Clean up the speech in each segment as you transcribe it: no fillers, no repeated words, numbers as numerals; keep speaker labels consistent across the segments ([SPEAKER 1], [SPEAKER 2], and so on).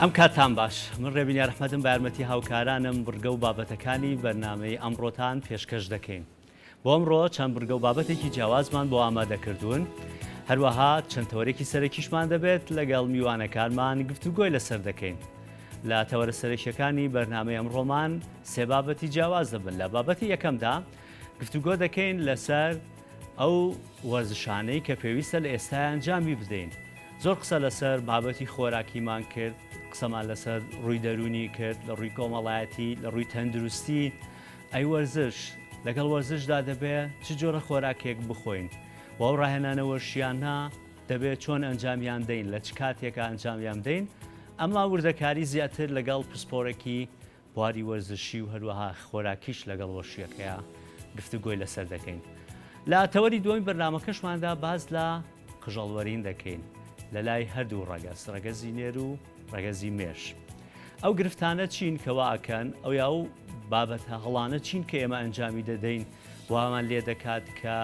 [SPEAKER 1] ئەم کاتتان باش من ڕێبین یارەحمەدم بە یارمەتی هاوکارانم بڕگە و بابەتەکانی بەرنامەی ئەمڕۆتان پێشکەش دەکەین. بۆ ئەمڕۆ چەند بڕگە و بابەتێکی جیاوازمان بۆ ئامادەکردوون، هەروەها چەند تەوەرێکی سەرەکیشمان دەبێت لەگەڵ میوانەکانمان گفتوگۆی لەسەر دەکەین. لە تەوەرە سەرەکیەکانی بەرنامەی ئەمڕۆمان سێ بابەتی جیاواز دەبن لە بابەتی یەکەمدا گفتوگۆ دەکەین لەسەر ئەو وەرزشانەی کە پێویستە لە ئێستای ئەنجامی بدەین زۆر قسە لەسەر بابەتی خۆراکیمان کرد قسەمان لەسەر ڕووی دەروونی کرد لە ڕووی کۆمەڵایەتی لە ڕووی تەندروستی ئەی وەرزش؟ لەگەڵ وەرزشدا دەبێ چ جۆرە خۆراکێک بخۆین؟ وە ئەو ڕاهێنانە وەرشیانە دەبێ چۆن ئەنجامیان دەین؟ لە چ کاتێکا ئەنجامیان بدەین؟ ئەمە وردەکاری زیاتر لەگەڵ پسپۆرێکی بواری وەرزشی و هەروەها خۆراکیش لەگەڵ وەرشیەکەیا گفتوگۆی لەسەر دەکەین. لە تەوەری دووەمی بەرنامەکەشماندا باس لە قژەڵوەرین دەکەین لە لای هەردوو ڕەگەز، ڕەگەزی نێر و ڕەگەزی مێش. ئەو گرفتانە چین کە وا ئەکەن ئەو یا ئەو بابەتە هەڵانە چین کە ئێمە ئەنجامی دەدەین وامان لێ دەکات کە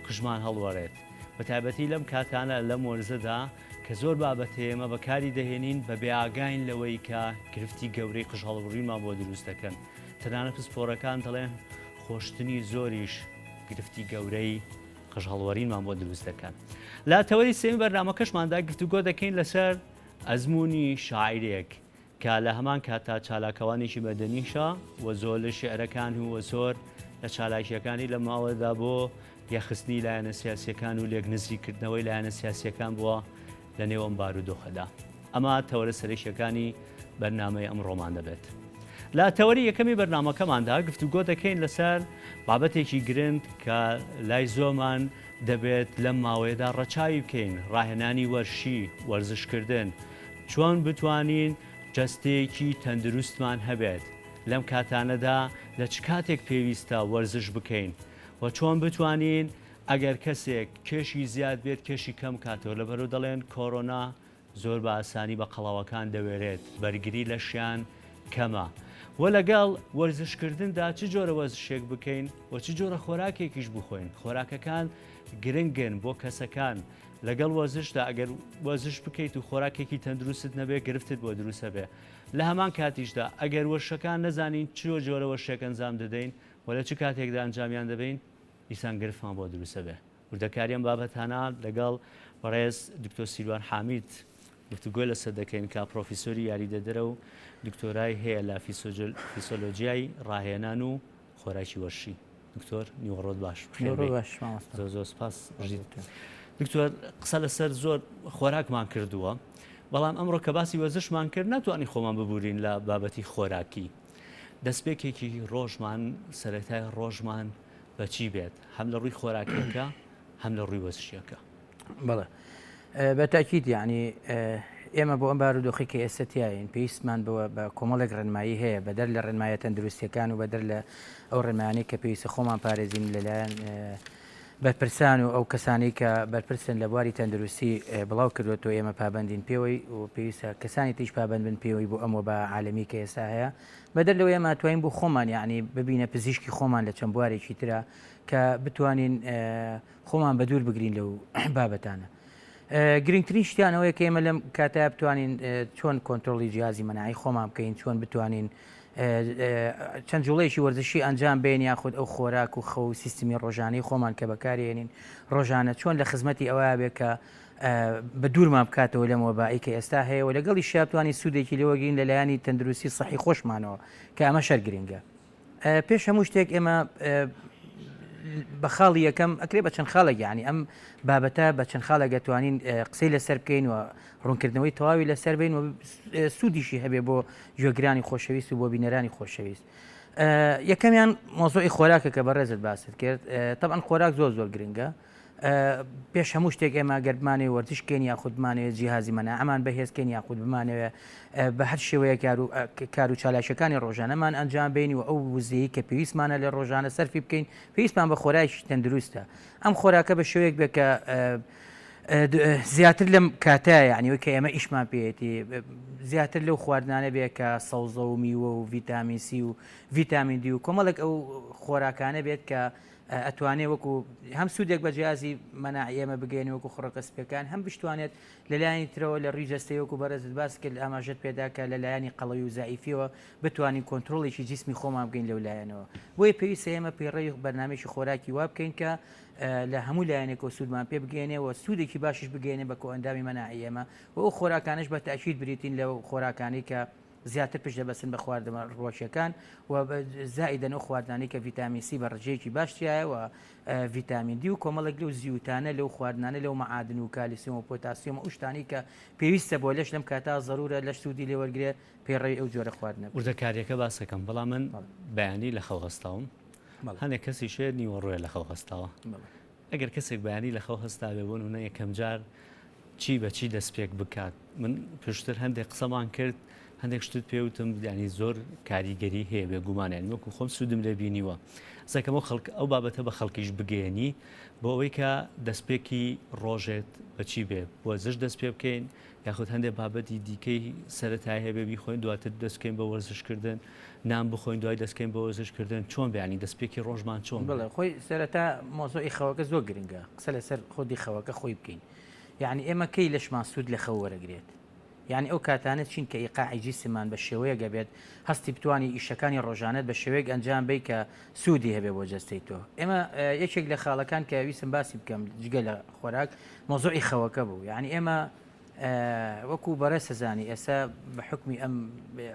[SPEAKER 1] قژمان هەڵوەرێت بە تایبەتی لەم کاتانە لەم وەرزەدا کە زۆر بابەتە ئێمە بەکاری دەهێنین بە بێ ئاگاین لەوەی کە گرفتی گەورەی قژ هەڵوڕینمان بۆ دروست دەکەن تەنانەت پسپۆرەکان دەڵێن خۆشتنی زۆریش گرفتی گەورەی قژ هەڵوەرینمان بۆ دروست دەکەن لە تەوەری سێمی بەرنامەکەشماندا گفتوگۆ دەکەین لەسەر ئەزموونی شاعیرێک کە لە هەمان کاتدا چالاکەوانێکی مەدەنیشە و زۆر لە شیعرەکان و زۆر لە چالاکییەکانی لە ماوەدا بۆ یەکخستنی لایەنە سیاسییەکان و لێک نزیککردنەوەی لایەنە سیاسییەکان بووە لە نێو ئەم بارودۆخەدا. ئەمە تەوەرە سەرەکییەکانی بەرنامەی ئەمڕۆمان دەبێت. لە تەوەری یەکەمی بەرنامەکەماندا گفتوگۆ دەکەین لەسەر بابەتێکی گرنگ کە لای زۆمان دەبێت لەم ماوەیەدا ڕەچاوی بکەین، ڕاهێنانی وەرشی، وەرزشکردن، چۆن بتوانین جەستەیەکی تەندروستمان هەبێت، لەم کاتانەدا لە چ کاتێک پێویستە وەرزش بکەین و چۆن بتوانین ئەگەر کەسێک کێشی زیاد بێت کێشی کەم کاتەوە، لەبەرئەوە دەڵێن کۆرۆنا زۆر بە ئاسانی بە قەڵەوەکان دەوێرێت، بەرگری لەشیان کەمە. وە لەگەڵ وەرزشکردندا چ جۆرە وەرزشێک بکەین و چ جۆرە خۆراکێکیش بخۆین، خۆراکەکان گرنگن بۆ کەسەکان، لەگەڵ وەرزشدا ئەگەر وەرزش بکەیت و خۆراکێکی تەندروستت نەبێت گرفتت بۆ دروست ئەبێ، لە هەمان کاتیشدا ئەگەر وەرزشەکان نەزانین چ جۆرە وەرزشێک ئەنجام دەدەین و لە چ کاتێکدا ئەنجامیان دەبەین دیسان گرفتمان بۆ دروست ئەبێ. وردەکاری ئەم بابەتانە لەگەڵ بەڕێز دکتۆر سیروان حامید گفتوگۆی لەسەر دەکەین کە پرۆفیسۆری یاریدەدەرە و دکتۆرای هەیە لە فیسۆلۆجیای ڕاهێنان و خۆراکی وەرشی. دکتۆر نیوەڕۆت باش. زۆر زۆر سپاس. دکتۆر قسە لەسەر زۆر خۆراکمان کردووە بەڵام ئەمڕۆ کە باسی وەرزشمان کرد ناتوانین خۆمان ببورین لە بابەتی خۆراکی دەستپێکێکی ڕۆژمان سەرەتای ڕۆژمان بە چی بێت هەم لە ڕووی خۆراکیەکە هەم لە ڕووی وەرزشیەکە؟
[SPEAKER 2] بەڵێ بە تاکید یعنی ئێمە بۆ ئەم بارودۆخی کە ئێستا تیاین پێویستمان بەوە بە کۆمەڵێک ڕێنمایی هەیە بەدەر لە ڕێنمایە تەندروستیەکان و بەدەر لە ئەو ڕێنمایانەی کە پێویستە خۆمان پارێزین لەلایەن بەرپرسان و ئەو کەسانی کە بەرپرسن لە بواری تەندروستی بڵاو کردوێتەوە ئێمە پابندین پێوەی و پێویستە کەسانی تیش پابند بن پێوەی بۆ ئەم وەبا عالەمی کە ئێستا هەیە بەدەر لەوەی ئێمە ئەتوانین بۆ خۆمان یەعنی ببینە پزیشکی خۆمان لە چەند بوارێکی ترا کە بتوانین خۆمان بە دوور بگرین لەو بابەتانە. گرنگترین شتیان ئەوەیە کە ئێمە لەم کاتە بتوانین چۆن کۆنترۆڵی جیازی مەناعی خۆمان بکەین چۆن بتوانین چەند جوڵەیەکی وەرزشی ئەنجام بێن یاخود ئەو خۆراک و خەو سیستمی ڕۆژانەی خۆمان کە بەکارێنین ڕۆژانە چۆن لە خزمەتی ئەوە بێ کە بە دوورمان بکاتەوە لەم وەبایی کە ئێستا هەیە و لەگەڵیشیا بتوانین سوودێکی لێ وەرگرین لە لایەنی تەندروستی سەحی خۆشمانەوە کە ئەمەش هەر گرنگە. پێش هەموو شتێک ئێمە بە خاڵی یەکەم ئەکرێ بە چەند خاڵێک یعنی ئەم بابەتە بە چەند خاڵێک ئەتوانین قسەی لەسەر بکەین و ڕوونکردنەوەی تەواوی لەسەر بین و سوودیشی هەبێ بۆ گوێگرانی خۆشەویست و بۆ بینەرانی خۆشەویست. یەکەمیان مۆزۆی خۆراکە کە بەڕێزت باست کرد تەبعەن خۆراک زۆر زۆر گرنگە پێش هەموو شتێک ئێمە گەر بمانەوێ وەرزش بکەین یاخود بمانەوێ جیهازی مەناعەمان بەهێز بکەین یاخود بمانەوێ بە هەر شێوەیەک کار و چالاکیەکانی ڕۆژانەمان ئەنجام بین و ئەو وزەیە کە پێویستمانە لە ڕۆژانە سەرفی بکەین پێویستمان بە خۆراکی تەندروستە ئەم خۆراکە بە شێوەیەک بێت کە زیاتر لەم کاتە یعنی کە ئێمە ئیشمان پێیەتی زیاتر لەو خواردنانە بێ کە سەوزە و میوە و ڤیتامین سی و ڤیتامین دی و کۆمەڵێک ئەو خۆراکانە بێت کە. ئەتوانێ وەکو هەم سوودێک بە جیازی مەناعی ئێمە بگەێنێ وەکو خڕۆکە سپیەکان هەم بشتوانێت لە لایەنی ترەوە لە ڕووی جەستەی وەکو بەڕێزت باست کرد ئاماژەت پێدا کە لە لایەنی قەڵەوی و زەعیفیەوە بتوانین کۆنترۆڵێکی جیسمی خۆمان بکەین لەو لایەنەوە بۆیە پێویستە ئێمە پەیڕەوی بەرنامەیەکی خۆراکی وا بکەین کە لە هەموو لایەنێکەوە سوودمان پێ بگەێنێ و سوودێکی باشیش بگەێنێ بە کۆئەندامی مەناعی ئێمە و ئەو خۆراکانەش بە تەئکید بریتین لەو خۆراکانەی کە زیاتر پشت دەبەستن بە خواردنە ڕووەکیەکان و زائیدەن ئەو خواردنانەی کە ڤیتامین سی بە ڕێژەیەکی باش تیایە و ڤیتامین دی و کۆمەڵێک لەو زیوتانە لەو خواردنانە لەو مەعادن و کالیسیۆم و پۆتاسیۆم و ئەو شتانەی کە پێویستە بۆ لەش لەم کاتە زەرورە لەش سوودی لێ وەرگرێ پەیڕەوی ئەو جۆرە خواردنە بکەین.
[SPEAKER 1] وردەکاریەکە باس ئەکەم بەڵام من بەیانی لە خەو هەستاوم هەنێک کەسیش هەیە نیوەڕۆیە لە خەو هەستاوە ئەگەر کەسێک بەیانی لە خەو هەستابێ بۆ نمونە یەکەم جار چی بە چی دەست پێک بکات من پێشتر هەندێک قسەمان کرد هەندێک شتت پێوتم ینی زۆر کاریگەری هەیە بێگومان ینی وەکو خۆم سوودم لێ بینیوە زەکەم و خەڵک ئەو بابەتە بە خەڵکیش بگەێنی بۆ ئەوەی کە دەستپێکی ڕۆژێت بەچی بێ وەرزش دەست پێ بکەین یاخود هەندێک بابەتی دیکەی سەرەتای هەبێ بیخۆین دواتر دەستکەین بە وەرزشکردن نان بخۆین دوای دەستکەین بە وەرزشکردن چۆن بیانی دەستپێکی ڕۆژمان چۆن
[SPEAKER 2] بڵێ خۆی سەرەتا مۆزۆی خەوەکە زۆر گرنگە قسە لەسەر خودی خەوەکە خۆی بکەین یعنی ئێمە کەی لەشمان سوود لە خەو وەرەگرێت یعنی ئەو کاتانە چین کە ئیقاعی جیسمان بە شێوەیەک ئەبێت هەستی بتانی ئیشەکانی ڕۆژانەت بە شێوەیەک ئەنجام بەی کە سوودی هەبێ بۆ جەستەی تۆ ئێمە یەکێک لە خاڵەکان کە ویستم باسی بکەم جگە لە خۆراک مەوزوعی خەوەکە بوو یعنی ئێمە وەکو بەڕێز سەزانی ئێستا بە حکمی ئەم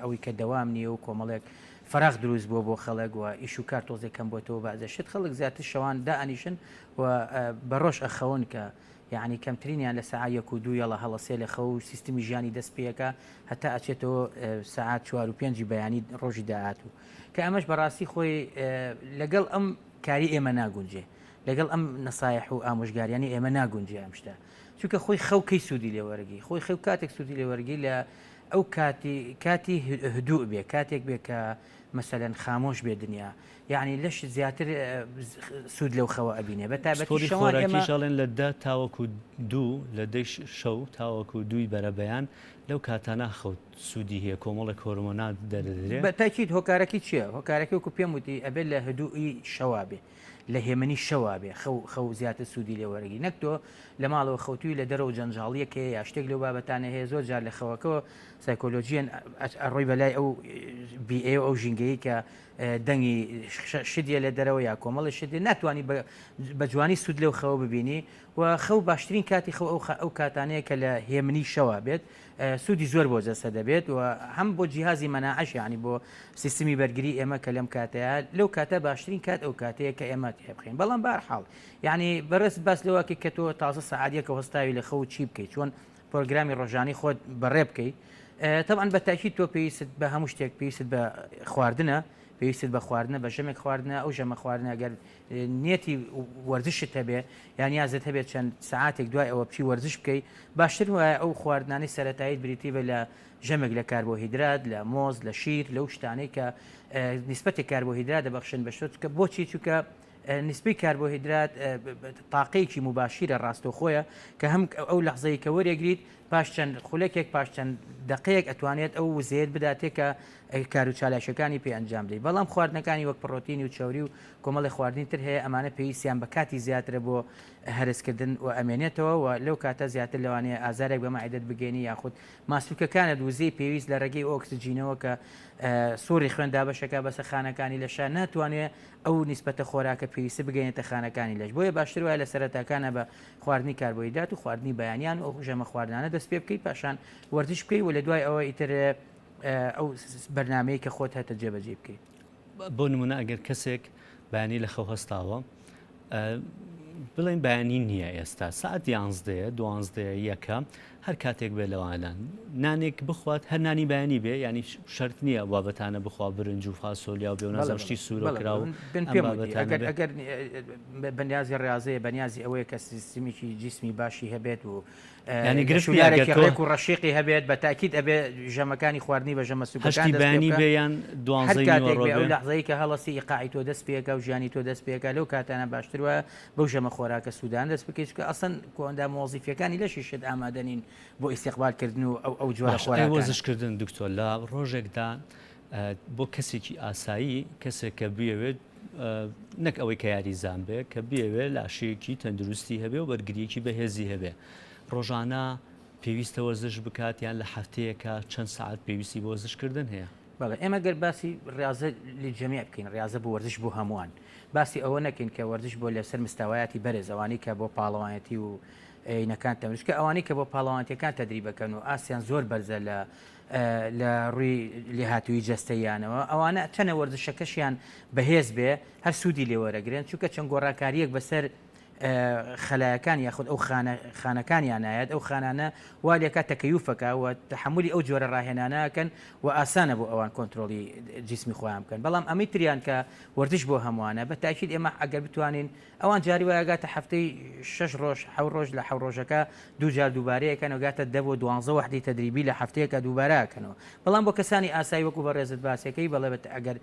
[SPEAKER 2] ئەوەی کە دەوام نییە و کۆمەڵێک فراغ دروست بووە بۆ خەڵک و ئیش و کار تۆزێک کەم بۆتەوە بەعزە شت خەڵک زیاتر شەوان دائەنیشن و بە ڕۆژ ئەخەون کە یعنی کەمترینیان لە سەعات یەک و دوو یەڵە هەڵەسێ لە خەو و سیستمی ژیانی دەست پێەکە هەتا ئەچێتەوە سەعات چوار و پێنجی بەیانی ڕۆژی داهاتوو کە ئەمەش بەڕاستی خۆی لەگەڵ ئەم کاری ئێمە ناگونجێ لەگەڵ ئەم نەسایح و ئامۆژگاریانی ئێمە ناگونجێ ئەم شتە چونکە خۆی خەو کەی سوودی لێ وەرگی خۆی خەو کاتێک سوودی لێ وەرگی لە ئەو کاتی کاتی هدوء بێ کاتێک بێ کە مەسەلەن خامۆش بێ دنیا یعنی لەش زیاتر سوود لەو خەوە ئەبینێ بە تایبەتی
[SPEAKER 1] پسپۆری
[SPEAKER 2] شەوان ئێمە
[SPEAKER 1] خۆراکیش ئەڵێن لە دە تاوەکو دوو لە دەی شەو تاوەکو دووی بەرەبەیان لەو کاتانە خەوت سوودی هەیە کۆمەڵێک هۆرمۆنات دەردرێ.
[SPEAKER 2] بە تاکید هۆکارەکەی چییە؟ هۆکارەکەی وەکو پێم وتی ئەبێت لە هدوئی شەوا بێ لە هێمنی شەوا بێ خەو خەو زیاتر سوودی لێ وەرەگری نەک تۆ لە ماڵەوە خەوتووی لە دەرەوە جەنجاڵیەک هەیە یا شتێک لەو بابەتانە هەیە زۆر جار لە خەوەکەوە سایکۆلۆژیەن ئەڕۆی بەلای ئەو بیئەیە و ئەو ژینگەیە کە دەنگی شت یە لە دەرەوە یا کۆمەڵی شت ناتوانانی بە جوانی سوود لەو خەوە ببینی و خەو باشترین کاتی خەو ئەو ئەو کاتانەیە کە لە هێمنی شەوا بێت سوودی زۆر بۆ جەستە دەبێت و هەم بۆ جیهازی مەناعەش یانی بۆ سیستمی بەرگری ئێمە کە لەم کاتەیە لەو کاتە باشترین کات ئەو کاتەیە کە ئێمە تێبخین بەڵام بارحاڵ یعنی بەڕێز باس لەوەکە کە تۆ تازە سەعات یەکە هەستاوی لە خەو چی بکەیت چۆن پرۆگرامی ڕۆژانی خۆت بەڕێ بکەیت تەبعەن بە تاکید تۆ پێویستت بە هەموو شتێک پێویستت بە خواردنە پێویستت بە خواردنە بە ژەمێک خواردنە ئەو ژەمە خواردنە گەر نیەتی وەرزشت هەبێ یان نیازت هەبێت چەند سەعاتێک دوای ئەوە بچی وەرزش بکەی باشتر وایە ئەو خواردنانەی سەرەتاییت بریتی بێت لە ژەمێک لە کاربۆهیدرات لە مۆز لە شیر لەو شتانەی کە نیسبەتێک کاربۆهیدرات دەبەخشن بە شتۆ چونکە بۆچی چونکە نیسبەی کاربۆهیدرات تاقەیەکی موباشیرە ڕاستەوخۆیە کە هەم ئەو لەحزەی کە وەرێگریت پاش چەند خولەکێک پاش چەند دەقەیەک ئەتوانێت ئەو وزەیەت بداتێ کە کارو چالاکیەکانی پێ ئەنجام بدەیت بەڵام خواردنەکانی وەک پڕۆتینی و چەوری و کۆمەڵی خواردنی تر هەیە ئەمانە پێویستیان بە کاتی زیاترە بۆ هەرسکردن و ئەمێنێتەوە و لەو کاتە زیاتر لەوانەیە ئازارێک بە مەعیدەت بگەینی یاخود ماسولکەکانت وزەی پێویست لە ڕێگەی ئۆکسجینەوە کە سوڕی خوێن دابەشەکە بەسەر خانەکانی لەشا ناتوانێت ئەو نیسبەتە خۆراکە پێویستە بگەینێتە خانەکانی لەش بۆیە باشتر وایە لە سەرەتاکانە بە خواردنی کاربۆهیدرات و خواردنی بەیانیان و ئەو ژەمە خواردنانە دەست پێ بکەیت پاشان وەرزش بکەیت و لە دوای ئەوە ئیتر ئەو بەرنامەیە کە خۆت هەتە جێبەجێ بکەیت.
[SPEAKER 1] بۆ نمونە ئەگەر کەسێک بەیانی لە خەو هەستاوە بڵێن بەیانی نییە ئێستا سعات یانزدەیە دوانزدەیە یەکە هەر کاتێک بێ لەوانە نانێک بخوات هەر نانی بەیانی بێ ینی شەرت نییە بابەتانە بخوا برنج و فاسۆلیا و بێ شتی سوورە کراوە
[SPEAKER 2] ئەگەر بەنیازی ڕاضەیە بەنیازی ئەوەیە کە سیستمیکی جیسمی باشی هەبێت و
[SPEAKER 1] یانی گرفت نیە
[SPEAKER 2] شولارێکی
[SPEAKER 1] گەر تۆ
[SPEAKER 2] ڕێک و ڕەشیقی هەبێت بە تاکید ئەبێ ژەمەکانی خواردنی بە ژەمە سوکەکان
[SPEAKER 1] هەشتی
[SPEAKER 2] دەست پێ
[SPEAKER 1] بەیانی
[SPEAKER 2] بکا
[SPEAKER 1] بێ یان
[SPEAKER 2] هەر
[SPEAKER 1] دوانزەی
[SPEAKER 2] کاتێک
[SPEAKER 1] نیوەڕۆ
[SPEAKER 2] بێ ئەو
[SPEAKER 1] بێ؟
[SPEAKER 2] لەحزەی کە هەڵەسی ئیقاعی تۆ دەست پێکا و ژیانی تۆ دەست پێکا لەو کاتانە باشتر وایە بەو ژەمە خۆراکە سوودانە دەست بکەیت چونکە ئەسڵەن کۆئەندامە وەزیفیەکانی لەشیشت ئامادە نین بۆ ئیستیقبال کردن و ئەو ئەو جۆرە
[SPEAKER 1] باشە ئەی
[SPEAKER 2] خۆراکانە.
[SPEAKER 1] وەرزش کردن دکتۆر لە ڕۆژێکدا بۆ کەسێکی ئاسایی کەسێک کە بیەوێت نەک ئەوەی کە یاریزان بێ کە بیەوێ لاشەیەکی تەندروستی هەبێ و بەرگریەکی بەهێزی هەبێ ڕۆژانە پێویستە وەرزش بکات یان لە هەفتەیەکا چەند سەعات پێویستی بۆ وەرزش کردن هەیە؟
[SPEAKER 2] بەڵێ ئێمە گەر باسی ڕیاضە للجميع بکەین ڕیاضە بۆ وەرزش بۆ هەمووان باسی ئەوە نەکەین کە وەرزش بۆ لەسەر مستەوایاتی بەرز ئەوانەی کە بۆ پاڵەوانێتی و ینەکان تەمرین چونکە ئەوانەی کە بۆ پاڵەوانێتیەکان تەدریبەکەن و ئاستیان زۆر بەرزە لە لە ڕووی لێهاتوویی جەستەییانەوە ئەوانە چەنە وەرزشەکەشیان بەهێز بێ هەر سوودی لێ وەرەگرن چونکە چەند گۆڕانکارییەک بەسەر خەلایەکان یاخود ئەو خانە خانەکانیان نایەت ئەو خانانە وا لێکا تەکەیوفەکە و تەحەمولی ئەو جۆرە ڕاهێنانە ئەکەن و ئاسانە بۆ ئەوان کۆنترۆڵی جیسمی خۆیان بکەن بەڵام ئەمەی تریان کە وەرزش بۆ هەمووانە بە تاکید ئێمە ئەگەر بتوانین ئەوان جاری وایە گاتە هەفتەی شەش ڕۆژ حەو ڕۆژ لە حەو ڕۆژەکە دوو جار دووبارەیەکەنەوە گاتە دە بۆ دوانزە وەحدەی تەدریبی لە هەفتەیەکە دووبارە ئەکەنەوە بەڵام بۆ کەسانی ئاسایی وەکو بەڕێزت باسەکەی بەڵێ بە ئەگەر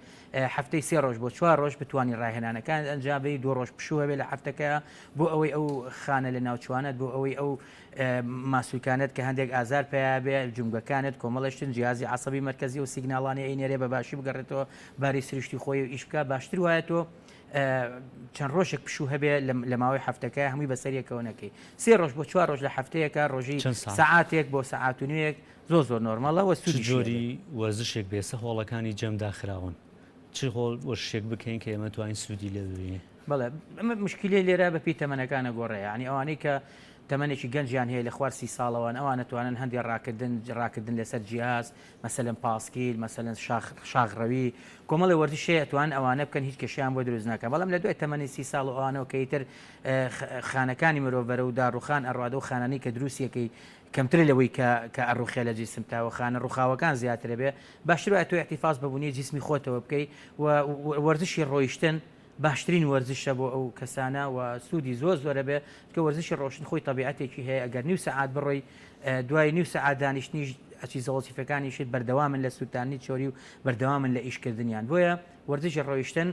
[SPEAKER 2] هەفتەی سێ ڕۆژ بۆ چوار ڕۆژ بتوانی ڕاهێنانەکانت ئەنجام بەی دوو ڕۆژ پشوو هەبێ لە هەفتەکەیا بۆ ئەوەی ئەو خانە لەناوچوانەت بۆ ئەوەی ئەو ماسولکانەت کە هەندێک ئازار پیا بێ جومگەکانت کۆمەڵێ شتن جیهازی عەسەبی مەرکەزی و سیگناڵانی ئەینێرێ بە باشی بگەڕێتەوە باری سروشتی خۆی و ئیش بکا باشتر وایە تۆ چەند ڕۆژێک پشوو هەبێ لە ماوەی هەفتەکە هەمووی بەسەریەکەوە نەکەی سێ ڕۆژ بۆ چوار ڕۆژ لە هەفتەیەکە ڕۆژی سەعاتێک بۆ سەعات و نوێک زۆر زۆر نۆرماڵە وە
[SPEAKER 1] چ سوودیشی هەبێ. جۆری وەرزشێک بێ سە هۆڵەکانی جەم داخراون چ هۆڵ وەرشێک بکەین کە ئێمە توانین سوودی لێ ببینین؟
[SPEAKER 2] بەڵێ ئەمە مشکیلەی لێرە بە پێی تەمەنەکان ئەگۆڕێ یانی ئەوانەی کە تەمەنێکی گەنجیان هەیە لە خوار سی ساڵەوەن ئەوان ئەتوانن هەندێ ڕاکردن ڕاکردن لەسەر جیهاز مەسەلەن پاسکیل مەسەلەن شاخ شاخڕەوی کۆمەڵێ وەرزش هەیە ئەتوانن ئەوانە بکەن هیچ کێشەیان بۆ دروست ناکا بەڵام لە دوای تەمەنی سی ساڵ و ئەوانەوە کە ئیتر خانەکانی مرۆڤ بەرەو داڕوخان ئەڕوات ئەو خانانەی کە دروستیەکەی کەمترە لەوەی کە کە ئەڕوخێ لە جیسم تا و خانە ڕوخاوەکان زیاترە بێ باشتر وایە تۆ ئیحتیفاز بە بونیەی جیسمی خۆتەوە بکەی و وەرزشی ڕۆیشتن باشترین وەرزشە بۆ ئەو کەسانە و سوودی زۆر زۆرە بێ چونکە وەرزشی ڕۆشتن خۆی تەبیعەتێکی هەیە ئەگەر نیو سەعات بڕۆی دوای نیو سەعات دانیشتنیش ئەچی زەوەڵچیفەکانیشت بەردەوامن لە سووتاندنی چۆری و بەردەوامن لە ئیشکردنیان بۆیە وەرزشی ڕۆیشتن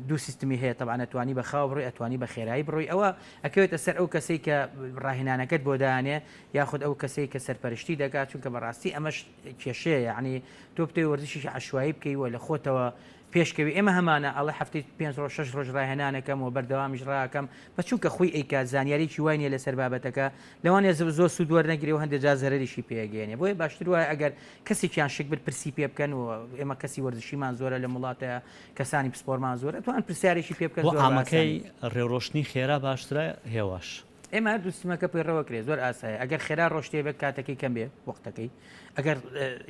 [SPEAKER 2] دوو سیستمی هەیە تەبعەن ئەتوانی بە خاو بڕۆی ئەتوانی بە خێرایی بڕۆی ئەوە ئەکەوێتە سەر ئەو کەسەی کە ڕاهێنانەکەت بۆ دانێ یاخود ئەو کەسەی کە سەرپەرشتی دەکات چونکە بەڕاستی ئەمەش کێشەیە یعنی تۆ بتەوێ وەرزشێکی عەشوایی بکەی و لە خۆتەوە پێشکەوی ئێمە هەمانە ئەڵێ هەفتەی پێنج ڕۆژ شەش ڕۆژ ڕاهێنانەکەم و بەردەوامیش ڕاکەم بە چونکە خۆی ئەیکات زانیاریی وای نیە لەسەر بابەتەکە لەوانەیە زۆر سوود وەرنەگرێ و هەندێک جار زەرەریشی پێگەیەنێ بۆیە باشتر وایە ئەگەر کەسێکیان شک برد پرسی پێ بکەن و ئێمە کەسی وەرزشیمان زۆرە لەم وڵاتە کەسانی پسپۆرمان زۆرە توان پرسیارێکی پێ بکەن
[SPEAKER 1] بۆ عامەکەی ڕێوڕۆشتنی خێرا باشترە هێواش؟
[SPEAKER 2] ئێمە هەردوو سیستمەکە پەیڕەوە کرێ زۆر ئاسایە ئەگەر خێرا ڕۆشتێ بێت کاتەکەی کەم بێ وەختەکەی ئەگەر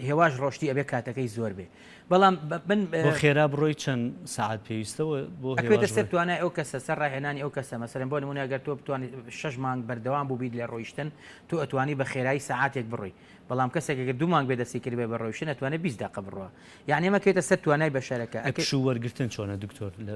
[SPEAKER 2] هێواش ڕۆشتی ئەبێ کاتەکەی زۆر بێ بەڵام من
[SPEAKER 1] بۆ خێرا بڕۆی چەند سەعات پێویستە و بۆ
[SPEAKER 2] ئەکەوێتە سەر توانای ئەو کەسە سەر ڕاهێنانی ئەو کەسە مەسەلەن بۆ نمونە ئەگەر تۆ بتوانیت شەش مانگ بەردەوام بووبیت لە ڕۆیشتن تۆ ئەتوانی بە خێرایی سەعاتێک بڕۆی بەڵام کەسێک ئەگەر دوو مانگ بێ دەستی کردبێ بە ڕۆیشتن ئەتوانێت 20 دەقە بڕوا یعنی ئەمە کەوێتە سەر توانای بەشەرەکە
[SPEAKER 1] ئەی پشوو وەرگرتن چۆنە دکتۆر لە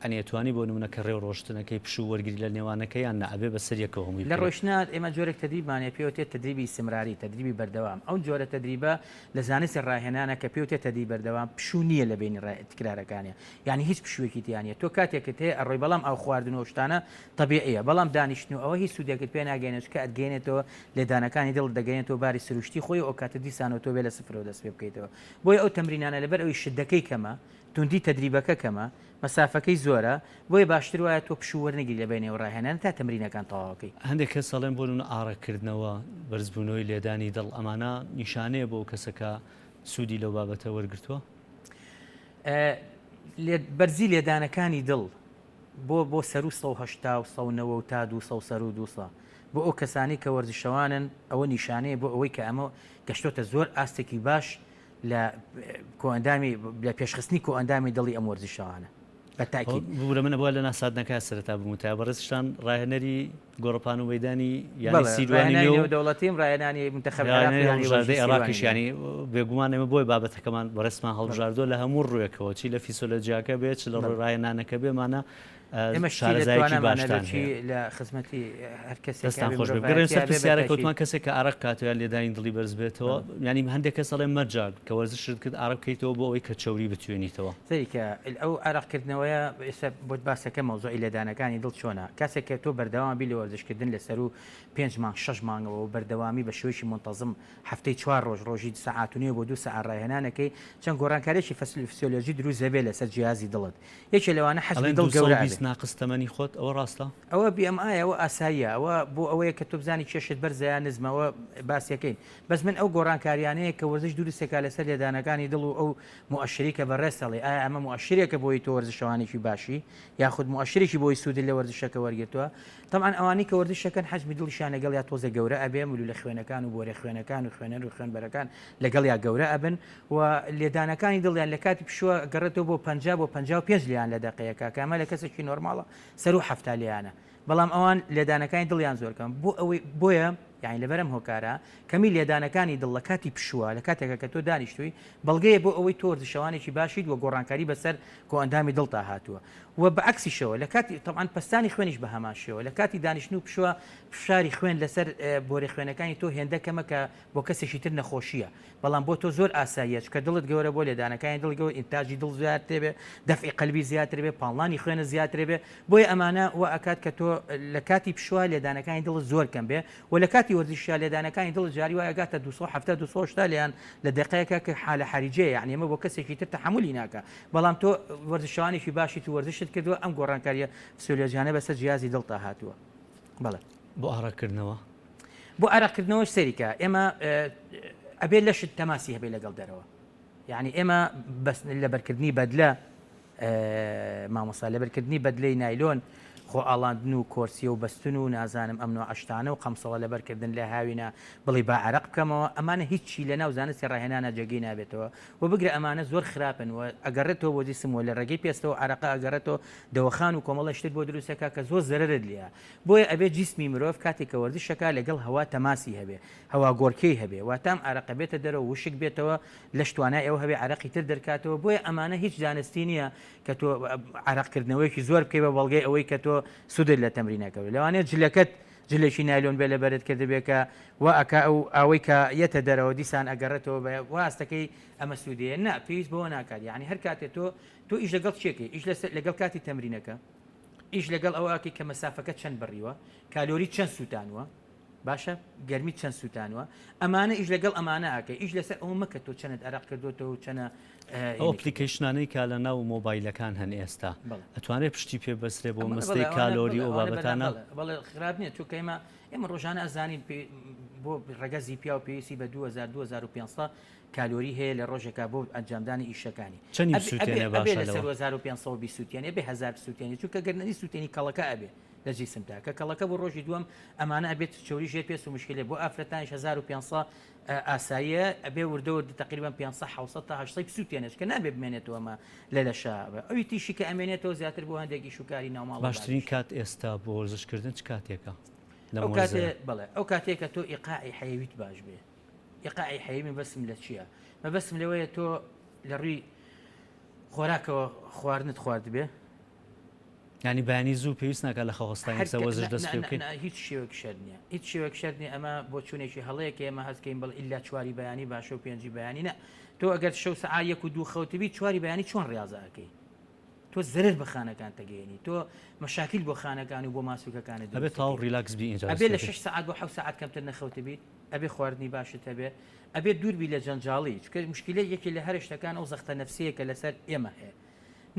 [SPEAKER 1] ئەنی ئەتوانی بۆ نمونە کە ڕێو ڕۆشتنەکەی پشوو وەرگری لە نێوانەکە یان نا ئەبێ بەسەر یەکەوە هەمووی
[SPEAKER 2] لە بکرێ؟ ڕۆیشتنا ئێمە جۆرێک تەدریبمان هەیە پێی وترێت تەدریبی ئیستمراری تەدریبی بەردەوام ئەو جۆرە تەدریبە لە زانستی ڕاهێنانە کە پێی وترێت تەدریب بەردەوام پشوو نییە لە بەینی ڕا تکرارەکانیا یانی هیچ پشووێکی تیا نییە تۆ کاتێکت هەیە ئەڕۆی بەڵام ئاو خواردن و ئەو شتانە تەبیعیە بەڵام دانیشتن و ئەوە هیچ سوودێکت پێ ناگەیەنێت چونکە ئەتگەیەنێتەوە لێدانەکانی دڵت دەگەیەنێتەوە باری سروشتی خۆی و ئەوکاتە دیسانەوە تۆ بێ لە سفرەوە دەست پێ بکەیتەوە بۆیە ئەو تەمرینانە لەبەر ئەوی شدەکەی کەمە توندی تەدریبەکە کەمە مەسافەکەی زۆرە بۆیە باشتر وایە تۆ پشوو وەرنەگری لە بەینی ئەو ڕاهێنانە تا تەمرینەکان تەواوکەی.
[SPEAKER 1] هەندێک کەس ئەڵێن بۆ نمونە ئارەقکردنەوە، بەرزبوونەوەی لێدانی دڵ ئەمانە نیشانەیە بۆ ئەو کەسە کە سوودی لەو بابەتە وەرگرتووە؟
[SPEAKER 2] بەرزی لێدانەکانی دڵ بۆ بۆ سەروو 180 و 190 تا 200 سەروو 200 بۆ ئەو کەسانەی کە وەرزشەوانن ئەوە نیشانەیە بۆ ئەوەی کە ئەمە گەشتۆتە زۆر ئاستێکی باش لە کۆئەندامی لە پێشخستنی کۆئەندامی دڵی ئەم وەرزشەوانە بە تاکید.
[SPEAKER 1] ببورە من ئەبوا لە ناساندنەکە سەرەتا بموتایە بەڕێزتان ڕاهێنەری گۆڕەپان و مەیدانی یانەی سیروانی نێو
[SPEAKER 2] دەوڵەتیم ڕاهێنانی منتەخەب عێراق و یانەی
[SPEAKER 1] هەڵبژاردەی عێراقیش یانی بێگومان ئێمە بۆیە بابەتەکەمان بەڕێزمان هەڵبژاردووە لە هەموو ڕووێکەوە چی لە فیسۆلۆجیاکە بێ چ لە ڕووی ڕاهێنانەکە بێ مانا.
[SPEAKER 2] ئێمە شتی لە
[SPEAKER 1] شارەزایەکی
[SPEAKER 2] توانامانە
[SPEAKER 1] باشتان
[SPEAKER 2] لۆچی
[SPEAKER 1] هەیە.
[SPEAKER 2] لە خزمەتی هەر کەسێکا
[SPEAKER 1] دەستتان
[SPEAKER 2] بێ
[SPEAKER 1] خۆش بێ. بگەڕێن
[SPEAKER 2] مرۆڤایەتیا
[SPEAKER 1] سەر
[SPEAKER 2] بێ بە
[SPEAKER 1] پرسیارەکە
[SPEAKER 2] تاکید.
[SPEAKER 1] وتمان کەسێک کە ئارەق کاتەوە یان لێدانی دڵی بەرز بێتەوە
[SPEAKER 2] بەڵێ.
[SPEAKER 1] یانی هەندێک کەس ئەڵێن مەرجە کە وەرزشت کرد ئارەق بکەیتەوە بۆ ئەوەی کە چەوری بتوێنیتەوە.
[SPEAKER 2] سەیری کە ئەو ئارەق کردنەوەیە ئێستا بۆت باسەکەم مەوزوعی لێدانەکانی دڵ چۆنە کاسێک کە تۆ بەردەوام بی لە وەرزش کردن لە سەروو پێنج مانگ شەش مانگەوە و بەردەوامی بە شێوەیەکی مونتەزم هەفتەی چوار ڕۆژ ڕۆژی سەعات و نێو بۆ دوو سەعات ڕاهێنانەکەی چەند گۆڕانکاریەکی فسیۆلۆجی دروست دەبێت لەسەر جیهازی دڵت یەکێ لەوانە حەجمی
[SPEAKER 1] ئەڵێن
[SPEAKER 2] دڵ گەورە ئەبێ.
[SPEAKER 1] 220 ناقس تەمەنی خۆت ئەوە ڕاستە؟
[SPEAKER 2] ئەوە BMI ئەوە ئاساییە ئەوە بۆ ئەوەیە کە تۆ بزانی کێشت بەرزە یان نزمە ئەوە باسیەکەین بەس من ئەو گۆڕانکاریانەیە کە وەرزش دروستەکا لەسەر لێدانەکانی دڵ و ئەو موئەشری کە بەڕێزت ئەڵێی ئایا ئەمە موئەشرێکە بۆی تۆ وەرزشەوانێکی باشی یاخود موئەشرێکی بۆی سوودت لە وەرزشەکە وەرگرتووە تەبعەن ئەوانەی کە وەرزش ئەکەن حەجمی دڵیشیان لەگەڵیا تۆزێ گەورە ئەبێ، ملولە خوێنەکان و بۆرە خوێنەکان و خوێنەر و خوێنبەرەکان لەگەڵیا گەورە ئەبن و لێدانەکانی دڵیان لە کاتی پشووە گەڕێتەوە بۆ 50 بۆ 55 لێیان لە دەقەیەکا کە ئەمە لە کەسێکی نۆرماڵە سەروو 70 لێیانە بەڵام ئەوان لێدانەکانی دڵیان زۆر کەم بۆ ئەوەی بۆیە یانی لەبەر ئەم هۆکارە کەمی لێدانەکانی دڵ لە کاتی پشووە لە کاتێکا کە تۆ دانیشتووی بەڵگەیە بۆ ئەوەی تۆ وەرزشەوانێکی باشیت و گۆڕانکاری بەسەر کۆئەندامی دڵتا هاتووە و بە عەکسیشەوە لە کاتی تەبعەن پەستانی خوێنیش بە هەمان شێوە لە کاتی دانیشتن و پشووە فشاری خوێن لەسەر بۆرە خوێنەکانی تۆ هێندە کەمە کە بۆ کەسێکی تر نەخۆشییە بەڵام بۆ تۆ زۆر ئاساییە چونکە دڵت گەورە بۆ لێدانەکانی دڵ گەور ئینتاجی دڵ زیاتر بێ دەفعی قەلبی زیاتر بێ پاڵنانی خوێنت زیاتر بێ بۆیە ئەمانە وا ئەکات کە تۆ لە کاتی پشووە لێدانەکانی دڵت زۆر کەم بێ و لە کاتی وەرزشیا لێدانەکانی دڵت جاری وایە ئەگاتە 270 280 لێیان لە دەقەیەکە کە حالە حەریجەیە یعنی ئەمە بۆ کەسێکی تر تەحەمولی ناکا بەڵام تۆ وەرزشەوانێکی باشیت و وەرزشت کردووە ئەم گۆڕانکارییە فسیۆلۆجیانە بەسەر جیازی دڵتا هاتووە بەڵێ.
[SPEAKER 1] بۆ ئارەقکردنەوە؟
[SPEAKER 2] بۆ ئارەقکردنەوەش سەیری کە ئێمە ئەبێ لەشت تەماسی هەبێ لەگەڵ دەرەوە یعنی ئێمە بەس لەبەرکردنی بەدلە مامۆستا لەبەرکردنی بەدلەی نایلۆن خۆ ئاڵاندن و کۆرسیە و بەستن و نازانم ئەم نوعە شتانە و قەمسەڵە لەبەرکردن لە هاوینە بڵێی با عەرەق بکەمەوە ئەمانە هیچی لەناو زانستی ڕاهێنانا جێگەی نابێتەوە و بگرە ئەمانە زۆر خراپن و ئەگەڕێتەوە بۆ جیسم و لە ڕێگەی پێستەوە عەرەقە ئەگەڕێتەوە دەوەخان و کۆمەڵێ شتت بۆ دروست ئەکا کە زۆر زەرەرت لێیە بۆیە ئەبێ جیسمی مرۆڤ کاتێک کە وەرزش ئەکا لەگەڵ هەوا تەماسی هەبێ هەواگۆڕکێی هەبێ واتە ئەم عەرەقە بێتە دەرەوە وشک بێتەوە لەش توانای ئەوە هەبێ عەرەقی تر دەرکاتەوە بۆیە ئەمانە هیچ زانستی نییە کە تۆ عەرەق کردنەوەیەکی زۆر بکەی بە بەڵگەی ئەوەی کە تۆ سوودت لە تەمرینەکە بێ لەوانەیە جلەکەت جلێکی نایلۆن بێ لەبەرت کردبێ کە وا ئەکا ئەو ئاوەی کە یەتە دەرەوە دیسان ئەگەڕێتەوە بە وا هەستەکەی ئەمە سوودەیە نا پێویست بەوە ناکات یعنی هەر کاتێ تۆ تۆ ئیش لەگەڵ چێکەی ئیش لەسەر لەگەڵ کاتی تەمرینەکە ئیش لەگەڵ ئەوە ئەکەی کە مەسافەکە چەند بڕیوە کالۆری چەند سووتانوە باشە گەرمی چەند سووتانوە ئەمانە ئیش لەگەڵ ئەمانە ئەکەی ئیش لەسەر ئەوە مەکە تۆ چەنت ئەرەق کردوتەوە و چەنە
[SPEAKER 1] ئەو application انەی کە لە ناو مۆبایلەکان هەن ئێستا ئەتوانێت پشتی پێ بەسرێ بۆ مەستەی کالۆری و بابەتانە؟
[SPEAKER 2] بەڵێ خراپ نییە چونکە ئێمە ئێمە ڕۆژانە ئەزانین بۆ ڕەگەزی پیاو پێویستی بە 2000 2500 کالۆری هەیە لە ڕۆژێکا بۆ ئەنجامدانی ئیشەکانی
[SPEAKER 1] چەندی بسووتێنێ
[SPEAKER 2] ئەبێ
[SPEAKER 1] باشە
[SPEAKER 2] لەسەر
[SPEAKER 1] لەوە؟
[SPEAKER 2] 1500 بیسووتێنێ بێ 1000 بسووتێنێ چونکە گەر نەی سووتێنی کەڵەکە ئەبێ لە جیسمدا کە کەڵەکە بۆ ڕۆژی دووەم ئەمانە ئەبێت چەوری ژێر پێست و مشکلێ بۆ ئافرەتانیش 1500 ئاساییە ئەبێ وردە وردە تەقریبەن 500 700 تا 800 بسووتێنێ چونکە نابێ بمێنێتەوە ئەمە لە لەشا ئەوی تیشی کە ئەمێنێتەوە زیاتر بۆ هەندێک ئیش و کاری ناوماڵ و
[SPEAKER 1] باشترین
[SPEAKER 2] باریش.
[SPEAKER 1] کات ئێستا بۆ وەرزشکردن چ کاتێکە لەم
[SPEAKER 2] ئەو کاتێ
[SPEAKER 1] وەرزەیە؟
[SPEAKER 2] بەڵێ ئەو کاتەیە کە تۆ ئیقاعی حەیەویت باش بێ ئیقاعی حەیەوی مەبەستم لە چییە؟ مەبەستم لەوەیە تۆ لە ڕووی خۆراکەوە خواردنت خواردبێ
[SPEAKER 1] یانی بەیانی زوو پێویست ناکات لە خەو هەستان
[SPEAKER 2] هەر
[SPEAKER 1] یەکسەر وەرزش دەست پێ بکەین؟
[SPEAKER 2] هیچ شێوەک شەرت نییە هیچ شێوەک شەرت نییە ئەمە بۆچوونێکی هەڵەیە کە ئێمە هەست کەین بەڵ ئیلا چواری بەیانی باشە و پێنجی بەیانی نا تۆ ئەگەر شەو سەعا یەک و دوو خەوتبی چواری بەیانی چۆن ڕاضە ئەکەی تۆ زەرەر بە خانەکان تەگەیەنی تۆ مەشاکیل بۆ خانەکان و بۆ ماسوولکەکانت
[SPEAKER 1] ئەبێ
[SPEAKER 2] دروست
[SPEAKER 1] تەواو
[SPEAKER 2] دەکەی
[SPEAKER 1] relax بی ئینجا
[SPEAKER 2] ئەبێ
[SPEAKER 1] دەست
[SPEAKER 2] لە
[SPEAKER 1] پێ بکەی.
[SPEAKER 2] شەش سەعات بۆ حەوت سەعات کەمتر نەخەوتبیت ئەبێ خواردنی باشت هەبێ ئەبێ دوور بی لە جەنجاڵی چونکە مشکیلە یەکێ لە هەرە شتەکان ئەو زەختە نەفسیەیە کە لەسەر ئێمە هەیە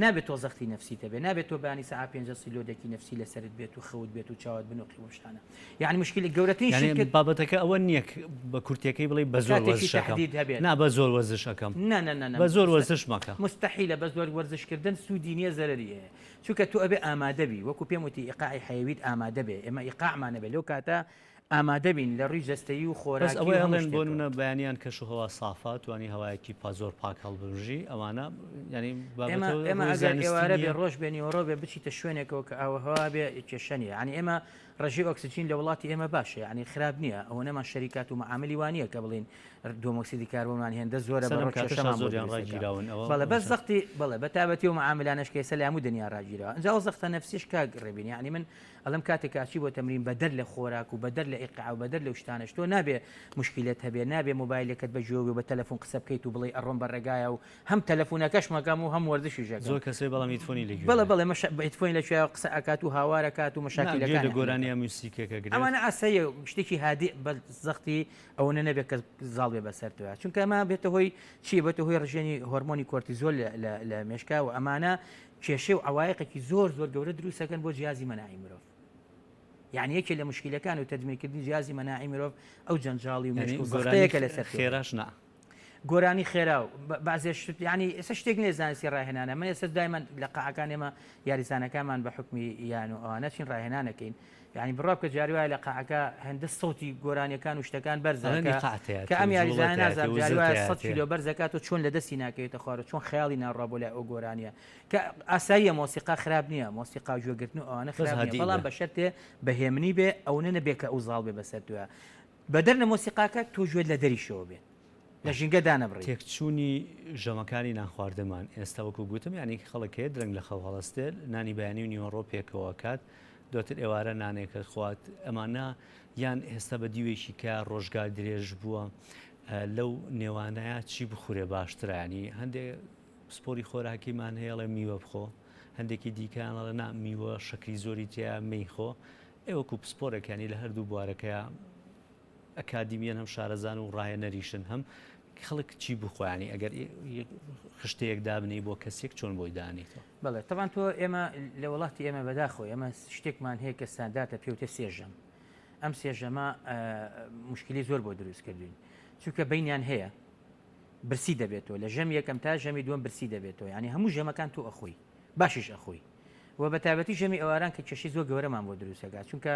[SPEAKER 2] نابێت تۆ زەختی نەفسیت هەبێت نابێت تۆ بەیانی سەعات پێنج هەستی load ێکی نەفسی لەسەرت بێت و خەوت بێت و چاوت بنوقی و شتانە یعنی مشکلی گەورەترین شت
[SPEAKER 1] یعنی
[SPEAKER 2] کە
[SPEAKER 1] بابەتەکە ئەوە نییە ک- بە کورتیەکەی بڵێ بە زۆر
[SPEAKER 2] کاتێکی
[SPEAKER 1] وەرزش ئەکەم
[SPEAKER 2] تەحدید هەبێت
[SPEAKER 1] نا بە زۆر وەرزش ئەکەم
[SPEAKER 2] نا نا نا نا
[SPEAKER 1] بە زۆر
[SPEAKER 2] مستە-
[SPEAKER 1] وەرزش مەکە
[SPEAKER 2] مستحیلە بە زۆر وەرزشکردن سوودی نییە زەرەری هەیە چونکە تۆ ئەبێ ئامادە بی وەکو پێم وتی ئیقاعی حەیەویت ئامادە بێ ئێمە ئیقاعمان هەبێ لەو کاتە. ئامادە بین لە ڕووی جەستەیی و
[SPEAKER 1] بەس
[SPEAKER 2] خۆراکی
[SPEAKER 1] ئەوەی
[SPEAKER 2] و هەموو
[SPEAKER 1] ئەڵێن بۆ
[SPEAKER 2] شتێکەوە.
[SPEAKER 1] نمونە بەیانیان کەش و هەوا سافە توانی هەوایەکی پا زۆر پاک هەڵبمژی ئەوانە یانی
[SPEAKER 2] ئێمە
[SPEAKER 1] بابەتە
[SPEAKER 2] ئێمە
[SPEAKER 1] ڕووی
[SPEAKER 2] ئەگەر
[SPEAKER 1] زانستی
[SPEAKER 2] ئێوارە بێ
[SPEAKER 1] نییە؟
[SPEAKER 2] ڕۆژ بێ نیوەڕۆ بێ بچیتە شوێنێکەوە کە ئاووهەوا بێ کێشە نییە یانی ئێمە ڕێژەی ئۆکسجین لە وڵاتی ئێمە باشە یانی خراپ نییە ئەوەنەمان شەریکات و مەعاملی وا نییە کە بڵێین دۆمۆکسیدی کاربۆنمان هێندە زۆرە
[SPEAKER 1] سەر
[SPEAKER 2] بە
[SPEAKER 1] لەم
[SPEAKER 2] ڕۆژ
[SPEAKER 1] کاتەشا
[SPEAKER 2] کێشەمان بۆ
[SPEAKER 1] زۆریان
[SPEAKER 2] دروست دەکا
[SPEAKER 1] ڕاگیراون ئەوە
[SPEAKER 2] بەڵێ بەس
[SPEAKER 1] باشە.
[SPEAKER 2] زەختی بەڵێ بە تایبەتی ئەو مەعاملانەش کە ئێستا لە هەموو دنیا ڕاگیراوە ئینجا ئەو زەختە نەفسیش کاک ڕێبین یانی من ئەڵێم کاتێک کە ئەچی بۆ تەمرین بەدەر لە خۆراک و بەدەر لە ئیقاع و بەدەر لەو شتانەش تۆ نابێ موشکیلەت هەبێ نابێ مۆبایلەکەت بە گوێوە بێ و بە تەلەفون قسە بکەیت و بڵێی ئەڕۆم بە ڕێگایا و هەم تەلەفونەکەشم ئەکەم و هەم وەرزشیش ئەکەم.
[SPEAKER 1] زۆر کەس هەیە بەڵام headphone ی لە گوێ
[SPEAKER 2] بەڵێ
[SPEAKER 1] هەیە.
[SPEAKER 2] بەڵێ مەشا headphone ی لە گوێیە قسە ئەکات و هاوار ئەکات و
[SPEAKER 1] نا گوێ لە
[SPEAKER 2] مەشاکیلەکانی حەل
[SPEAKER 1] گۆرانی
[SPEAKER 2] ئەکات.
[SPEAKER 1] یا میوزیکێک ئەگرێت.
[SPEAKER 2] ئەمانە ئاساییە شتێکی هادیء بە زەختی ئەوەنە نەبێ کە زاڵ بێ بەسەر تۆیا چونکە ئەمە بێتە هۆی چی بێتە هۆی ڕژێنی هۆرمۆنی کۆرتیزۆل لە لە لە مێشکا و ئەمانە کێشەی و عەوایقێکی زۆر زۆر گەورە دروست ئەکەن بۆ جیازی مەناعی مرۆڤ. یعنی یەکێ لە مشکلەکان و تەدمیرکردنی جیازی مەناعی مرۆڤ ئەو جەنجاڵی و مێشک و زەختەیە کە لەسەر
[SPEAKER 1] خێراش نا.
[SPEAKER 2] گۆرانی خێرا و بەعزێ شت یعنی ئێستا شتێک نییە زانستی ڕاهێنانە من ئێستا دایمەن لە قاعەکان ئێمە یاریزانەکانمان بە حکمی یان و ئەوانە چین ڕاهێنانەکەین یعنی بڕوا بکە جاری وایە لە قاعەکە هەندە سەوتی گۆرانیەکان و شتەکان بەرزە کە ئەم یاریزانە نازانم جاری وایە 100 کیلۆ بەرزەکات و چۆن لە دەستی ناکەوێتە خوارەوە چۆن خەیاڵی ناڕوا بۆ لای ئەو گۆرانیە کە ئاساییە مۆسیقا خراپ نییە مۆسیقا گوێگرتن و ئەوانە خراپ نییە بەڵام بە شەرتێ بە هێمنی بێ ئەونە نەبێ کە ئەو زاڵ بێ بەسەر تۆیا بەدەر لە مۆسیقاکە تۆ گوێت لە دەریشەوە بێت لە ژینگە دانەبڕی.
[SPEAKER 1] تێکچوونی ژەمەکانی نانخواردنمان ئێستا وەکو گوتم یانی خەڵک هەیە درەنگ لە خەو هەڵەستێت نانی بەیانی و نیوەڕۆ پێکەوە ئەکات دواتر ئێوارە نانێک ئەخوات ئەمانە یان ئێستا بە دیوێکی کە ڕۆژگار درێژ بووە لەو نێوانەیە چی بخورێ باشترە ینی هەندێک پسپۆری خۆراکیمان هەیە ئەڵێ میوە بخۆ هەندێکی دیکەیان ئەڵێ نا میوە شەکری زۆری تیا مەیخۆ ئێ وەکو پسپۆرێک ینی لە هەردوو بوارەکەیا ئەکادیمیەن هەم شارەزان و ڕاهێنەریشن هەم خەڵک چی بخۆیانی ئەگەر خشتەیەک دابنی بۆ کەسێک چۆن بۆی دانیتەوە؟
[SPEAKER 2] بەڵێ تەبان تۆ ئێمە لە وڵاتی ئێمە بەداخەوە ئێمە شتێکمان هەیە کە ستاندارتە پێوتە سێژەم ئەم سێژەمە مشکلی زۆر بۆ دروست کردوین چونکە بینیان هەیە برسی دەبێتەوە لە ژەم یەکەم تا ژەمی دووەم برسی دەبێتەوە یعنی هەموو ژەمەکان تۆ ئەخۆی باشیش ئەخۆی و بە تایبەتی ژەمی ئێواران کە کێشەی زۆر گەورەمان بۆ دروست ئەکات چونکە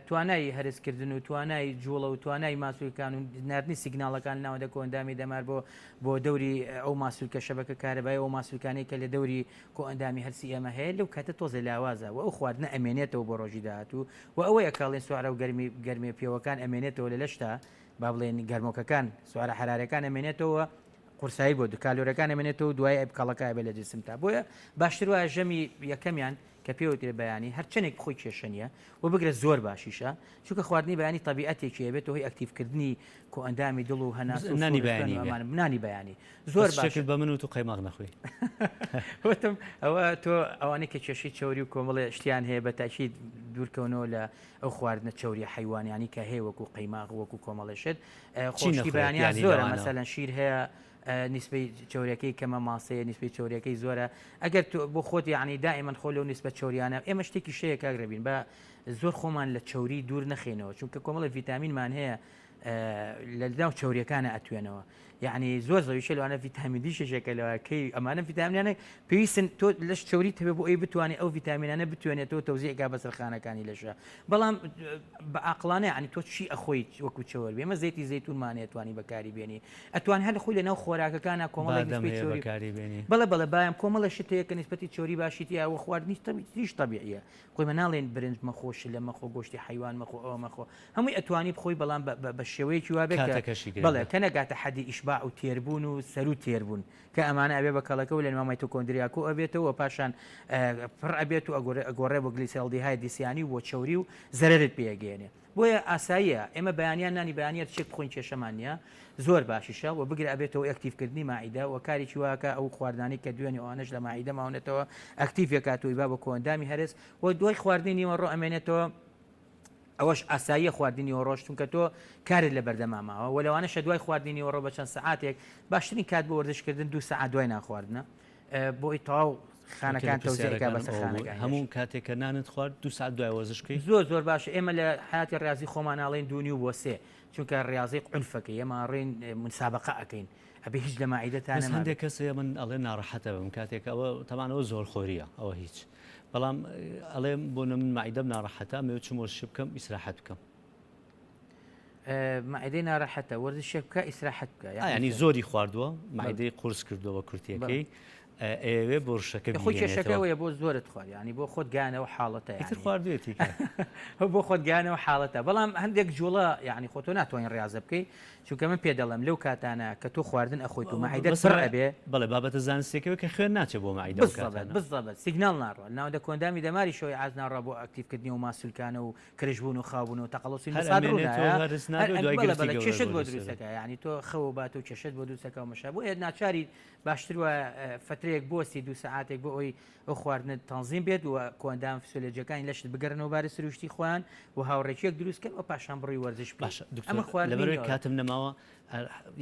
[SPEAKER 2] توانای هەرسکردن و توانای جوڵە و توانای ماسولکان و ناردنی سیگناڵەکان ناوەندە کۆئەندامی دەمار بۆ بۆ دەوری ئەو ماسولکە شەبەکە کارەبای ئەو ماسولکانەی کە لە دەوری کۆئەندامی هەرسی ئێمە هەیە لەو کاتە تۆزێ لاوازە و ئەو خواردنە ئەمێنێتەوە بۆ ڕۆژی داهاتوو و ئەوەیە کاڵێن سوعرە و گەرمی گەرمێ پێوەکان ئەمێنێتەوە لە لەشتا با بڵێن گەرمۆکەکان سوعرە حەرارەکان ئەمێنێتەوە قورسایی بۆ کالۆرەکان ئەمێنێتەوە دوای ئەب کەڵەکە ئەبێ لە جسمتا بۆیە باشتر وایە ژەمی یەکەمیان کە پێوترێ بەیانی هەرچەندێک بخۆی کێشە نییە و بگرە زۆر باشیشە چونکە خواردنی بەیانی تەبیعەتێکی ئەبێتە هۆی ئەکتیڤکردنی کۆئەندامی دڵ و هەناسە و
[SPEAKER 1] نانی
[SPEAKER 2] سوڕی خوێن
[SPEAKER 1] بەیانی
[SPEAKER 2] و
[SPEAKER 1] بێ
[SPEAKER 2] ئەمانە نانی بەیانی زۆر
[SPEAKER 1] بەس
[SPEAKER 2] باشە
[SPEAKER 1] شتێکت بە من وت و قەیماغ نەخۆی
[SPEAKER 2] وتم ئەوە تۆ ئەوانەی کە کێشەی چەوری و کۆمەڵێ شتیان هەیە بە تاکید دوورکەونەوە لە ئەو خواردنە چەوریە حەیوانیانی کە هەیە وەکو قەیماغ وەکو کۆمەڵێ شت
[SPEAKER 1] چی
[SPEAKER 2] خۆشتی
[SPEAKER 1] نەخورێت
[SPEAKER 2] بەیانیان
[SPEAKER 1] یانی
[SPEAKER 2] زۆرە
[SPEAKER 1] لەوانە؟
[SPEAKER 2] مەسەلەن شیر هەیە نیسبەی چەوریەکەی کەمە ماسەیە نیسبەی چەوریەکەی زۆرە ئەگەر تۆ بۆ خۆت یعنی دائیمەن خۆ لەو نیسبە چەوریانە ئێمە شتێکی شەیە کاک رەبین بە زۆر خۆمان لە چەوری دوور نەخینەوە چونکە کۆمەڵە ڤیتامینمان هەیە لە ناو چەوریەکانە ئەتوێنەوە یعنی زۆر زەویشە لەوانە ڤیتامین دی شێشێکە لەوە کەی ئەمانە ڤیتامینانە پێویستن تۆ لەش چەوری تەبێ بۆ ئەوی بتوانێت ئەو ڤیتامینانە بتوێنێتەوە تەوزیعکا بەسەر خانەکانی لەشە بەڵام بە عاقڵانە یعنی تۆ چی ئەخۆیت وەکو چەور بێ ئێمە زەیتی زەیتونمان هەیە توانی بەکاری بێنی ئەتوان هەر خۆی لەناو خۆراکەکانا کۆمەڵێک
[SPEAKER 1] بادەم
[SPEAKER 2] نیسبەی
[SPEAKER 1] هەیە
[SPEAKER 2] چەوری
[SPEAKER 1] بەکاری بێنی.
[SPEAKER 2] بەڵێ بەڵێ بایم کۆمەڵێ شت هەیە کە نیسبەتی چەوری باشی تیا وە خواردنی تریش تەبیعیە خۆی مە ناڵێن برنج مەخۆ شلە مەخۆ گۆشتی حەیوان مەخۆ ئەوە مەخۆ هەمووی ئەتوانی بخۆی بەڵام بە شێوەیەکی وابێ کە
[SPEAKER 1] کاتەکەشی
[SPEAKER 2] بەڵێ
[SPEAKER 1] گرنگە.
[SPEAKER 2] کە نەگاتە حەدی ئیشباع و تێربوون و سەروو تێربوون کە ئەمانە ئەبێ بە کەڵەکە و لە نێوان مایتۆکۆندریا کۆ ئەبێتەوە و پاشان پڕ ئەبێت و ئەگۆڕێ بۆ گلیسێرالدیهاید دیسیانی و بۆ چەوری و زەرەرت پێ ئەگەیەنێ بۆیە ئاساییە ئێمە بەیانیان نانی بەیانی هەرچیەک بخۆین کێشەمان نیە زۆر باشیشە و بگرە ئەبێتەوە ئەکتیڤکردنی ماعیدە و کارێکی واکە ئەو خواردنانەی کە دوێنێ ئەوانەش لە ماعیدە ماونەتەوە ئەکتیڤ ئەکات و ئیبا بە کۆئەندامی هەرس و دوای خواردنی نیوەڕۆ ئەمێنێتەوە ئەوەش ئاساییە خواردنی نیوەڕۆش چونکە تۆ کارت لە بەردەما ماوە و لەوانەشە دوای خواردنی نیوەڕۆ بە چەند سەعاتێک باشترین کات بۆ وەرزشکردن دوو سەعات دوای نان خواردنە بۆی تەواو خانەکان تەوزیع کا بەسەر خانەکان
[SPEAKER 1] هەموو کاتێک کە نانت خوارد دوو سەعات دوای وەرزش بکەی
[SPEAKER 2] زۆر زۆر باشە ئێمە لە حیاتی ڕاضی خۆمان ئاڵێن دوو نیو بۆ سێ چونکە ڕاضی عونفەکەی ئێمە ڕێن مسابقە ئەەکەین ئەبێ هیچ لە ماعیدەتان
[SPEAKER 1] بەس هەندێک کەس هەیە من ئەڵێ ناڕەحەتە بم کاتێک ئەوە تەمان ئەوە زۆر خۆریە ئەوە هیچ بەڵام ئەڵێم بۆ من مەعیدەم ناڕەحەتە ئەمەوێ چم وەرزش بکەم ئیسراحەت بکەم.
[SPEAKER 2] مەعیدەی ناڕەحەتە وەرزشێک بکە ئیسراحەت بکە
[SPEAKER 1] یانی زۆری خواردووە مەعیدەی قورس کردووە بە کورتیەکەی ئەیەوێ بۆرشەکە
[SPEAKER 2] خۆی کێشەکەەوەیە بۆ زۆرت خوارد ینی بۆ خۆت گانەوە حاڵەتە
[SPEAKER 1] ئیتر خواردوێتی
[SPEAKER 2] بۆ خۆت گانەوە حاڵەتە بەڵام هەندێک جوڵە یعنی خۆ تۆ ناتوانین ڕاضە بکەیت چونکە من پێ دەڵێم لەو کاتانە کە تۆ خواردن ئەخۆیت و مەعیدەت پڕ ئەبێ.
[SPEAKER 1] بەڵێ بابەتە زانستیەکەوە کە خوێن ناچێ بۆ مەعیدە ئەو کاتانە.
[SPEAKER 2] بالضبط signal ناڕوا ناوەندە کۆئەندامی دەماریشەوەی عاز ناڕوا بۆ active کردنی ئەو ماسولکانە و کرژبوون و خاوبوون و تەقەڵوسی
[SPEAKER 1] هەر
[SPEAKER 2] نوسات
[SPEAKER 1] ئەمێنێتەوە
[SPEAKER 2] ڕوونایە
[SPEAKER 1] هەرس
[SPEAKER 2] هەر
[SPEAKER 1] نابێ و
[SPEAKER 2] ئەم
[SPEAKER 1] دوای
[SPEAKER 2] بەڵێ
[SPEAKER 1] گرفتی
[SPEAKER 2] بەڵێ
[SPEAKER 1] گەورەت
[SPEAKER 2] کێشەت
[SPEAKER 1] بۆ
[SPEAKER 2] بۆ
[SPEAKER 1] دروست
[SPEAKER 2] دروست
[SPEAKER 1] دەبێ.
[SPEAKER 2] ئەکا یانی تۆ خەو بات و کێشەت بۆ دروست ئەکا و مەشا بۆیە ناچاری باشتر وایە فەترەیەک بوەستی دوو سەعاتێک بۆ ئەوەی ئەو خواردنەت تەنزیم بێت و کۆئەندامە فسیۆلۆجیەکانی لەشت بگەڕێنەوە باری سروشتی خۆیان و هاوڕێکیەک دروست کەن و پاشان بڕۆی وەرزش بکەی
[SPEAKER 1] باشە دکتۆر
[SPEAKER 2] ئەمە خواردنی
[SPEAKER 1] لەبەرئەوەی
[SPEAKER 2] نیوەڕۆ.
[SPEAKER 1] کاتم نەماوە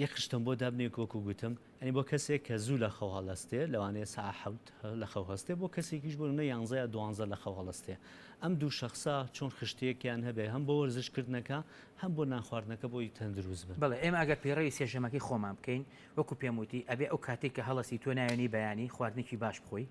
[SPEAKER 1] یەک شتم بۆ دابنێ وەکو گوتم یانی بۆ کەسێک کە زوو لە خەو هەڵەستێ لەوانەیە سەعات حەوت لە خەو هەستێ بۆ کەسێکیش بۆ نمونە یانزە یا دوانزە لە خەو هەڵەستێ ئەم دوو شەخسە چۆن خشتەیەکیان هەبێ هەم بۆ وەرزش کردنەکە هەم بۆ نان خواردنەکە بۆی تەندروست بن.
[SPEAKER 2] بەڵێ ئێمە ئەگەر پەیڕەوی سێ ژەمەکەی خۆمان بکەین وەکو پێم وتی ئەبێ ئەو کاتەی کە هەڵەسی تۆ ناوێنی بەیانی خواردنێکی باش بخۆی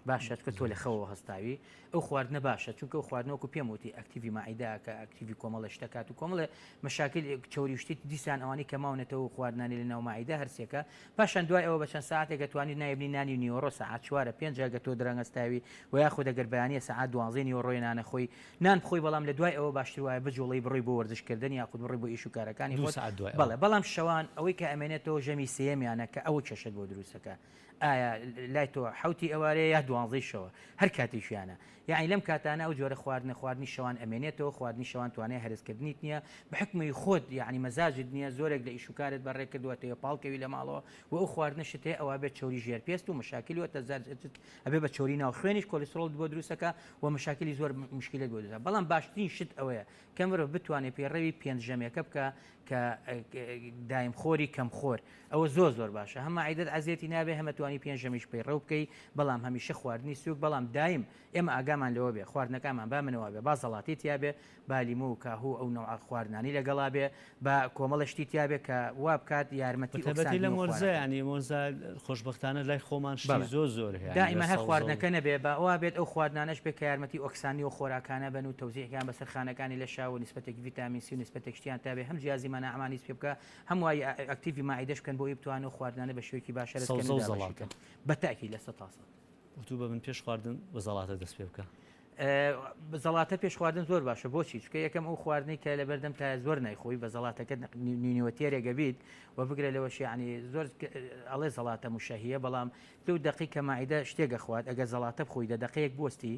[SPEAKER 2] باشە چونکە تۆ لە خەوەوە هەستاوی ئەو خواردنە باشە چونکە ئەو خواردنە وەکو پێم وتی active ی مەعیدە کە active ی کۆمەڵە شتەکات و کۆمەڵێ مەشاکل چەوری شتی دیسان ئەوانەی کە ماونەتەوە و خواردنانی لە ناو مەعیدە هەرسێکە پاشان دوای ئەوە بە چەند ساعتێک ئەتوانیت نایبنی نانی نیوەڕۆ سەعات چوارە پێنج ئەگەر تۆ درەنگ هەستاوی و یاخود ئەگەر بەیانیە سەعات دوانزەی نیوەڕۆیە نانە خۆی نان بخۆی بەڵام لە دوای ئەوە باشتر وایە بجوڵێی بڕۆی بۆ وەرزش کردن یاخود بڕۆی بۆ ئیش و کارەکانی
[SPEAKER 1] دوو
[SPEAKER 2] خۆت
[SPEAKER 1] سەعات دوای ئەوە.
[SPEAKER 2] بەڵێ بەڵام شەوان ئەوەی کە ئەمێنێتەوە ژەمی سێیەمیانە کە ئەوە کێشەت بۆ دروست ئەکا ئایا لای تۆ حەوتی ئێوارەیە یا دوانزەی شەوە هەر کاتێکیانە یەعنی لەم کاتانە ئەو جۆرە خواردنە خواردنی شەوان ئەمێنێتەوە خواردنی شەوان توانای هەرسکردنیت نییە بە حوکمی خۆت یەعنی مەزاجت نییە زۆرێک لە ئیش و کارت بەڕێ کردووە ئەتەوێ پاڵ کەوی لە ماڵەوە و ئەو خواردنەشت هەیە ئەوا بێت چەوری ژێر پێست و مەشاکیل و تەزارجت ئەبێ بە چەوری ناو خوێنیش کۆلیسترۆڵت بۆ دروست ئەکا و مەشاکیلی زۆر مشکیلەت بۆ دروست بەڵام باشترین شت ئەوەیە کە مرۆڤ بتوانێت پەیڕەوی پێنج ژەمێکە بکا کە دایم خۆری کەم خۆر ئەوە زۆر زۆر باشە هەم مەعیدەت عەزێتی نابێ هەم ئەتوانی پێنج ژەمیش پەیڕەو بکەی بەڵام هەمیشە خواردنی سوک بەڵام دایم ئێمە ئاگامان لەوە بێ خواردنەکانمان با منەوە بێ با زەڵاتی تیا بێ با لیمۆ و کاهو و ئەو نەوعە خواردنانی لەگەڵا بێ با کۆمەڵە شتی تیا بێ کە وا بکات یارمەتی
[SPEAKER 1] بەتایبەتی لەم
[SPEAKER 2] ئۆکساندن و
[SPEAKER 1] وەرزە
[SPEAKER 2] خواردن.
[SPEAKER 1] یانی ئەم وەرزە خۆشبەختانە لای خۆمان شتی
[SPEAKER 2] بەڵێ
[SPEAKER 1] زۆر زۆر هەیە یانی لە
[SPEAKER 2] دائیمەن هەر
[SPEAKER 1] سەوزە و
[SPEAKER 2] خواردنەکە نەبێ با وا بێت ئەو خواردنانەش بێ کە یارمەتی ئۆکساندنی ئەو خۆراکانە بەن و تەوزیعیان بەسەر خانەکانی لەشا و نیسبەتێک ڤیتامین سی و نیسبەتێک شتیان تا بێ هەم جیازی مەناعەمانیز پێ بکا هەم وای active ی مەعیدەش بکەن بۆ ئەوەی بتوانن ئەو خواردنانە بە شێوەیەکی باش هەرس کەن
[SPEAKER 1] سەوزە
[SPEAKER 2] و
[SPEAKER 1] و
[SPEAKER 2] دابەشی
[SPEAKER 1] زەڵاتە.
[SPEAKER 2] کەن بە تەئکید لە سەتا سەد.
[SPEAKER 1] وتوو بە من پێش خواردن بە زەڵاتە دەست پێ بکە.
[SPEAKER 2] زەڵاتە پێش خواردن زۆر باشە بۆچی چونکە یەکەم ئەو خواردنەی کە لەبەردەم تایە زۆر نایخۆی بە زەڵاتەکەت نیوە تێرێک ئەبیت و بگرە لەوەش یعنی زۆر ئەڵێ زەڵاتە مشەهیە بەڵام لەو دەقی کە مەعیدە شتێک ئەخوات ئەگەر زەڵاتە بخۆی دە دەقەیەک بوەستی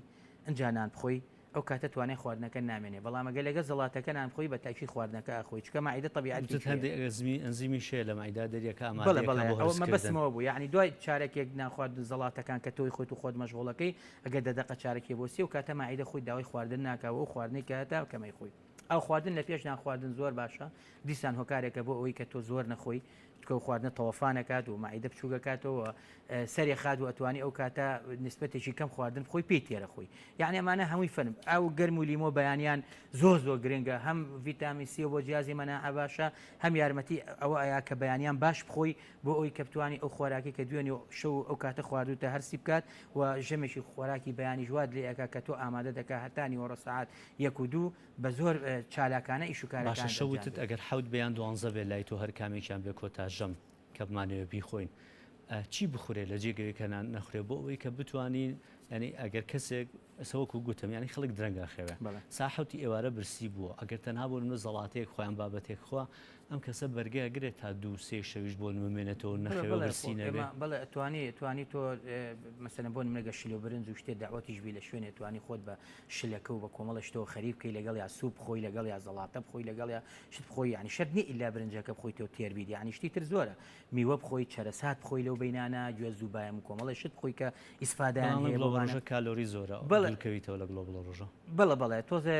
[SPEAKER 2] ئنجا نان بخۆی ئەو کاتە توانای خواردنەکە نامێنێ بەڵام ئەگەر لەگەڵ زەڵاتەکە نان بخۆی بە تاکید خواردنەکە ئەخۆی چونکە مەعیدە تەبیعەتی
[SPEAKER 1] وتت
[SPEAKER 2] هەیە.
[SPEAKER 1] هەندێک ئەزمی ئەنزیمیش هەیە لە مەعیدە دەریەکە
[SPEAKER 2] بەڵێ
[SPEAKER 1] ئامادەیەکە
[SPEAKER 2] بەڵێ
[SPEAKER 1] بۆ
[SPEAKER 2] ئەوە
[SPEAKER 1] هەرسکردن.
[SPEAKER 2] مەبەستمەوە بوو یەعنی دوای چارەکێک نان خواردن زەڵاتەکان کە تۆی خۆت و خۆت مەشغوڵەکەی ئەگەر دە دەقە چارەکێ بۆ سێ و کاتە مەعیدە خۆی داوای خواردن ناکا و ئەو خواردنەی کە هەتە کەمەی خۆی. ئاو خواردن لە پێش نان خواردن زۆر باشە دیسان هۆکارێکە بۆ ئەوەی کە تۆ زۆر نەخۆی چونکە ئەو خواردنە تەوەفان ئەکات و مەعیدە بچووک ئەکاتەوە و سەری خات و ئەتوانی ئەو کاتە نسبەتێکی کەم خواردن بخۆی پێی تێرە خۆی یعنی ئەمانە هەمووی فەرم ئاو گەرم و لیمۆ بەیانیان زۆر زۆر گرنگە هەم ڤیتامین سی بۆ جیازی مەناعە باشە هەم یارمەتی ئەوە ئەیا کە بەیانیان باش بخۆی بۆ ئەوی کە بتوانی ئەو خۆراکی کە دوێنێ و شەو ئەو کاتە خواردوتە هەرسی بکات و ژەمێکی خۆراکی بەیانیش وات لێ ئەکا کە تۆ ئامادە دەکا هەتا نیوەڕۆ سەعات یەک و دوو بە زۆر چالاکانە ئیش و
[SPEAKER 1] باشە
[SPEAKER 2] کارەکانت
[SPEAKER 1] شەو
[SPEAKER 2] ئەنجام
[SPEAKER 1] وتت
[SPEAKER 2] بدەی.
[SPEAKER 1] ئەگەر حەوت بێ یان دوانزە بێ لای تۆ هەر کامێکیان بێ کۆتا ژەم کە بمانەوێ بیخۆین چی بخورێ لە جێگەوەی کە نان نەخورێ بۆ ئەوەی کە بتوانین یانی ئەگەر کەسێک ئێستا وەکو گوتم یانی خەڵک درەنگ ئەخەوێ
[SPEAKER 2] بەڵێ.
[SPEAKER 1] سا حەوتی ئێوارە برسی بووە ئەگەر تەنها بۆ نمونە زەڵاتەیەک خۆیان بابەتێک خوا ئەم کەسە بەرگە ئەگرێت تا دوو سێ شەویش بۆ نمونە بمێنێتەوە
[SPEAKER 2] بەڵێ
[SPEAKER 1] نەخەوێ و
[SPEAKER 2] بەڵێ خۆ
[SPEAKER 1] برسی نەبێ؟
[SPEAKER 2] ئێمە بەڵێ ئەتوانی ئەتوانی تۆ مەسەلەن بۆ نمونە گەر شل و برنج و شتێ دەعوەتیش بی لە شوێنێ توانی خۆت بە شلەکە و بە کۆمەڵە شتەوە خەریک بکەی لەگەڵیا سوپ بخۆی لەگەڵیا زەڵاتە بخۆی لەگەڵیا شت بخۆی یانی شەرت نیە ئیلا برنجەکە بخۆی تۆ تێر بیت یانی شتی تر زۆرە میوە بخۆی چەرەسات بخۆی لەو بەینانە گوێز و بایەم و کۆمەڵێ شت بخۆی کە ئیسفادەیان
[SPEAKER 1] بەڵام
[SPEAKER 2] هەیە
[SPEAKER 1] گڵۆ
[SPEAKER 2] بۆ
[SPEAKER 1] بەڕۆژە کالۆری زۆرە
[SPEAKER 2] بەڵێ
[SPEAKER 1] دوور کەویتەوە لە گڵۆ بڵۆڕۆژە.
[SPEAKER 2] بەڵێ بەڵێ تۆزێ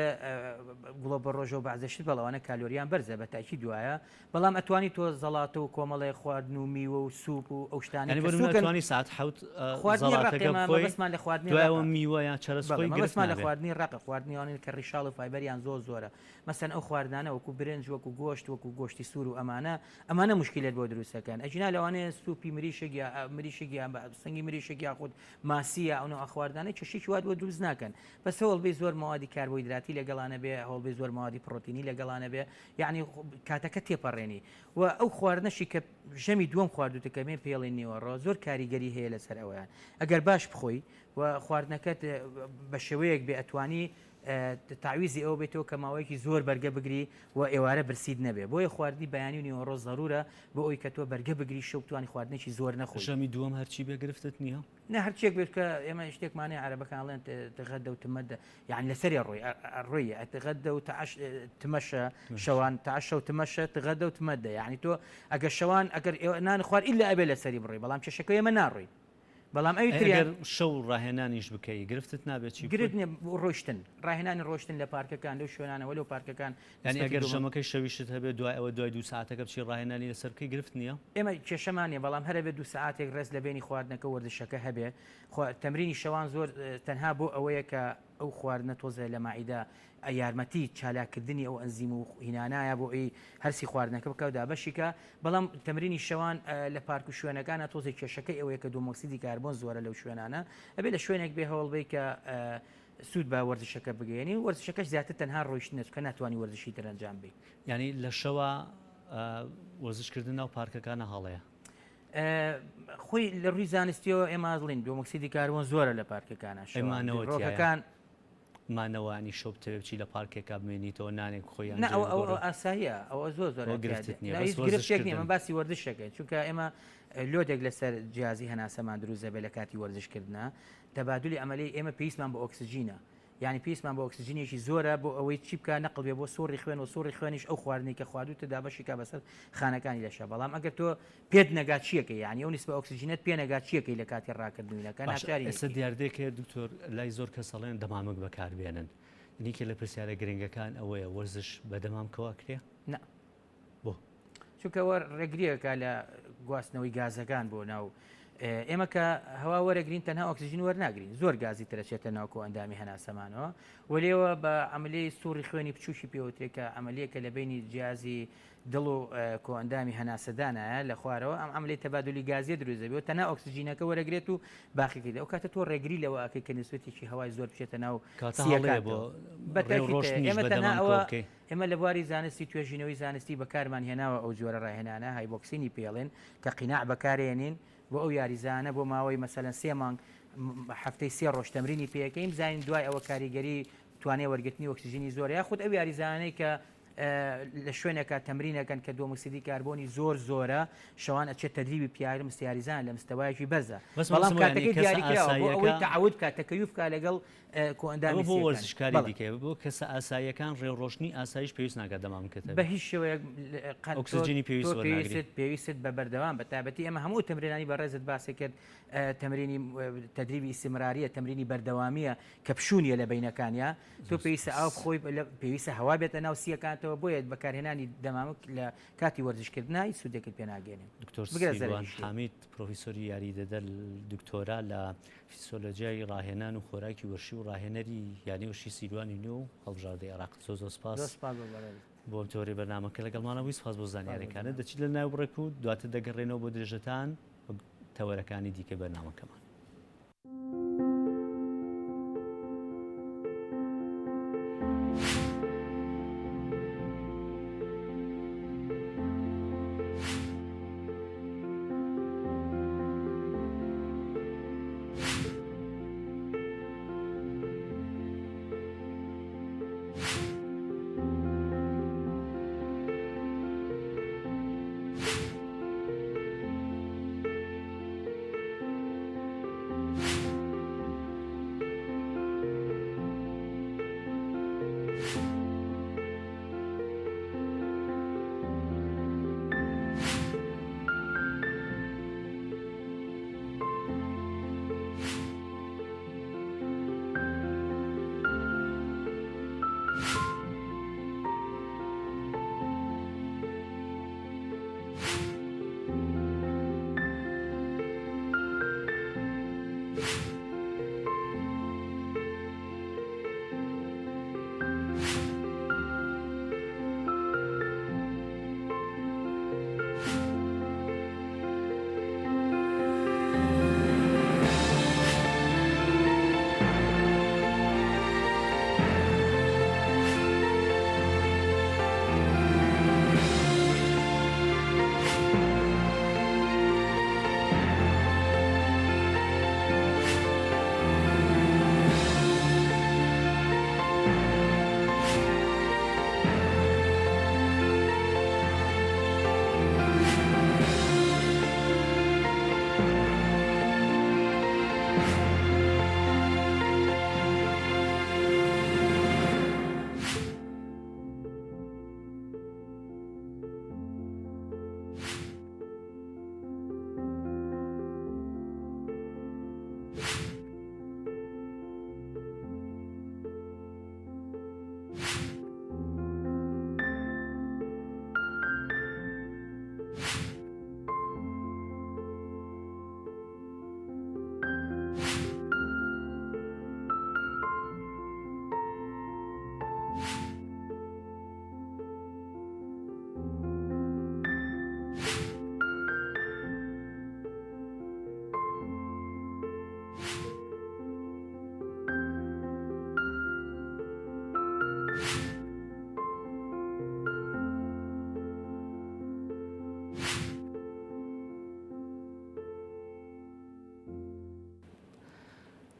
[SPEAKER 2] گڵۆ بەڕۆژە و بەعزێ شت بەڵێ ئەوانە کالۆریان بەرزە بە تاکید وایە بەڵام ئەتوانی تۆ زەڵاتە و کۆمەڵێ خواردن و میوە و سوپ و ئەو شتانەی
[SPEAKER 1] یانی
[SPEAKER 2] کە
[SPEAKER 1] بۆ نمونە
[SPEAKER 2] سوکن
[SPEAKER 1] ئەتوانی ساعت حەوت
[SPEAKER 2] خواردنی ڕەق
[SPEAKER 1] زەڵاتەکە
[SPEAKER 2] ئێمە
[SPEAKER 1] بخۆی
[SPEAKER 2] مەبەستمان لە خواردنی
[SPEAKER 1] دوای ئەوە
[SPEAKER 2] ڕەقە
[SPEAKER 1] میوە یان چەرەس
[SPEAKER 2] بەڵێ
[SPEAKER 1] خۆی گرفت
[SPEAKER 2] مەبەستمان لە
[SPEAKER 1] نابێ.
[SPEAKER 2] خواردنی ڕەقە خواردنی ئەوانەی کە ڕیشاڵ و فایبەریان زۆر زۆرە مەسەن ئەو خواردنانە وەکو برنج وەکو گۆشت وەکو گۆشتی سوور و ئەمانە ئەمانە موشکیلەت بۆ دروست ئەکەن ئەگینا لەوانەیە سوپی مریشک یا مریشک یا سنگی مریشک یاخود ماسی یا ئەو نەوعە. نەوعە خواردنانە کێشەیەکی وات بۆ دروست ناکەن بەس هەوڵ بێ زۆر مەوادی کاربۆیدراتی لەگەڵانە بێ هەوڵ بێ زۆر مەوادی پڕۆتینی لەگەڵانە بێ یعنی کاتەکە تێپەڕێنی و ئەو خواردنەشی کە ژەمی دووەم خواردوتە کە مێ پێڵێن نیوەڕۆ زۆر کاریگەری هەیە لەسەر ئەویان ئەگەر باش بخۆی و خواردنەکەت بە شێوەیەک بێ ئەتوانی تەعویزی ئەوە بێتەوە کە ماوەیەکی زۆر بەرگە بگری و ئێوارە برسیت نەبێ بۆیە خواردنی بەیانی و نیوەڕۆ زەرورە بۆ ئەوی کە تۆ بەرگە بگری شەو بتوانی خواردنێکی زۆر نەخۆی.
[SPEAKER 1] ژەمی دووەم هەرچی بێ گرفتت نییە؟
[SPEAKER 2] نا هەرچیەک بێت کە ئێمە شتێکمان هەیە عەرەبەکان ئەڵێن تغدە و تمەدە یعنی لەسەری ڕۆی ڕۆی تغدە و تعش تمەشە شەوان تعشە و تمەشە تغدە و تمەدە یعنی تۆ ئەگەر شەوان ئەگەر نان خوارد ئیلا ئەبێ لەسەری بڕۆی بەڵام کێشەکە ئێمە ناڕۆین بەڵام ئەوی
[SPEAKER 1] تریان ئەگەر شەو ڕاهێنانیش بکەی گرفتت نابێت چی
[SPEAKER 2] گرفت نیە ڕۆشتن ڕاهێنانی ڕۆشتن لە پارکەکان لەو شوێنانەوە لەو پارکەکان
[SPEAKER 1] یانی ئەگەر ژەمەکەی شەویشت هەبێت دوای ئەوە دوای دوو ساعتەکە بچی ڕاهێنانی لەسەر بکەی گرفت نییە؟
[SPEAKER 2] ئێمە کێشەمان نیە بەڵام هەر ئەبێت دوو سەعاتێک ڕێز لە بەینی خواردنەکە و وەرزشەکە هەبێ خوا تەمرینی شەوان زۆر تەنها بۆ ئەوەیە کە ئەو خواردنە تۆزێ لە مەعیدە یارمەتی چالاک کردنی ئەو ئەنزیم و هینانایە بۆ ئەوی هەرسی خواردنەکە بکا و دابەشی کا بەڵام تەمرینی شەوان لە پارک و شوێنەکانە تۆزێ کێشەکەی ئەوەیە کە دومۆکسیدی کاربۆن زۆرە لەو شوێنانە ئەبێ لە شوێنێک بێ هەوڵ بەی کە سوود بە وەرزشەکە بگەیەنی و وەرزشەکەش زیاتر تەنها ڕۆیشتنە چونکە ناتوانی وەرزشی تر ئەنجام بەی.
[SPEAKER 1] یانی لە شەوا وەرزش کردن ناو پارکەکانە هەڵەیە؟
[SPEAKER 2] خۆی لە ڕووی زانستیەوە ئێمە ئەڵێین دومۆکسیدی کاربۆن زۆرە لە پارکەکانە شەوان ڕۆکەکان
[SPEAKER 1] مانەوانی شەو بتەوێ بچی لە پارکێکا بمێنیتەوە نانێک بخۆی یان
[SPEAKER 2] نا ئەوە ئەوە ئاساییە ئەوە زۆر زۆر
[SPEAKER 1] ئەوە گرفتت نییە
[SPEAKER 2] بەس
[SPEAKER 1] هیچ
[SPEAKER 2] گرفتێک نییە
[SPEAKER 1] وەرزشکردن
[SPEAKER 2] من باسی وەرزش دەکەین چونکە ئێمە load ێک لەسەر جیازی هەناسەمان دروست دەبێت لە کاتی وەرزشکردنا تەبادلی عەمەلی ئێمە پێویستمان بە ئۆکسجینە یانی پێویستمان بە ئۆکسجینێکی زۆرە بۆ ئەوەی چی بکا نەقڵ بێ بۆ سوڕی خوێن و سوڕی خوێنیش ئەو خواردنەی کە خواردوتە دابەشی کا بەسەر خانەکانی لەشە بەڵام ئەگەر تۆ پێت نەگا چیەکەی یانی ئەو نیسبە ئۆکسجینەت پێ نەگا چیەکەی لە کاتی ڕاکردنوینەکە
[SPEAKER 1] باشە
[SPEAKER 2] ناچاری
[SPEAKER 1] ئێستا
[SPEAKER 2] نەکەی.
[SPEAKER 1] دیاردەیەک هەیە دکتۆر لای زۆر کەس ئەڵێن دەمامک بەکار بێنن یەکێ لە پرسیارە گرنگەکان ئەوەیە وەرزش بە دەمامکەوە ئەکرێ؟
[SPEAKER 2] نا.
[SPEAKER 1] بۆ؟
[SPEAKER 2] چونکە وە ڕێگریەکە لە گواستنەوەی گازەکان بۆ ناو ئێمە کە هەوا وەرەگرین تەنها ئۆکسجین وەرناگرین زۆر گازی ترەچێتە ناو کۆئەندامی هەناسەمانەوە و لێوە بە عملیەی سوڕی خوێنی بچووکی پێوترێت کە عملیەکە لە بینی جیازی دڵ و کۆئەندامی هەناسەدانایە لە خوارەوە ئەم عملیەی تەبادلی گازیە دروست دەبێت و تەنها ئۆکسجینەکە وەرەگرێت و باقیەکەی ئەو کاتە تۆ ڕێگری لەوە ئەکەی کە نسبەتێکی هەوای زۆر بچێتە ناو
[SPEAKER 1] کاتە هەڵەیە بۆ
[SPEAKER 2] سییەکانتەوە بە
[SPEAKER 1] ڕێ و
[SPEAKER 2] تاکید
[SPEAKER 1] ڕۆشتنیش
[SPEAKER 2] ئێمە
[SPEAKER 1] بە
[SPEAKER 2] تەنها
[SPEAKER 1] دەمامکەوە
[SPEAKER 2] ئەوە
[SPEAKER 1] بکەی.
[SPEAKER 2] ئێمە لە بواری زانستی توێژینەوەی زانستی بەکارمان هێناوە ئەو جۆرە ڕاهێنانە هایبۆکسینی پێڵێن کە قیناع بەکارێنین بۆ ئەو یاریزانە بۆ ماوەی مەسەلەن سێ مانگ هەفتەی سێ ڕۆژ تەمرینی پێەکەین بزانین دوای ئەوە کاریگەری توانای وەرگرتنی ئۆکسجینی زۆر یاخود ئەو یاریزانانەی کە لە شوێنێکا تەمرینەکەن کە دووەمۆکسیدی کاربۆنی زۆر زۆرە شەوان ئەچێت تەدریبی پیاگر مست یاریزان لە مستەوایەکی بەرزە
[SPEAKER 1] بەس
[SPEAKER 2] بەڵام
[SPEAKER 1] مەبەستم ئەوەیە یانی
[SPEAKER 2] کاتەکەی
[SPEAKER 1] کەسە
[SPEAKER 2] دیاریکراوە بۆ ئەوەی
[SPEAKER 1] ئاساییەکە
[SPEAKER 2] تەعەود بکات تەکەیوف بکات لەگەڵ کۆئەندامی
[SPEAKER 1] ئەوە بۆ
[SPEAKER 2] سییەکانی
[SPEAKER 1] وەرزشکاری
[SPEAKER 2] بەڵێ.
[SPEAKER 1] دیکەیە بۆ کەسە ئاساییەکان ڕێوڕۆشتنی ئاساییش پێویست ناکات دەمامکت
[SPEAKER 2] بە
[SPEAKER 1] هەبێ.
[SPEAKER 2] هیچ شێوەیەک قەت تۆ
[SPEAKER 1] ئۆکسجینی
[SPEAKER 2] تۆ
[SPEAKER 1] پێویست وەرناگری.
[SPEAKER 2] پێویستت پێویستت بە بەردەوام بە تایبەتی ئێمە هەموو تەمرینانی بەڕێزت باسی کرد تەمرینی تەدریبی ئیستیمراریە تەمرینی بەردەوامیە کە پشوو نیە لە بەینەکانیا تۆ
[SPEAKER 1] زۆر
[SPEAKER 2] پێویستە ئاو
[SPEAKER 1] سوپاس.
[SPEAKER 2] بخۆی پێویستە هەوا بێتە ناو سییەکانتەوە بۆیە بەکارهێنانی دەمامک لە کاتی وەرزشکردنا هیچ سوودێکت پێ ناگەیەنێ
[SPEAKER 1] دکتۆر
[SPEAKER 2] بگرە
[SPEAKER 1] سیروان
[SPEAKER 2] زەرەریشی هەیە.
[SPEAKER 1] حامید پرۆفیسۆری یاریدەدەر دکتۆرا لە فیسۆلۆجیای ڕاهێنان و خۆراکی وەرشی و ڕاهێنەری یانەی وەرشی سیروانی نوێ و هەڵبژاردەی عێراق. زۆر زۆر سپاس.
[SPEAKER 2] زۆر سپاس بۆ بەڕێزت.
[SPEAKER 1] بۆ ئەم تەوەرەی بەرنامەکە لەگەڵمانە بووی، سپاس بۆ
[SPEAKER 2] سپاس بۆ
[SPEAKER 1] زانیاریەکانت.
[SPEAKER 2] جەنابت.
[SPEAKER 1] دەچین لە ناو بڕێک و دواتر دەگەڕێینەوە بۆ درێژەدان بە تەوەرەکانی دیکەی بەرنامەکەمان.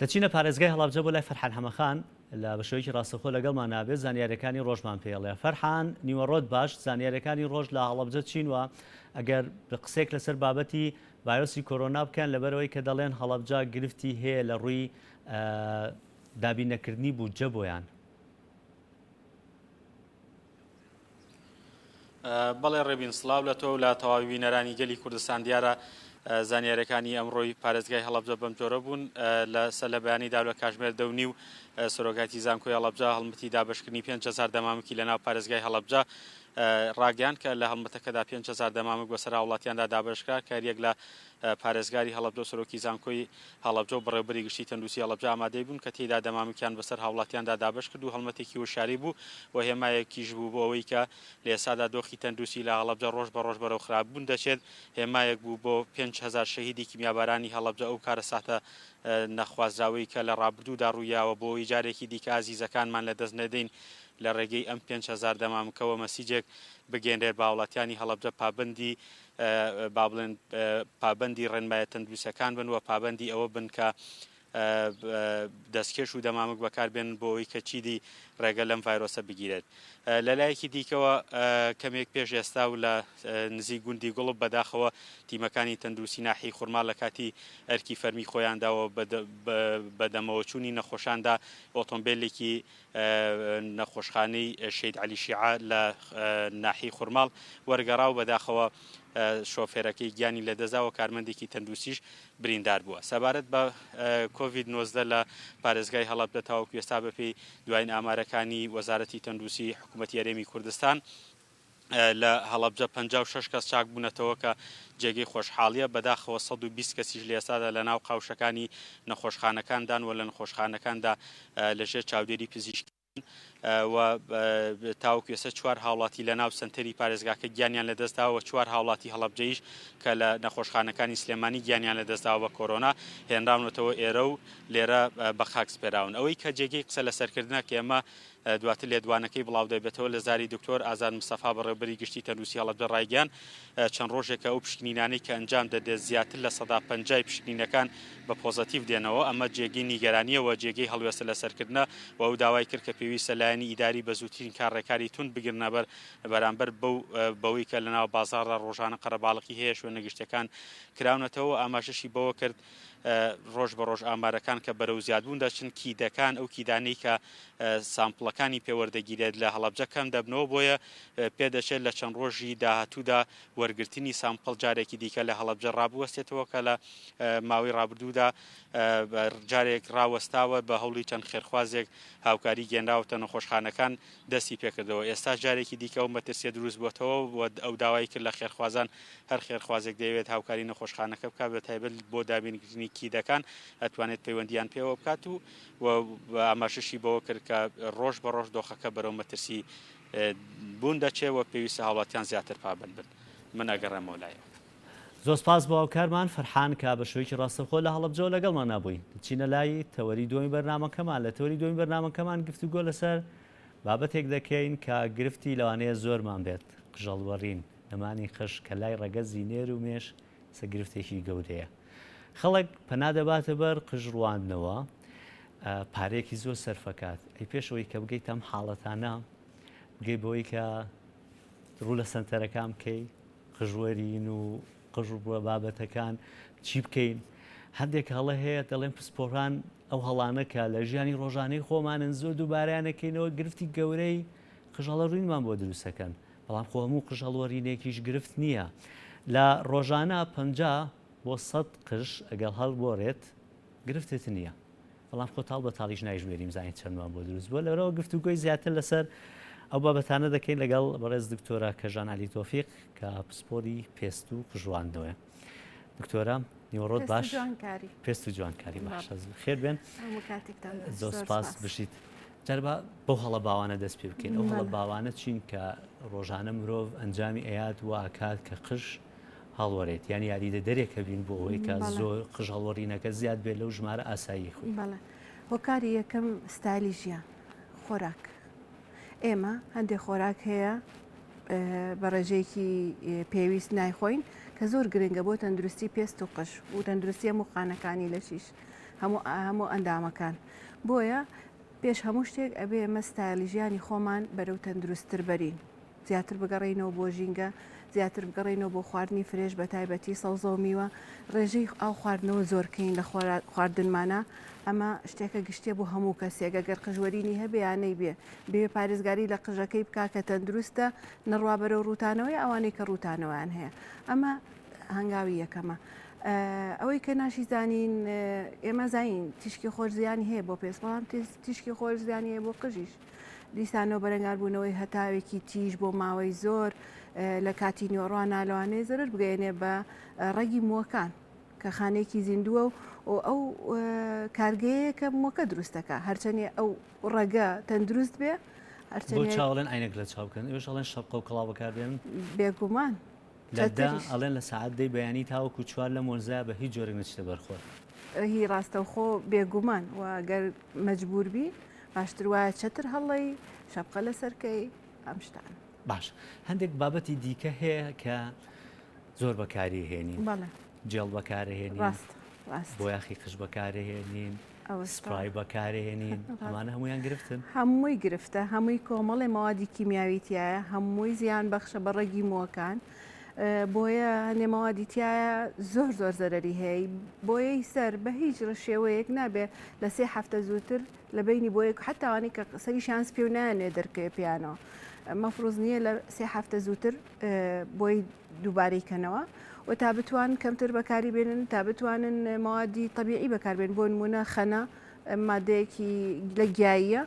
[SPEAKER 1] دەچینە پارێزگای هەڵەبجە بۆ لای فەرحان حەمەخان لە بە شێوەیەکی ڕاستەوخۆ لەگەڵمان نابێت زانیاریەکانی ڕۆژمان پێڵێ فەرحان نیوەڕۆت باش زانیاریەکانی ڕۆژ لە هەڵەبجە چین و ئەگەر قسێک لەسەر بابەتی ڤایرۆسی کۆرۆنا بکەن لەبەرەوەی کە دەڵێن هەڵەبجە گرفتی هەیە لە ڕووی دابین نەکردنی بودجە بۆیان.
[SPEAKER 3] بەڵێ ڕێبین سڵاو لە تۆ و لە تەواوی بینەرانی گەلی کوردستان دیارە زانیارەکانی ئەمڕۆی پارێزگای هەڵەبجە بەم جۆرە بوون لە سەر لە بەیانی دا لە کاژمێر دەونی و سەرۆکایەتی زانکۆی هەڵەبجە هەڵمەتی دابەشکردنی 5000 دەمامکی لە ناو پارێزگای هەڵەبجە ڕاگەیان کە لە هەڵمەتەکەدا 5000 دەمامک بەسەر هاوڵاتیاندا دابەشکرا کە یەک لە پارێزگاری هەڵەبجە و سەرۆکی زانکۆی هەڵەبجە و بەڕێوەبەری گشتی تەندروستی هەڵەبجە ئامادەی بوون کە تێیدا دەمامکیان بەسەر هاوڵاتیاندا دابەش کرد و هەڵمەتێکی وشیاری بوو و هێمایەکیش بوو بۆ ئەوەی کە لە ئێستادا دۆخی تەندروستی لە هەڵەبجە ڕۆژ بە ڕۆژ بەرەو خراپبوون دەچێت هێمایەک بوو بۆ 5000 شەهیدی کیمیابارانی هەڵەبجە ئەو کارەساتە نەخوازراوەی کە لە ڕابردوودا ڕوویاوە بۆ ئەوەی جارێکی دیکە ئازیزەکانمان لەدەست نەدەین لە ڕێگەی ئەم 5000 دەمامکەوە مەسیجێک بگەیەنرێت بە هاوڵاتیانی هەڵەبجە پابەندی با بڵێن پابەندی ڕێنمایە تەندروستیەکان بن و پابەندی ئەوە بن کە دەستکێش و دەمامک بەکاربێن بۆ ئەوەی کە چیدی ڕێگە لەم ڤایرۆسە بگیرێت. لەلایەکی دیکەوە کەمێک پێش ئێستا و لە نزیک گوندی گوڵپ بەداخەوە تیمەکانی تەندروستی ناحیەی خورماڵ لە کاتی ئەرکی فەرمی خۆیاندا و بەدەمەوەچوونی نەخۆشاندا ئۆتۆمبێلێکی نەخۆشخانەی شەهید عەلی شیعە لە ناحیەی خورماڵ وەرگەڕا و بەداخەوە شۆفێرەکەی گیانی لەدەستدا و کارمەندێکی تەندروستیش بریندار بووە. سەبارەت بە کۆڤید 19 لە پارێزگای هەڵەبجە تاوەکو ئێستا بەپێی دوایین ئامارەکانی وەزارەتی تەندروستی حکوومەتی هەرێمی کوردستان لە هەڵەبجە 56 کەس چاک بوونەتەوە کە جێگەی خۆشحاڵیە، بەداخەوە 120 کەسیش لە ئێستادا لە ناو قاوشەکانی نەخۆشخانەکاندان و لە نەخۆشخانەکاندا لەژێر چاودێری پزیشکین و تاوەکو ئێستا چوار هاوڵاتی لە ناو سەنتەری پارێزگاکە گیانیان لەدەستداوە و چوار هاوڵاتی هەڵەبجەیش کە لە نەخۆشخانەکانی سلێمانی گیانیان لەدەستداوە بە کۆرۆنا هێنراونەتەوە ئێرە و لێرە بە خاک سپێراون. ئەوەی کە جێگەی قسە لەسەرکردنە کە ئێمە دواتر لێدوانەکەی بڵاودەبێتەوە لە زاری دکتۆر ئازاد مستەفا بەڕێوبەری گشتی تەندروستی هەڵەبجە ڕایگەیاند چەند ڕۆژێکە ئەو پشکنینانەی کە ئەنجام دەدرێت زیاتر لە 50% پشکنینەکان بە پۆزەتیڤ دێنەوە ئەمە جێگەی نیگەرانییە و جێگەی هەڵوێستە لەسەرکردنە و ئەو داوای کرد کە پێویستە لایەنی ئیداری بە زووترین کار ڕێکاری توند بگرنەبەر بەرامبەر بەو بەوەی کە لەناو بازاڕدا ڕۆژانە قەرەباڵغی هەیە شوێنە گشتیەکان کراونەتەوە ئاماژەشی بەوە کرد ڕۆژ بە ڕۆژ ئامارەکان کە بەرەو زیادبوون دەچن، کیدەکان، ئەو کیدانەی کە سامپڵەکانی پێ وەردەگیرێت لە هەڵەبجە کەم دەبنەوە، بۆیە پێدەچێت لە چەند ڕۆژی داهاتوودا وەرگرتنی سامپڵ جارێکی دیکە لە هەڵەبجە ڕابوەستێتەوە کە لە ماوەی ڕابردوودا جارێک ڕاوەستاوە بە هەوڵی چەند خێرخوازێک هاوکاری گەنراوەتە نەخۆشخانەکان دەستی پێکردەوە ئێستا جارێکی دیکە ئەو مەترسیە دروست بۆتەوە و ئەو داوای کرد لە خێرخوازان هەر خێرخوازێک دەیەوێت هاوکاری نەخۆشخانەکە بکات بە تایبەت بۆ دابینکردنی کیدەکان ئەتوانێت پەیوەندیان پێوە بکات و و ئاماژەشی بەوە کرد کە ڕۆژ بە ڕۆژ دۆخەکە بەرەو مەترسی بوون دەچێت و پێویستە هاوڵاتیان زیاتر پابەند بن من ئەگەڕێمەوە لای ئەو.
[SPEAKER 1] زۆر سپاس بۆ هاوکارمان فەرحان کە بە شێوەیەکی ڕاستەوخۆ لە هەڵەبجەوە لەگەڵمان نابووی. دەچینە لای تەوەری دووەمی بەرنامەکەمان. لە تەوەری دووەمی بەرنامەکەمان گفتوگۆ لەسەر بابەتێک دەکەین کە گرفتی لەوانەیە زۆرمان بێت، قژەڵوەرین. نەمانی قژ کە لای ڕەگەزی نێر و مێش سە گرفتێکی گەورەیە. خەڵک پەنا دەباتە بەر قژ ڕواندنەوە، پارەیەکی زۆر سەرفەکات. ئەی پێش ئەوەی کە بگەیتە ئەم حاڵەتانە، بگەی بەوەی کە ڕوو لە سەنتەرەکان بکەی، قژوەرین و قژ و بابەتەکان چی بکەین؟ هەندێک هەڵە هەیە دەڵێن پسپۆڕان ئەو هەڵانە کە لە ژیانی ڕۆژانەی خۆمانن زۆر دووبارەیان دەکەینەوە گرفتی گەورەی قژهەڵەڕوینمان بۆ دروستەکەن. بەڵام خۆ هەموو قژ هەڵوەرینێکیش گرفت نییە. لە ڕۆژانە 50 بۆ 100 قژ ئەگەڵ هەڵبۆرێت گرفتت نییە. بەڵام خۆ تاڵ بە تاڵیش نایژمێریم زانین چەندمان بۆ دروست بووە. لەبەرئەوە گفتوگۆی زیاتر لەسەر ئەو بابەتانە دەکەین لەگەڵ بەڕێز دکتۆرە کەژان عەلی تۆفیق کە پسپۆری پێست و قژواندنەوەیە. دکتۆرە نیوەڕۆت باش. پێست و جوانکاری باشە خێر بێن. زۆر سپاس بژیت. جار با بەو هەڵە باوانە دەست پێ بکەین ئەو هەڵە باوانە چین کە ڕۆژانە مرۆڤ ئەنجامی ئەیات و ئاکات کە قژ هەڵوەرێت یان یاریدە دەرێک هەبین بۆ ئەوەی کە زۆر قژ هەڵوەرینەکە زیاد بێت لەو ژمارە ئاسایی خۆی. بەڵێ
[SPEAKER 4] هۆکاری یەکەم ستایلی ژیان خۆراک ئێمە هەندێک خۆراک هەیە بە ڕێژەیەکی پێویست نایخۆین کە زۆر گرنگە بۆ تەندروستی پێست و قژ و تەندروستی هەموو خانەکانی لەشیش. هەموو هەموو ئەندامەکان بۆیە پێش هەموو شتێک ئەبێ ئێمە ستایلی ژیانی خۆمان بەرەو تەندروستتر بەرین زیاتر بگەڕێینەوە بۆ ژینگە، زیاتر بگەڕێینەوە بۆ خواردنی fresh بە تایبەتی سەوزە و میوە، ڕێژەی ئاو خواردنەوە زۆر کەین لە خواردنمانا، ئەمە شتێکە گشتیە بۆ هەموو کەسێک ئەگەر قژوەرینی هەبێ یا نەیبێ، بێ پارێزگاری لە قژەکەی بکا کە تەندروستە نەڕوا بەرەو ڕووتانەوە یا ئەوانەی کە ڕووتانەوەیان هەیە. ئەمە هەنگاوی یەکەمە. ئەوەی کە ناشیزانین ئێمە زانین تیشکی خۆر زیانی هەیە بۆ پێست بەڵام تیشکی خۆر زیانی هەیە بۆ قژیش. دیسانەوە بەرەنگاربوونەوەی هەتاوێکی تیژ بۆ ماوەی زۆر لە کاتی نیوەڕوانا لەوانەیە زەرەر بگەیەنێ بە ڕەگی مووەکان کە خانەیەکی زیندووە و ئەو کارگەیە کە مووەکە دروست دەکا هەرچەنێ ئەو ڕەگە تەندروست بێ
[SPEAKER 1] هەرچەنێ بۆ چاوەڵێن عینەک لە چاو بکەن ئێوەش ئەڵێن شەپقە و کڵاو بەکاربێنن
[SPEAKER 4] بێگومان
[SPEAKER 1] لە دە ئەڵێن لە سەعات دەی بەیانی تاوەکو چوار لەم وەرزە بە هیچ جۆرێک نەچیتە بەر خۆر.
[SPEAKER 4] هی ڕاستەوخۆ بێگومان و گەر مەجبور بی باشتر وایە چەتر هەڵەی شەپقە لەسەر کەی ئەم شتانە.
[SPEAKER 1] باش هەندێک بابەتی دیکە هەیە کە زۆر بەکاری هێنین
[SPEAKER 4] بەڵێ
[SPEAKER 1] جێڵ بەکارهێنین
[SPEAKER 4] ڕاست ڕاست
[SPEAKER 1] بۆیاخی قژ بەکارهێنین
[SPEAKER 4] ئەوەش
[SPEAKER 1] سپرای بەکارهێنین ئەمانە هەموویان گرفتن؟
[SPEAKER 4] هەمووی گرفتە هەمووی کۆمەڵێ مەوادی کیمیاوی تیایە هەمووی زیان بەخشە بە ڕەگی مووەکان بۆیە هەندێ مەوادی تیایە زۆر زۆر زەرەری هەیە بۆیەی سەر بە هیچ شێوەیەک نابێ لە سێ هەفتە زووتر لە بینی بۆیەک حتاوانی کە سەریشیان سپی و نایانێ دەرکەوێ پێیانەوە مەفروز نییە لە سێ هەفتە زووتر بۆی دووبارەی کەنەوە و تا بتوان کەمتر بەکاری بێنن تا بتوانن مەوادی تەبیعی بەکاربێن بۆ نمونە خەنە مادەیەکی لە گیاییە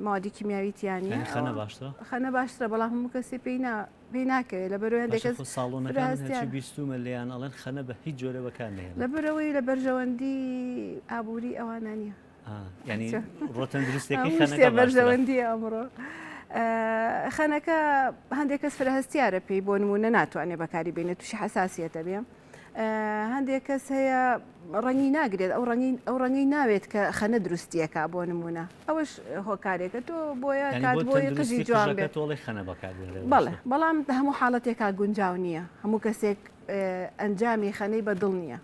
[SPEAKER 4] مادی کیمیاوی تیانە
[SPEAKER 1] خەنە باشترە
[SPEAKER 4] خەنە باشترە بەڵام هەموو کەسی پێی نا پێی ناکەوێت لە بەرەوەی هەندێک کەس
[SPEAKER 1] ساڵۆنەکان بیستومە لێیان ئەڵێن خەنە بە هیچ جۆرە بەکار نەهێنن
[SPEAKER 4] لەبەرەوەی لە بەرژەوەندی ئابووری ئەوانە نییە.
[SPEAKER 1] ینی ڕۆ تەندروستەکەی خەنەکە
[SPEAKER 4] بەرژەوەندی ئەمڕۆ خەنەکە هەندێک کەس فرە هەستیارە پێی بۆ نمونە ناتوانێت بەکاری بینێت تووشی حساسیەتە بێ هەندێک کەس هەیە ڕەنگی ناگرێت ئەو ڕەنگی ئەو ڕەنگی ناوێت کە خەنە دروستیەکە بۆ نمونە ئەوەش هۆکارێکە تۆ بۆیە کات بۆی قژی جوان بێت
[SPEAKER 1] تۆڵی خەنە بەکار
[SPEAKER 4] بەڵێ بەڵام هەموو حاڵەتێکا گونجاو نییە هەموو کەسێک ئەنجامی خەنەی بەدڵ نییە.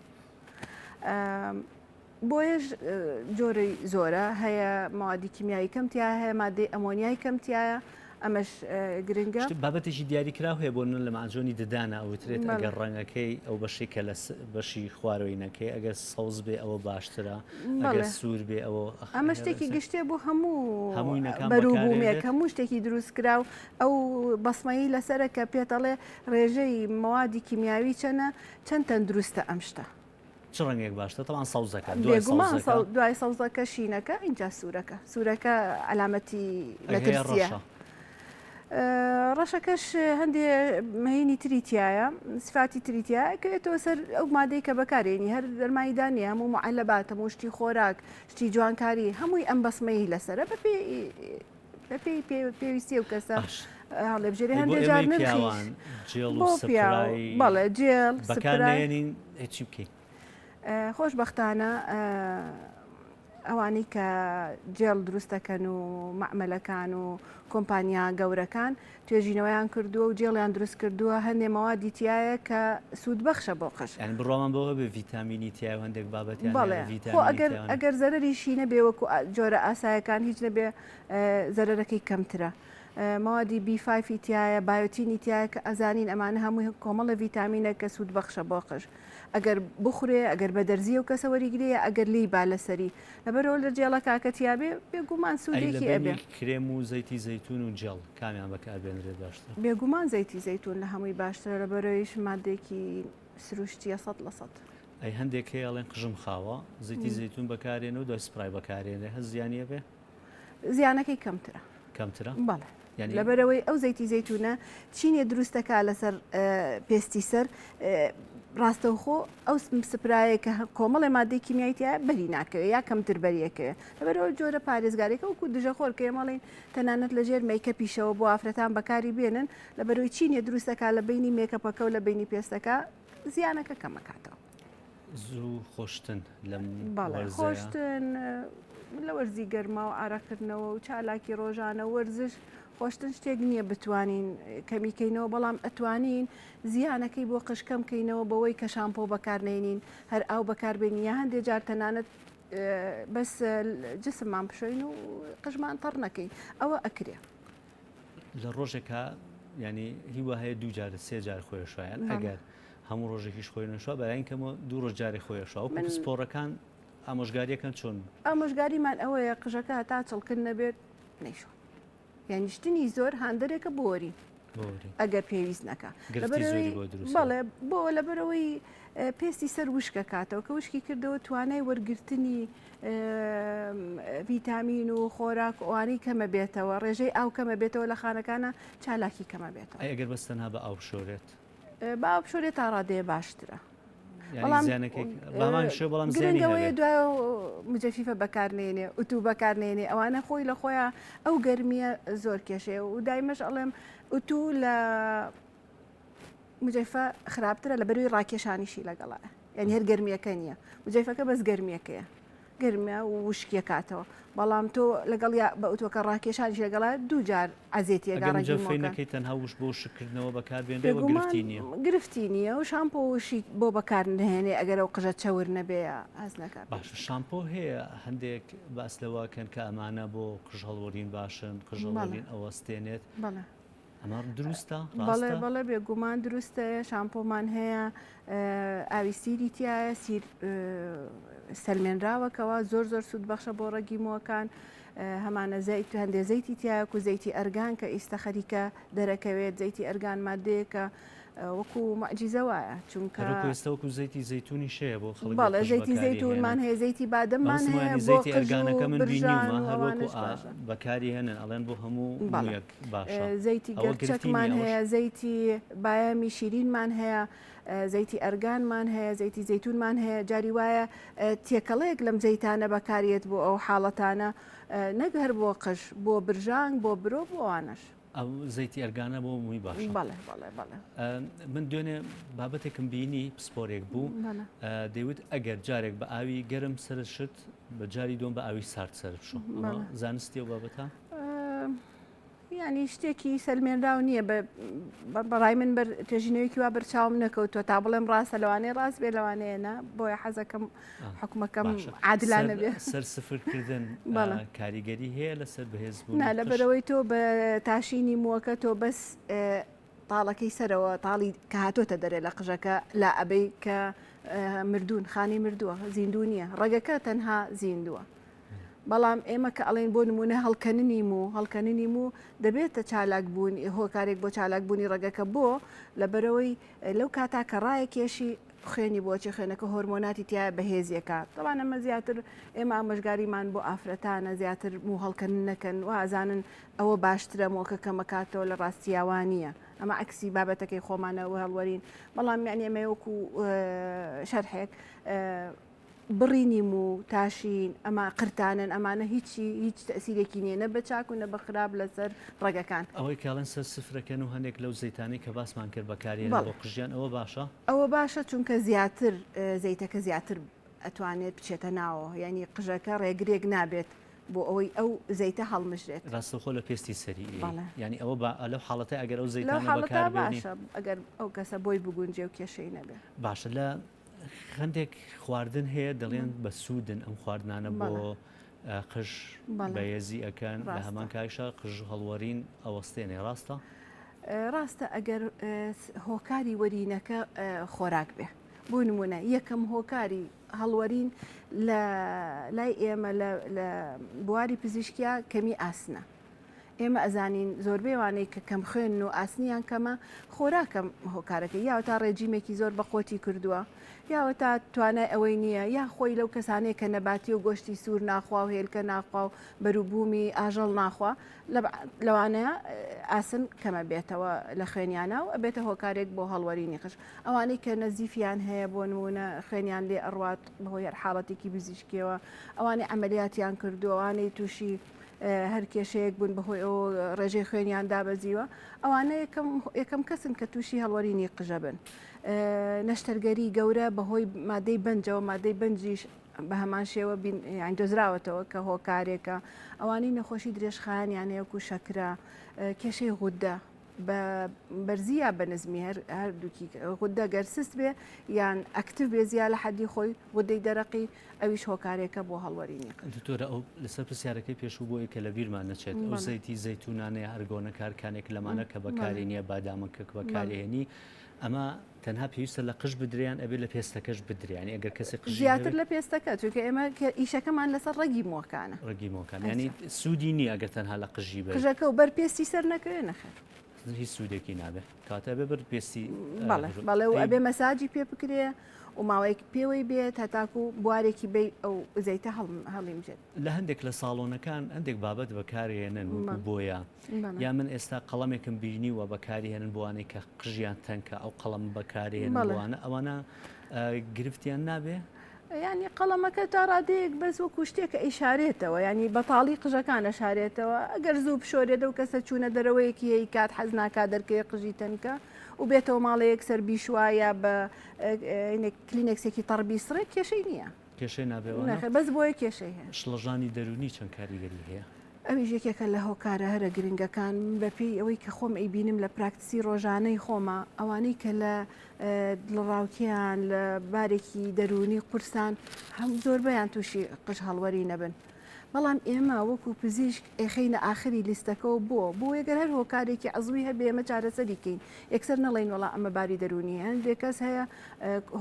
[SPEAKER 4] بۆیەش جۆری زۆرە هەیە مەوادی کیمیایی کەم تیا هەیە مادەی ئەمۆنیای کەم تایە ئەمەش گرنگە.
[SPEAKER 1] بابەتێکی دیاریکراو هەیە بۆ نمونە لە مەعجۆنی ددانە ئەوترێت ئەگەر ڕەنگەکەی ئەو بەشەی کە لە بەشی خوارەوەی نەکەی ئەگەر سەوز بێ ئەوە باشترە ئەگەر سوور بێ ئەوە
[SPEAKER 4] ئەمە شتێکی گشتێ بۆ هەموو بەروبوومێک هەموو شتێکی دروستکراو ئەو بەسمەیی لەسەرە کە پێتەڵێ ڕێژەی مەوادی کیمیاوی چەنە چەند تەندروستە ئەم شتە.
[SPEAKER 1] چ ڕەنگێک باشترە؟ تەبعەن سەوزەکە دوای سەوزەکە.
[SPEAKER 4] دوای سەوزەکە شینەکە ئینجا سوورەکە سوورەکە عەلامەتی مەترسیە. ڕەشەکەش هەندێ مەینی تری تایە سفاتی تری تایە کەوێتەوە سەر ئەو مادەی کە بەکارێنی هەر دەرمانی دانیە هەموو معەلەبات هەموو شتی خۆراک شتی جوانکاری هەمووی ئەم بەسمەی لەسەرە بەپێی بەپێی پێویستی ئەو کەسە هەڵێبژێرێ هەندێک جار نرخیش
[SPEAKER 1] جێڵ و سپرای
[SPEAKER 4] بەڵێ جێڵ
[SPEAKER 1] بەکارنێنین چی بکەین؟
[SPEAKER 4] خۆشبەختانە ئەوانەی کە جێڵ دروست دەکەن و مەعمەلەکان و کۆمپانیا گەورەکان توێژینەوەیان کردووە و جێڵیان دروست کردووە هەندێ مەوادی تایە کە سوودبەخشە بۆ قژ.
[SPEAKER 1] یانی بڕوامان بەوە هەبێ ڤیتامینی تایە و هەندێک بابەتیان
[SPEAKER 4] بەڵێ خۆ ئەگەر ئەگەر زەرەریشی نەبێ وەکو جۆرە ئاسایەکان هیچ نەبێ زەرەرەکەی کەمترە. مەوادی بی فایفی تایە، بایۆتینی تایە کە ئەزانین ئەمانە هەمووی کۆمەڵە ڤیتامینە کە سوودبەخشە بۆ قژ. ئەگەر بخورێ، ئەگەر بە دەرزی ئەو کەسە وەریگرێ یا ئەگەر لێی با لەسەری. لەبەرئەوە لە جێڵەکا کە تیابێ بێگومان
[SPEAKER 1] ئەی لە
[SPEAKER 4] سوودێکی ئەبێ.
[SPEAKER 1] بەینی کرێم و زەیتی زەیتوون و جێڵ کامیان بەکاربێنرێت باشترە؟
[SPEAKER 4] بێگومان زەیتی زەیتوون لە هەمووی باشترە لەبەرئەوەیش ماددەیەکی سروشتیە 100%.
[SPEAKER 1] ئەی هەندێک هەیە ئەڵێن قژم خاوە زەیتی زەیتوون بەکارێنە و دوای سپرای بەکارێنێ هەست زیانی ئەبێ؟
[SPEAKER 4] زیانەکەی کەمترە.
[SPEAKER 1] کەمترە؟
[SPEAKER 4] بەڵێ. لەبەرئەوەی ئەو زەیتی زەیتونە چینێ دروست دەکا لەسەر پێستی سەر ڕاستەوخۆ ئەو سپرایە کە کۆمەڵێ مادەی کیمیایی تایە بەری ناکەوێ یا کەمتر بەریەکەوێ لەبەرئەوە جۆرە پارێزگارێکە وەکو دژەخۆر کە ئێمەڵین تەنانەت لەژێر مەیکەپیشەوە بۆ ئافرەتان بەکاری بێنن لەبەرەوەی چینێ دروست دەکا لە بینی مێکەپەکە و لە بینی پێستەکە زیانەکە کەمەکاتەوە.
[SPEAKER 1] زوو خۆشتن لەم
[SPEAKER 4] بەڵێ خۆشتن لە وەرزی گەرما و ئارەقکردنەوە و چالاکی ڕۆژانە وەرزش. خۆشتن شتێک نییە بتوانین کەمی کەینەوە بەڵام ئەتوانین زیانەکەی بۆ قژ کەم کەینەوە بەوەی کە شامپۆ بەکارنێنین هەر ئاو بەکاربێنین یا هەندێ جار تەنانەت بەس جسممان بشۆین و قژمان تەڕ نەکەین ئەوە ئەکرێ.
[SPEAKER 1] لە ڕۆژێکا ینی هیوا هەیە دوو جار سێ جار خۆی شوایان ئەگەر هەموو ڕۆژێکیش خۆی نەشوا بەلاین کەمەوە دوو ڕۆژ جارێ خۆی شوا و پسپۆڕەکان ئامۆژگاریەکەن چۆن؟
[SPEAKER 4] ئامۆژگاریمان ئەوەیە قژەکە هەتا چڵکن نەبێت نەیشۆ. یانی شتنی زۆر هاندەرێکە بۆ وەرین ئەگەر پێویست نەکا بەڵێ بۆ لەبەرەوەی پێستی سەر وشکە کاتەوە کە وشکی کردەوە توانای وەرگرتنی ڤیتامین و خۆراک ئەوانەی کەمە بێتەوە ڕێژەی ئاو کەمە بێتەوە لە خانەکانە چالاکی کەمە بێتەوە
[SPEAKER 1] ئەگەر بەس تەنها بە ئاو بشۆرێت
[SPEAKER 4] بە ئاو بشۆرێت تا ڕادەیە باشترە.
[SPEAKER 1] بەڵام بەڵام
[SPEAKER 4] گرنگەوەیە دوای مجەفیفە بەکارنێنێ ئوتو بەکارنێنێ ئەوانە خۆی لە خۆیان ئەو گەرمیە زۆر کێشەیە و دایمەش ئەڵێم ئوتو لە مجەفە خراپترە لە بەروی ڕاکێشانیشی لەگەڵە یعنی هەر گەرمیەکە نییە مجەفەکە بەس گەرمیەکەیە. گەرمە و وشکی کاتەوە بەڵام تۆ لەگەڵ یا بە ئوتوەکە ڕاکێشانیش لەگەڵا دوو جار عەزێتی ئەگا
[SPEAKER 1] ئەگەر
[SPEAKER 4] ڕەنگی
[SPEAKER 1] مجەفەی
[SPEAKER 4] مۆکە.
[SPEAKER 1] نەکەی تەنها وش بۆ وشککردنەوە بەکار بێنرێ وە
[SPEAKER 4] بێگومان
[SPEAKER 1] گرفتی نییە.
[SPEAKER 4] گرفتی نییە و شامپۆشی بۆ بەکار نەهێنێ ئەگەر ئەو قژە چەور نەبێ یا هەست نەکا
[SPEAKER 1] باشە
[SPEAKER 4] پێویست.
[SPEAKER 1] شامپۆ هەیە هەندێک باس لەوە ئەکەن کە ئەمانە بۆ قژ هەڵوەرین باشن قژ
[SPEAKER 4] بەڵێ
[SPEAKER 1] هەڵوەرین ئەوەستێنێت
[SPEAKER 4] بەڵێ.
[SPEAKER 1] ئەمە دروستە
[SPEAKER 4] بەڵێ
[SPEAKER 1] ڕاستە؟
[SPEAKER 4] بەڵێ بێگومان دروستە شامپۆمان هەیە ئاوی سیری تایە سیر سەلمێنراوە کەوا زۆر زۆر سوود بەخشە بۆ ڕەگی مووەکان هەمانە زەیت هەندێ زەیتی تایەک و زەیتی ئەرگان کە ئیستە خەریکە دەرەکەوێت زەیتی ئەرگان مادەیەکە وەکو معجیزە وایە چونکە
[SPEAKER 1] هەروەکو ئێستا وەکو زەیتی زەیتونیش هەیە بۆ خەڵک بۆ
[SPEAKER 4] بەڵێ
[SPEAKER 1] قژ
[SPEAKER 4] زەیتی
[SPEAKER 1] بەکاری
[SPEAKER 4] زەیتونمان
[SPEAKER 1] هێنن
[SPEAKER 4] هەیە زەیتی بادەممان
[SPEAKER 1] مەبەستم
[SPEAKER 4] هەیە
[SPEAKER 1] وایە
[SPEAKER 4] بۆ
[SPEAKER 1] زەیتی
[SPEAKER 4] قژ و
[SPEAKER 1] ئەرگانەکە من
[SPEAKER 4] برژان
[SPEAKER 1] بینیومە
[SPEAKER 4] و
[SPEAKER 1] هەروەکو
[SPEAKER 4] ئەوانەش
[SPEAKER 1] ئا
[SPEAKER 4] باشە
[SPEAKER 1] بەکاری هێنن ئەڵێن بۆ هەموو
[SPEAKER 4] بەڵێ
[SPEAKER 1] مویەک باشە
[SPEAKER 4] زەیتی
[SPEAKER 1] ئەوە گرفتی
[SPEAKER 4] گەرچەکمان
[SPEAKER 1] نییە ئەوەش
[SPEAKER 4] هەیە زەیتی بایامی شیرینمان هەیە زەیتی ئەرگانمان هەیە زەیتی زەیتونمان هەیە جاری وایە تێکەڵەیەک لەم زەیتانە بەکاریێت بۆ ئەو حاڵەتانە نەک هەر بۆ قژ بۆ برژانگ بۆ برۆ بۆ ئەوانەش.
[SPEAKER 1] ئەو زەیتی ئەرگانە بۆ مووی باشە.
[SPEAKER 4] بەڵێ بەڵێ بەڵێ.
[SPEAKER 1] من دوێنێ بابەتێکم بینی پسپۆرێک بوو دەیوت ئەگەر جارێک بە ئاوی گەرم سەرت شت بە جاری دووەم بە ئاوی سارد سەرت بشۆ زانستی ئەو بابەتە؟
[SPEAKER 4] یانی شتێکی سەلمێنراو نییە بەڕای من بەر توێژینەوەیەکی وا بەرچاوم نەکەوتووە تا بڵێم ڕاستە لەوانەیە ڕاست بێ لەوانەیە نا بۆیە حەزەکەم حکومەکەم عادلانە بێ
[SPEAKER 1] سەر سفرکردن کاریگەری هەیە لەسەر بەهێزبوون
[SPEAKER 4] نا لەبەرەوەی تۆ بە تاشینی مووەکە تۆ بەس تاڵەکەی سەرەوە تاڵی کە هاتۆتە دەرێ لە قژەکە لا ئەبەی کە مردوون خانی مردووە زیندوو نییە ڕەگەکە تەنها زیندووە بەڵام ئێمە کە ئەڵێین بۆ نموونە هەڵکەننی موو، هەڵکەننی موو دەبێتە چالاک بوون هۆکارێک بۆ چالاک بوونی ڕەگەکە بۆ؟ لەبەرئەوەی لەو کاتا کە ڕایەکێشی خوێنی بۆ ئەچێ خوێنەکە هۆرمۆناتی تیایە بەهێزیەکا تەبعەن ئەمە زیاتر ئێمە ئامۆژگاریمان بۆ ئافرەتانە زیاتر موو هەڵکەنن نەکەن وا ئەزانن ئەوە باشترە مووەکە کەمەکاتەوە لە ڕاستیا وا نییە ئەمە عەکسی بابەتەکەی خۆمانە هەڵوەرین بەڵام یانی ئەمە وەکو شەرحێک بڕینی موو، تاشین، ئەما قرتانن ئەمانە هیچی هیچ تەئسیرێکی نییە نە بە چاک و نە بە خراپ لەسەر ڕەگەکان.
[SPEAKER 1] ئەوەی کە ئەڵێن سەر سفرەکەن و هەندێک لەو زەیتانەی کە باسمان کرد بەکارهێنن
[SPEAKER 4] بەڵێ.
[SPEAKER 1] بۆ قژیان ئەوە باشە؟
[SPEAKER 4] ئەوە باشە چونکە زیاتر زەیتەکە زیاتر ئەتوانێت بچێتە ناوەوە یانی قژەکە ڕێگرێک نابێت بۆ ئەوەی ئەو زەیتە هەڵمژرێت.
[SPEAKER 1] ڕاستەوخۆ لە پێستی سەری ئەی
[SPEAKER 4] بەڵێ.
[SPEAKER 1] یانی ئەوە با لەو حاڵەتە ئەگەر ئەو
[SPEAKER 4] لەو
[SPEAKER 1] زەیتانە
[SPEAKER 4] حاڵەتە
[SPEAKER 1] بەکار بێنی.
[SPEAKER 4] باشە ئەگەر ئەو کەسە بۆی بگونجێ و کێشەی نەبێ.
[SPEAKER 1] باشە لە هەندێک خواردن هەیە دەڵێن بە سوودن ئەم خواردنانە بۆ قژ بەهێزی ئەکەن لە هەمان کایشا قژ هەڵوەرین ئەوەستێنێ ڕاستە؟
[SPEAKER 4] ڕاستە ئەگەر هۆکاری وەرینەکە خۆراک بێ بۆ نمونە یەکەم هۆکاری هەڵوەرین لە لای ئێمە لە بواری پزیشکیا کەمی ئاسنە. ئێمە ئەزانین زۆربەی ئەوانەی کە کەم خوێنن و ئاسنیان کەمە خۆراکە هۆکارەکەی یاوەتا ڕێجیمێکی زۆر بە قۆتی کردووە یاوەتا توانای ئەوەی نییە یا خۆی لەو کەسانەیە کە نەباتی و گۆشتی سوور ناخوا و هێلکە ناخوا و بەروبوومی ئاژەڵ ناخوا لەوانەیە ئاسن کەمە بێتەوە لە خوێنیانە و ئەبێتە هۆکارێک بۆ هەڵوەرینی قژ ئەوانەی کە نەزیفیان هەیە بۆ نمونە خوێنیان لێ ئەڕوات بەهۆی هەر حاڵەتێکی پزیشکیەوە ئەوانەی عەمەلیاتیان کردووە ئەوانەی تووشی هەر کێشەیەک بوون بەهۆی ئەو ڕێژەی خوێنیان دابەزیوە ئەوانە یەکەم کەسن کە تووشی هەڵوەرینی قژە بن. نەشتەرگەری گەورە بەهۆی مادەی بەنجەوە مادەی بەنجیش. بە هەمان شێوە یان دۆزراوەتەوە کە هۆکارێکە ئەوانەی نەخۆشی درێژخایەنیان هەیە وەکو شەکرە کێشەی غودە بە بەرزی یا بە نزمی هەر هەردووکی غودە گەر سست بێ یان active بێ زیا لە حەدی خۆی غودەی دەرەقی ئەویش هۆکارێکە بۆ هەڵوەرینی
[SPEAKER 1] قژ. دکتۆرە ئەو لەسەر پرسیارەکەی پێشوو بۆ ئەوی کە لە بیرمان نەچێت ئەو زەیتی زەیتونانەیە ئەرگۆنە کارکانێک لەمانە کە بەکاری نییە بادامەکە بەکارهێنی ئەمە تەنها پێویستە لە قژ بدرێ یان ئەبێ لە پێستەکەش بدرێ یانی ئەگەر کەسێک قژی
[SPEAKER 4] زیاتر لە پێستەکە چونکە ئێمە ئیشەکەمان لەسەر ڕەگی مووەکانە.
[SPEAKER 1] ڕەگی مووەکان یانی سوودی نییە ئەگەر تەنها لە قژی بەری.
[SPEAKER 4] قژەکە و بەر پێستی سەر نەکەوێ نەخێر.
[SPEAKER 1] هیچ سوودێکی نابێ کەواتە ئەبێ بەر پێستی
[SPEAKER 4] بەڵێ بەڵێ و ئەبێ مەساجی پێ بکرێ و ماوەیەک پێوەی بێت هەتاکو بوارێکی بی ئەو زەیتە هەڵیمژێت.
[SPEAKER 1] لە هەندێک لە ساڵۆنەکان هەندێک بابەت بەکارهێنن وەکو بۆیە یا من ئێستا قەڵەمێکم بینیوە بەکارهێنن بۆوانەی کە قژیان تەنکە ئەو قەڵەم بەکارهێنن بۆوانە ئەوانە گرفتیان نابێ؟
[SPEAKER 4] یانی قەڵەمەکە تا ڕادەیەک بەس وەکو شتێکە ئەیشارێتەوە یانی بەتاڵی قژەکان ئەشارێتەوە ئەگەر زوو بشۆرێت ئەو کەسە چوونە دەرەوەیەکی هەیە کات حەز ناکات دەرکەوێ قژی تەنکە و بێتەوە ماڵێ یەکسەر بیشوا یا بە کلینێکسێکی تەڕ بیسڕێ کێشەی نییە.
[SPEAKER 1] کێشەی نابێ وانە؟
[SPEAKER 4] نەخێر بەس بۆیە کێشەی هەیە.
[SPEAKER 1] شڵەژانی دەروونی چەند کاریگەری هەیە؟
[SPEAKER 4] ئەویش یەکێکە لە هۆکارە هەرە گرنگەکان، من بە پێی ئەوەی کە خۆم ئەیبینم لە practice ی ڕۆژانەی خۆما، ئەوانەی کە لە دڵەڕاوکێیان، لە بارێکی دەروونی قورسان، هەم زۆربەیان تووشی قژ هەڵوەری نەبن. بەڵام ئێمە وەکو پزیشک ئەیخەینە ئاخری لیستەکەوە بۆ؟ بۆ ئەگەر هەر هۆکارێکی عەزوی هەبێ ئێمە چارەسەری کەین، یەکسەر نەڵێین وەڵا ئەمە باری دەروونی هەیە. هەندێک کەس هەیە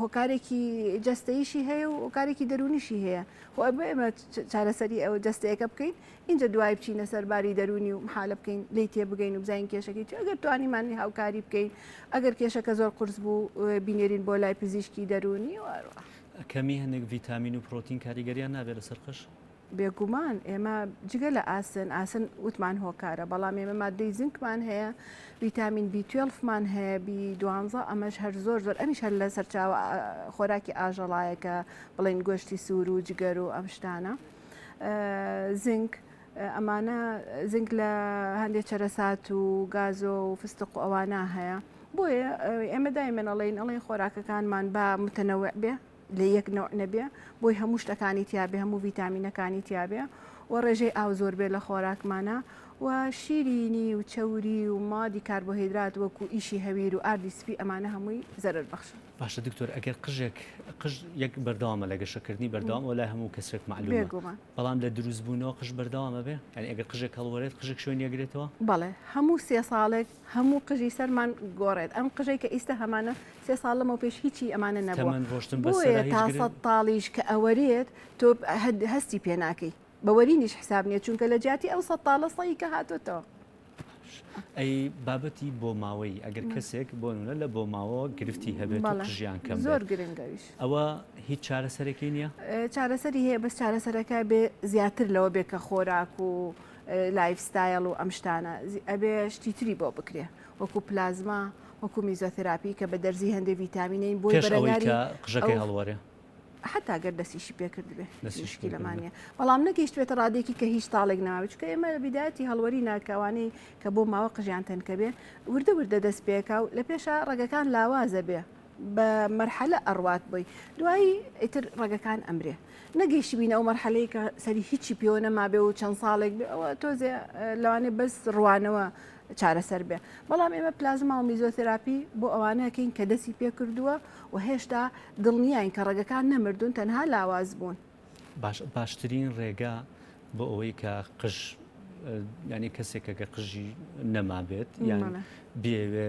[SPEAKER 4] هۆکارێکی جەستەییشی هەیە و هۆکارێکی دەروونیشی هەیە. خۆ ئەبێ ئێمە چارەسەری ئەو جەستەیەکە بکەین ئینجا دوای بچینە سەر باری دەروونی و محالە بکەین لێی تێبگەین و بزانین کێشەکەی چیە ئەگەر توانیمان هاوکاری بکەین ئەگەر کێشەکە زۆر قورس بوو بینێرین بۆ لای پزیشکی دەروونی و هەروەها.
[SPEAKER 1] کەمی هەندێک ڤیتامین و پرۆتین کاریگەریان نابێت لەسەر قژ؟
[SPEAKER 4] بێگومان ئێمە جگە لە ئاسن، ئاسن وتمان هۆکارە، بەڵام ئێمە ماددەی زنکمان هەیە، ڤیتامین بی توێڵفمان هەیە، بی دوانزە، ئەمەش هەر زۆر زۆر ئەمیش هەر لە سەرچاوە خۆراکی ئاژەڵایە کە بڵێین گۆشتی سوور و جگەر و ئەم شتانە. زنک ئەمانە زنک لە هەندێک چەرەسات و گازۆ و فستق و ئەوانە هەیە. بۆیە ئێمە دایمەن ئەڵێین ئەڵێن خۆراکەکانمان با متەنەوع بێ لە یەک نەوع نەبێ بۆی هەموو شتەکانی تیابێ هەموو ڤیتامینەکانی تیابێ و ڕێژەی ئاو زۆر بێ لە خۆراکمانە و شیرینی و چەوری و مادی کاربۆهیدرات وەکو ئیشی هەویر و ئاردی سپی ئەمانە هەمووی زەرەر بەخشن.
[SPEAKER 1] باشە دکتۆر ئەگەر قژێک قژ یەک بەردەوامە لە گەشەکردنی بەردەوام ئەوە لای هەموو کەسێک مەعلومە
[SPEAKER 4] بێگومان.
[SPEAKER 1] بەڵام لە دروست بوونەوە قژ بەردەوام ئەبێ؟ یانی ئەگەر قژێک هەڵوەرێت قژێک شوێنی ئەگرێتەوە؟
[SPEAKER 4] بەڵێ هەموو سێ ساڵێک هەموو قژی سەرمان گۆڕێت ئەم قژەی کە ئیستە هەمانە سێ ساڵ لەمەو پێش هیچی ئەمانە نەبووە
[SPEAKER 1] تەمەن ڕۆشتن
[SPEAKER 4] بۆیە
[SPEAKER 1] بەسەرا هیچ
[SPEAKER 4] تا
[SPEAKER 1] گرنگ
[SPEAKER 4] سەد تاڵیش کە ئەوەرێت تۆ هەستی پێ ناکەی بە وەرینیش حساب نیە چونکە لە جیاتی ئەو سەد تاڵە سەی کە هاتۆتەوە.
[SPEAKER 1] ئەی بابەتی بۆماوەیی ئەگەر کەسێک بۆ نمونە لە بۆماوە گرفتی هەبێت و قژیان کەم
[SPEAKER 4] زۆر گرنگە ئەویش.
[SPEAKER 1] ئەوە هیچ چارەسەرێکی نییە؟
[SPEAKER 4] چارەسەری هەیە بەس چارەسەرەکە بێ زیاتر لەوە بێ کە خۆراک و lifestyle و ئەم شتانە ئەبێ شتی تری بۆ بکرێ وەکو پلازما وەکو میزۆثێراپی کە بە دەرزی هەندێ ڤیتامینەین بۆی
[SPEAKER 1] پێش ئەوەی
[SPEAKER 4] بەرەنگاری
[SPEAKER 1] کە قژەکەی
[SPEAKER 4] ئەو
[SPEAKER 1] هەڵوەرێ؟
[SPEAKER 4] حەتا گەر دەستیشی پێ کردبێ
[SPEAKER 1] دەستیشی پێ
[SPEAKER 4] مشکیلەمان
[SPEAKER 1] کردبێ.
[SPEAKER 4] نییە بەڵام نەگەیشتبێتە ڕادەیەکی کە هیچ تاڵێک نەمابێ چونکە ئێمە لە بیدایەتی هەڵوەرینە کە ئەوانەی کە بۆ ماوە قژیان تەنکە بێ وردە وردە دەست پێکا و لە پێشا ڕەگەکان لاوازە بێ بە مەرحەلە ئەڕوات بۆی دوایی ئیتر ڕەگەکان ئەمرێ نەگەیشتبینە ئەو مەرحەلەی کە سەری هیچی پێوە نەمابێ و چەند ساڵێک بێ ئەوە تۆزێ لەوانەیە بەس ڕوانەوە چارەسەر بێ بەڵام ئێمە پلازما و میزۆثێراپی بۆ ئەوانەکەین کە دەستی پێ کردووە و هێشتا دڵنیاین کە ڕەگەکان نەمردوون تەنها لاواز بوون.
[SPEAKER 1] باش باشترین ڕێگا بۆ ئەوەی کە قژ یانی کەسێکە کە قژی نەمابێت یان بێوێ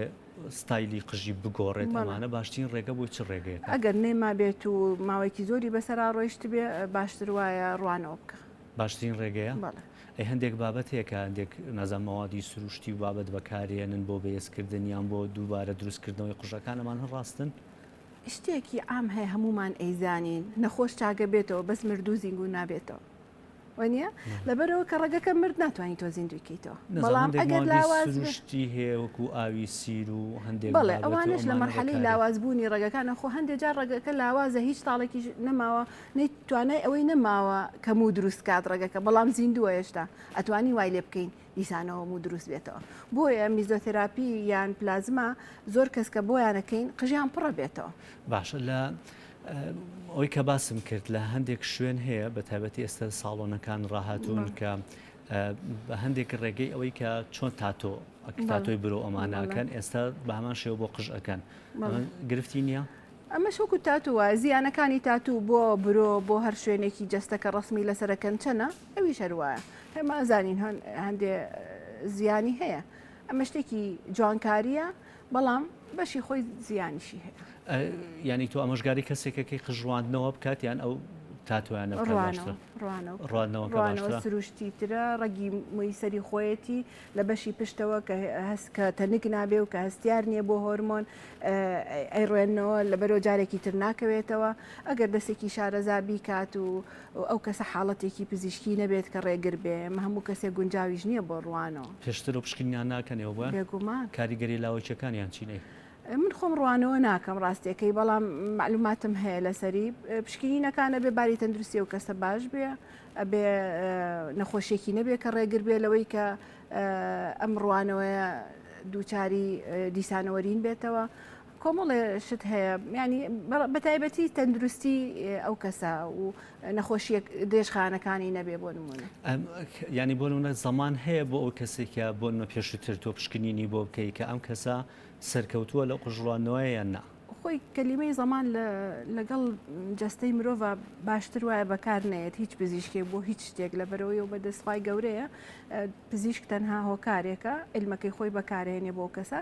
[SPEAKER 1] ستایلی قژی بگۆڕێت ئەمانە باشترین ڕێگە بۆی چ ڕێگەیەکە؟
[SPEAKER 4] ئەگەر نەیمابێت و ماوەیەکی زۆری بەسەرا ڕۆیشتبێ باشتر وایە ڕوانەوە بکا.
[SPEAKER 1] باشترین ڕێگەیە؟
[SPEAKER 4] بەڵێ.
[SPEAKER 1] ئەی هەندێک بابەت هەیە کە هەندێک نازانم مەوادی سروشتی و بابەت بەکارێنن بۆ بەهێزکردن یان بۆ دووبارە دروستکردنەوەی قژەکان ئەمانە ڕاستن؟
[SPEAKER 4] شتێکی عام هەیە هەموومان ئەیزانین نەخۆش چاکە بێتەوە بەس مردوو زیندوو نابێتەوە وەنیە لەبەرەوە کە ڕەگەکە مرد ناتوانانی تۆ زیندوی کەیتەوە بەڵام ئەگەر لاواز
[SPEAKER 1] سروشتی هەیە وەکو ئاوی سیر و هەندێک
[SPEAKER 4] بەڵێ ئەوانش لە مەرحەلەی لاوازبوونی ڕەگەکانە خۆ هەندێک جار ڕەگەکە لاوازە هیچ تاڵێکیش نەماوە توانای ئەوەی نەماوە کە موو دروست کات ڕەگەکە بەڵام زیندووە هێشتا ئەتوانی وای لێ بکەین دیسانەوە موو دروست بێتەوە بۆیە میزۆثێراپی یان پلازما زۆر کەس کە بۆیانەکەین قژیان پڕە بێتەوە.
[SPEAKER 1] باشە لە. ئەوەی کە باسم کرد لە هەندێک شوێن هەیە بە تایبەتی ئێستا ساڵۆنەکان ڕاهاتوون کە بە هەندێک ڕێگەی ئەوەی کە چۆن تاتۆ تاتۆی برۆ ئەمانەکەن ئێستا بە هەمان شێوە بۆ قژ ئەکەن گرفتی نییە؟
[SPEAKER 4] ئەمەش وەکو تاتو وایە زیانەکانی تاتو بۆ برۆ بۆ هەر شوێنێکی جەستە کە ڕەسمی لەسەرەکەن چەنە ئەویش هەر وایە ئێمە ئەزانین هەن هەندێ زیانی هەیە ئەمە شتێکی جوانکاریە بەڵام بەشی خۆی زیانیشی هەیە.
[SPEAKER 1] یانی تۆ ئامۆژگاری کەسێکەکەی قژڕواندنەوە بکات یان ئەو تاتۆیانە بکات باشترە؟
[SPEAKER 4] ڕوانەوە سروشتیترە ڕەگی موی سەری خۆیەتی لە بەشی پشتەوە کە هەست کە تەنک نابێ و کە هەستیار نییە بۆ هۆرمۆن ئەیڕوێنەوە لەبەرەوە جارێکی تر ناکەوێتەوە ئەگەر دەستێکی شارەزا بیکات و ئەو کەسە حاڵەتێکی پزیشکی نەبێت کە ڕێگر بێ ئەمە هەموو کەسێک گونجاویش نییە بۆ ڕوانەوە.
[SPEAKER 1] پێشتر ئەو پشکنینان ناکەن ئێوە بۆیان؟
[SPEAKER 4] بێگومان.
[SPEAKER 1] کاریگەریە لاوەکیەکانیان چین ئەی؟
[SPEAKER 4] من خۆم ڕوانەوە ناکەم ڕاستیەکەی بەڵام مەعلوماتم هەیە لەسەری پشکنینەکان ئەبێ باری تەندروستی ئەو کەسە باش بێ ئەبێ نەخۆشیەکی نەبێ کە ڕێگر بێ لەوەی کە ئەم ڕوانەوەیە دووچاری دیسانەوەرین بێتەوە کۆمەڵێ شت هەیە ینی بە تایبەتی تەندروستی ئەو کەسە و نەخۆشیە درێژخانەکانی نەبێ بۆ نمونە
[SPEAKER 1] ینی بۆ نمونە زەمان هەیە بۆ ئەو کەسێکە بۆ نمە پێشووتر تۆ پشکنینی بۆ بکەی کە ئەم کەسە سەرکەوتووە لەو قژڕواندنەوەیە یان نا؟
[SPEAKER 4] خۆی کەلیمەی زەمان لەگەڵ جەستەی مرۆڤا باشتر وایە بەکار نەیەت هیچ پزیشکێک بۆ هیچ شتێک لەبەرەوەی و بەدەست خوای گەورەیە پزیشک تەنها هۆکارێکە عیلمەکەی خۆی بەکارهێنێ بۆ کەسە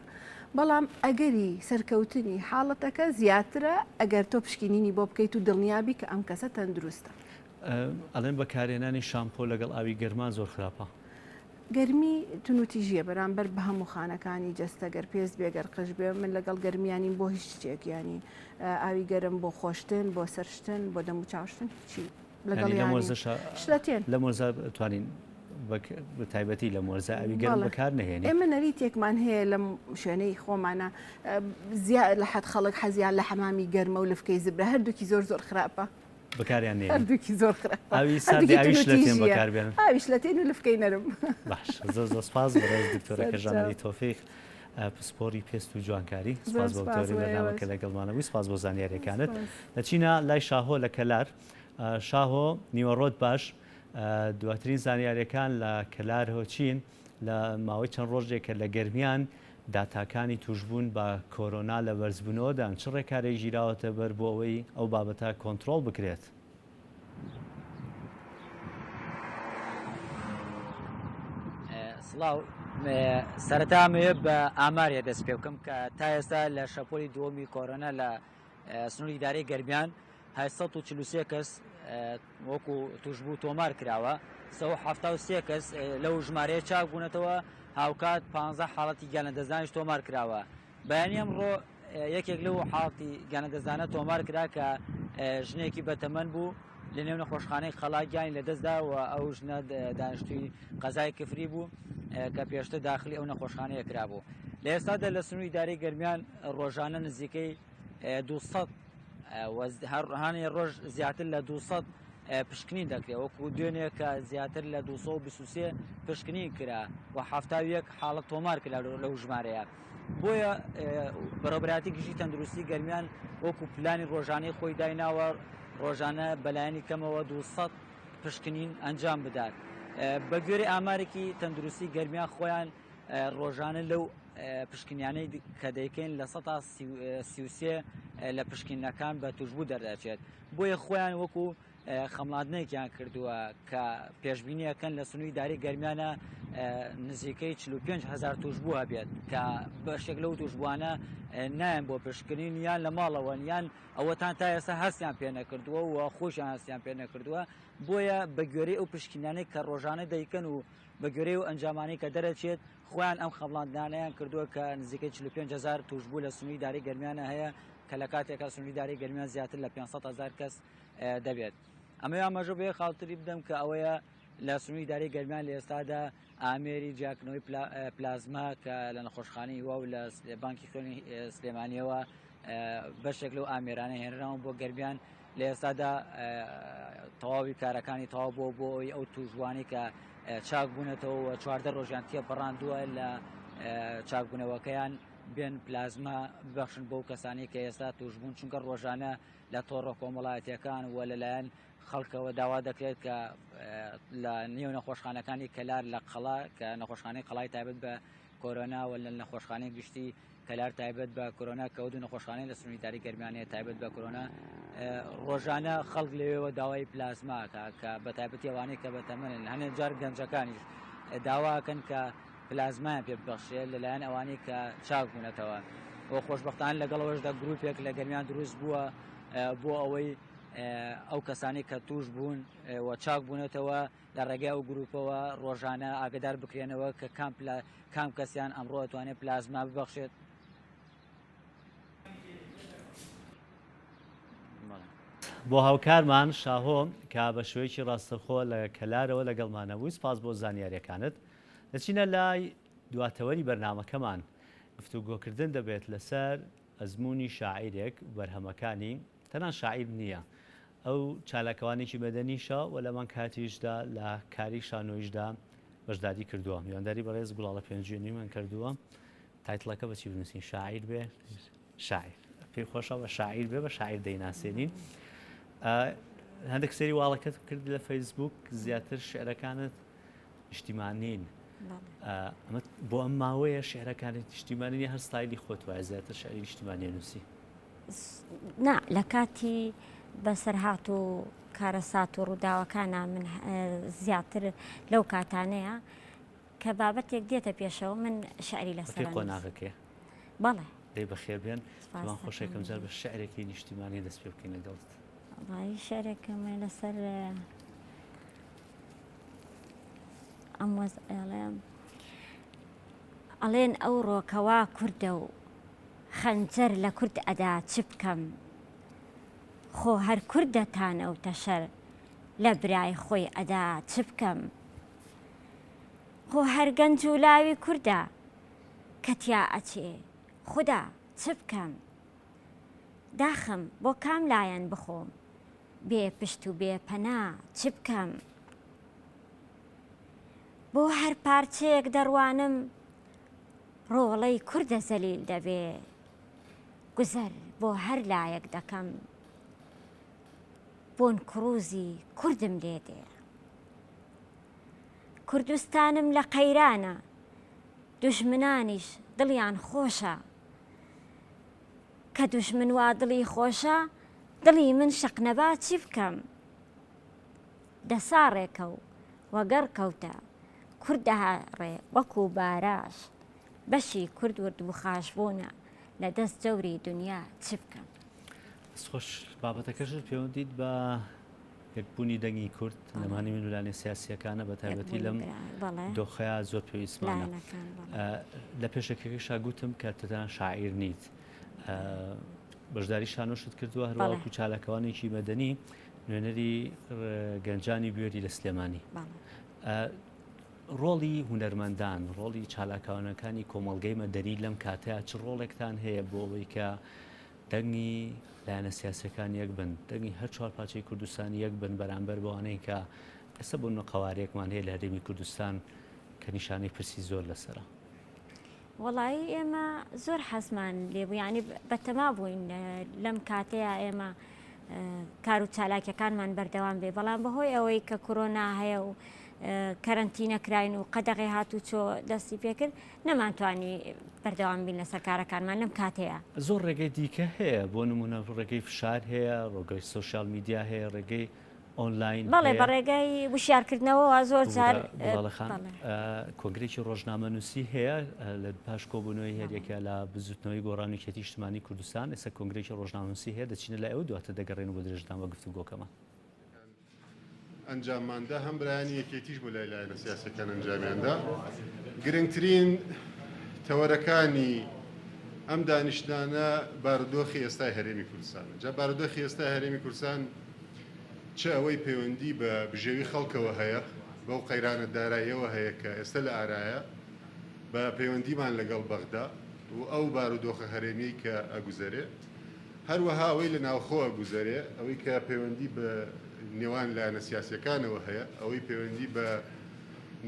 [SPEAKER 4] بەڵام ئەگەری سەرکەوتنی حاڵەتەکە زیاترە ئەگەر تۆ پشکینینی بۆ بکەیت و دڵنیابی کە ئەم کەسە تەندروستە.
[SPEAKER 1] ئەڵێن بەکارهێنانی شامپۆ لەگەڵ ئاوی گەرما زۆر خراپە.
[SPEAKER 4] گەرمی تونوتیژیە بەرامبەر بە هەموو خانەکانی جەستە گەر پێست بێ گەر قژ بێ من لەگەڵ گەرمیان نیم بۆ هیچ شتێک یانی ئاوی گەرم بۆ خۆشتن بۆ سەرشتن بۆ دەم و چاوشتن هیچی لەگەڵ
[SPEAKER 1] لەم وەرزەشا
[SPEAKER 4] شلەتێن
[SPEAKER 1] لەم وەرزە توانین بە تایبەتی لەم وەرزە ئاوی گەرم بەکار نەهێنین
[SPEAKER 4] ئێمە نەریتێکمان هەیە لەم شوێنەی خۆمانە زیاد لە حەد خەڵک حەزیان لە حەمامی گەرمە و لفکەی زبرە هەردووکی زۆر زۆر خراپە.
[SPEAKER 1] بەکاریان نێنین.
[SPEAKER 4] هەردووکی زۆر خراپە.
[SPEAKER 1] ئاوی سارد ئاوی شلەتێن بەکار بێنن.
[SPEAKER 4] ئاوی شلەتێن و لفکەی نەرم.
[SPEAKER 1] باش زۆر زۆر سپاس بەڕێز دکتۆرە کەژانەلی تۆفیق پسپۆری پێست و جوانکاری سپاس بۆ تۆری بەرنامەکە لەگەڵمانە بووی سپاس بۆ زانیاریەکانت دەچینە لای شاهۆ لە کەلار شاهۆ نیوەڕۆت باش دواترین زانیاریەکان لە کەلار هۆچین لە ماوەی چەند ڕۆژێکە لە گەرمیان داتاکانی تووشبوون بە کۆرۆنا لە بەرزبوونەوەدان، چ ڕێکارێک گیراوەتە بەر بۆ ئەوەی ئەو بابەتە کۆنترۆڵ بکرێت؟
[SPEAKER 2] سڵاو، سەرەتا ئەمەوێت بە ئامارێ دەست پێ بکەم کە تا ئێستا لە شەپۆلی دووەمی کۆرۆنا لە سنووری ئیدارەی گەرمیان 843 کەس وەکو توشبوو تۆمار کراوە، 173 کەس لەو ژمارەیە چاک بوونەتەوە، هاوکات 15 حاڵەتی گیانلەدەستدانیش تۆمار کراوە. بەیانی ئەمڕۆ یەکێک لەو حاڵەتی گیانلەدەستدانە تۆمار کرا کە ژنێکی بەتەمەن بوو لە نێو نەخۆشخانەی قەڵا گیانی لەدەستدا و ئەو ژنە دانیشتووی قەزای کفری بوو کە پێشتر داخلی ئەو نەخۆشخانەیە کرابوو. لە ئێستادا لە سنووری ئیدارەی گەرمیان ڕۆژانە نزیکەی 200 هەر هەنێ ڕۆژ زیاتر لە 200 پشکنین دەکرێت وەکو دوێنێ کە زیاتر لە 223 پشکنین کرا و 71 حاڵەت تۆمار کرا لەو ژمارەیە بۆیە بەڕێوەبەرایەتی گشتی تەندروستی گەرمیان وەکو پلانی ڕۆژانەی خۆی دایناوە ڕۆژانە بەلایەنی کەمەوە 200 پشکنین ئەنجام بدات بە گوێرەی ئامارێکی تەندروستی گەرمیان خۆیان ڕۆژانە لەو پشکنیانەی کە دەیکەین لە 33 لە پشکنینەکان بە توشبوو دەردەچێت بۆیە خۆیان وەکو خەمڵاندنێکیان کردووە کە پێشبینیەکەن لە سنووری داری گەرمیانە نزیکەی 45 هزار توشبوو هەبێت کە بەشێک لەو توشبووانە نایەن بۆ پشکنین یان لە ماڵەوەن یان ئەوەتان تا ئێستا هەستیان پێ نەکردووە و خۆشیان هەستیان پێ نەکردووە بۆیە بە گوێرەی ئەو پشکینانەی کە ڕۆژانە دەیکەن و بە گوێرەی ئەو ئەنجامانەی کە دەرەچێت خۆیان ئەم خەمڵاندنانەیان کردووە کە نزیکەی 45 هزار توشبوو لە سنووری داری گەرمیانە هەیە کە لە کاتێکا سنووری داری گەرمیان زیاتر لە 500 هزار کەس دەبێت. ئەمەوێ ئاماژە بە یەک خاڵتری بدەم کە ئەوەیە لە سنووری ئیدارەی گەرمیان لە ئێستادا ئامێری جیاکردنەوەی پلازما کە لە نەخۆشخانەی هیوا و لە بانکی خوێنی سلێمانیەوە بەشێک لەو ئامێرانە هێنراون بۆ گەرمیان لە ئێستادا تەواوی کارەکانی تەواو بۆ بۆ ئەوی ئەو توژوانی کە چاک بوونەتەوە و 14 ڕۆژیان تێپەڕاندووە لە چاکبوونەوەکەیان.
[SPEAKER 5] بێن پلازما ببەخشن بەو کەسانەی کە ئێستا تووشبوون، چونکە ڕۆژانە لە تۆڕە کۆمەڵایەتییەکان و لەلایەن خەڵکەوە داوا دەکرێت کە لە نێو نەخۆشخانەکانی کەلار لە قەڵا کە نەخۆشخانەی قەڵای تایبەت بە کۆرۆنا و لە نەخۆشخانەی گشتی کەلار تایبەت بە کۆرۆنا کە دوو نەخۆشخانەی لە سنووری داری گەرمیانەیە تایبەت بە کۆرۆنا ڕۆژانە خەڵک لەوێوە داوای پلازماکە کە بە تایبەتی ئەوانەی کە بە تەمەنن هەنێ جار گەنجەکانیش داواکەن کە پلازمایان پێ ببەخشرێت لەلایەن ئەوانەی کە چاک بوونەتەوە و خۆشبەختانە لەگەڵ ئەوەشدا گروپێک لە گەرمیان دروست بووە بۆ ئەوەی ئەو کەسانی کە توش بوون و چاک بوونەتەوە لە ڕێگای ئەو گروپەوە ڕۆژانە ئاگدار بکرێنەوە کە کام کام کەسیان ئەمڕۆ ئەتوانێت پلازما ببەخشێت.
[SPEAKER 1] بۆ هاوکارمان شاهۆ کە بە شێوەیەکی ڕاستەوخۆ لە کەلارەوە لەگەڵمانە بووی سپاس بۆ زانیاریەکانت. دەچینە لای دواتەوەری بەرنامەکەمان گفتوگۆکردن دەبێت لەسەر ئەزموونی شاعیرێک و بەرهەمەکانی، تەنها شاعیر نییە ئەو چالاکەوانێکی مەدەنیشە و لەمان کاتیشدا لە کاری شانۆیشدا بەشداری کردووە. میوانداری بەڕێز گوڵاڵە پێنجوێنیمان کردووە. title ەکە بەچی بنووسین؟ شاعیر بێ شاعیر پێی خۆشە بە شاعیر بێ بە شاعیر دەیناسێنین. هەندێک سەیری wall ەکەت کرد لە فەیسبوک زیاتر شعرەکانت نیشتیمانین ئەمە بۆ ئەم ماوەیە شعرەکانت نیشتیمانی هەر ستایلی خۆت وایە زیاتر شعری نیشتیمانی نووسی
[SPEAKER 6] نا لە کاتی بەسەرهات و کارەسات و ڕووداوەکانە من زیاتر لەو کاتانەیە کە بابەتێک دێتە پێشەوە من شعری لەسەر
[SPEAKER 1] قۆناغەکەی
[SPEAKER 6] بەڵێ
[SPEAKER 1] دەی بەخێر بێن خۆشێکم جار بە شعرێکی نیشتیمانی دەست پێ بکەین لەگەڵت
[SPEAKER 6] شعرێکم لەسەر ئەم وەزعەڵێم ئەڵێن ئەو ڕۆکەوا کوردە و خەنجەر لە کورد ئەدا چ بکەم خۆ هەر کوردە تانە و تەشەر لە برای خۆی ئەدا چ بکەم خۆ هەر گەنج و لاوی کوردە کە تیا ئەچێ خودا چ بکەم داخم بۆ کام لایەن بخۆم بێ پشت و بێ پەنا چ بکەم؟ بۆ هەر پارچەیەک دەڕوانم ڕۆڵەی کوردە زەلیل دەبێ گوزەر بۆ هەر لایەک دەکەم بۆن کڕوزی کوردم لێ دێ کوردستانم لە قەیرانە دوژمنانیش دڵیان خۆشە کە دوژمن وا دڵی خۆشە دڵی من شەق نەبا چی بکەم دەسا ڕێکە و وەگەڕ کەوتە کورد دەهاڕێ وەکوو باراش بەشی کورد ورد وخاش بوونە لە دەست جەوری دونیا چ بکەم.
[SPEAKER 1] دەست خۆش بابەتەکەشت پەیوەندیت بە یەکبوونی دەنگی کورد نەمانی ململانێ سیاسییەکانە بە تایبەتی لەم دۆخەیە زۆر پێویستمانە لە پێشەکەکەشا گوتم کە تەنها شاعیر نیت بەشداری شانۆشت کردووە هەروەکو چالاکەوانێکی مەدەنی نوێنەری گەنجانی بوێری لە سلێمانی ڕۆڵی هونەرمەندان ڕۆڵی چالاکوانەکانی کۆمەڵگەی مەدەنی لەم کاتەیە چ ڕۆڵێکتان هەیە بۆ ئەوەی کە دەنگی لایەنە سیاسیەکان یەک بن، دەنگی هەر چوارپارچەی کوردستان یەک بن بەرامبەر بەوانەی کە ئێستا بۆ نمونە قەوارەیەکمان هەیە لە هەرێمی کوردستان کە نیشانەی پرسی زۆر لەسەرە.
[SPEAKER 6] وەڵایی ئێمە زۆر حەزمان لێبوو یانی بەتەما بووین لەم کاتەیە ئێمە کار و چالاکیەکانمان بەردەوام بێ بەڵام بەهۆی ئەوەی کە کۆرۆنا هەیە و کەرەنتینە کراین و قەدەغی هاتوچۆ دەستی پێکرد نەمانتوانی بەردەوام بین لەسەر کارەکانمان لەم کاتەیە.
[SPEAKER 1] زۆر ڕێگەی دیکە هەیە بۆ نمونە ڕێگەی فشار هەیە ڕۆگەی social media هەیە ڕێگەی ئۆنلاین
[SPEAKER 6] بەڵێ بە ڕێگەی وشیارکردنەوەوە زۆر جار
[SPEAKER 1] گوڵاڵە خان کۆنگرێکی ڕۆژنامەنووسی هەیە لە پاش کۆبوونەوەی هەریەکە لە بزوتنەوەی گۆڕان و یەکێتی نیشتمانی کوردستان ئێستا کۆنگرێکی ڕۆژنامەنووسی هەیە دەچینە لای ئەو دواتر دەگەڕێن بۆ درێژەدان بە گفتوگۆکەمان.
[SPEAKER 7] ئەنجامماندا هەم برایانی یەکێتیش بۆ لای لایەنە سیاسیەکان ئەنجامیاندا گرنگترین تەوەرەکانی ئەم دانیشتنانە بارودۆخی ئێستای هەرێمی کوردستانە جا بارودۆخی ئێستای هەرێمی کوردستان چ ئەوەی پەیوەندی بە بژێوی خەڵکەوە هەیە بەو قەیرانە داراییەوە هەیە کە ئێستا لە ئارایە بە پەیوەندیمان لەگەڵ بەغدا و ئەو بارودۆخە هەرێمیەی کە ئەگوزەرێ هەروەها ئەوەی لە ناوخۆ ئەگوزەرێ، ئەوەی کە پەیوەندی بە نێوان لایەنە سیاسییەکانەوە هەیە، ئەوەی پەیوەندی بە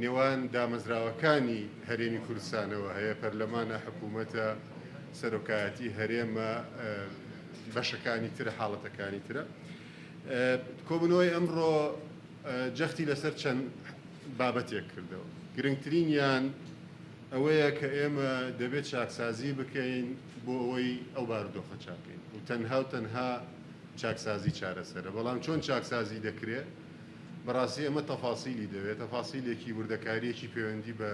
[SPEAKER 7] نێوان دامەزراوەکانی هەرێمی کوردستانەوە هەیە، پەرلەمانە، حکوومەتە. سەرۆکایەتی هەرێمە، بەشەکانی ترە، حاڵەتەکانی ترە. کۆبوونەوەی ئەمڕۆ جەختی لەسەر چەند بابەتێک کردەوە، گرنگترینیان ئەوەیە کە ئێمە دەبێت چاکسازی بکەین بۆ ئەوەی ئەو بارودۆخە چاکەین و تەنها و تەنها چاکسازی چارەسەرە، بەڵام چۆن چاکسازی دەکرێت؟ بەڕاستی ئەمە تەفاسیلی دەوێت، تەفاسیلێکی وردەکارییەکی پەیوەندی بە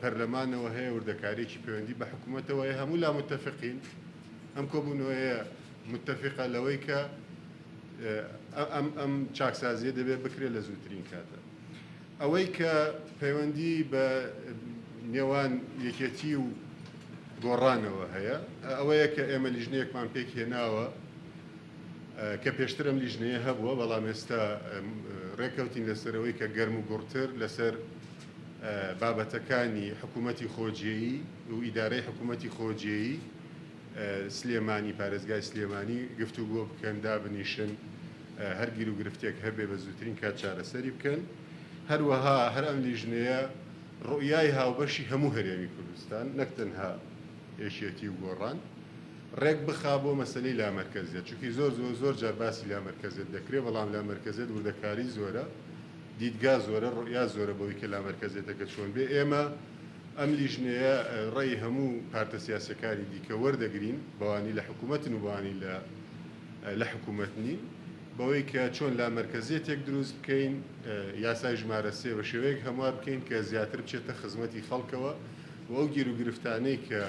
[SPEAKER 7] پەرلەمانەوە هەیە، وردەکارییەکی پەیوەندی بە حکوومەتەوە هەیە، هەموو لا متەفقین، ئەم کۆبوونەوەیە متەفقە لەوەی کە ئەم ئەم چاکسازییە دەبێت بکرێت لە زووترین کاتە. ئەوەی کە پەیوەندی بە نێوان یەکێتی و گۆڕانەوە هەیە ئەوەیە کە ئێمە لیژنەیەکمان پێکهێناوە کە پێشتر ئەم لیژنەیە هەبووە، بەڵام ئێستا ڕێککەوتین لەسەر ئەوەی کە گەرم و گوڕتر لەسەر بابەتەکانی حکوومەتی خۆجێیی و ئیدارەی حکوومەتی خۆجێیی سلێمانی، پارێزگای سلێمانی گفتوگۆ بکەن، دابنیشن، هەر گیروگرفتێک هەبێ بە زووترین کات چارەسەری بکەن. هەروەها هەر ئەم لیژنەیە ڕوئیای هاوبەشی هەموو هەرێمی کوردستان نەک تەنها یەکێتی و گۆڕان ڕێک بخا بۆ مەسەلەی لامەرکەزیەت، چونکی زۆر زۆر زۆر جار باسی لامەرکەزیەت دەکرێ، بەڵام لامەرکەزیەت وردەکاری زۆرە، دیدگا زۆرە، ڕوئیا زۆرە بەوەی کە لامەرکەزیەتەکە چۆن بێ. ئێمە ئەم لیژنەیە ڕێی هەموو پارتە سیاسیەکانی دیکە وەردەگرین، بەوانی لە حکوومەتن و بەوانی لە لە حکوومەت نین، بەوەی کە چۆن لامەرکەزیەتێک دروست بکەین، یاسای ژمارە سێ بە شێوەیەک هەموار بکەین کە زیاتر بچێتە خزمەتی خەڵکەوە و ئەو گیروگرفتانەی کە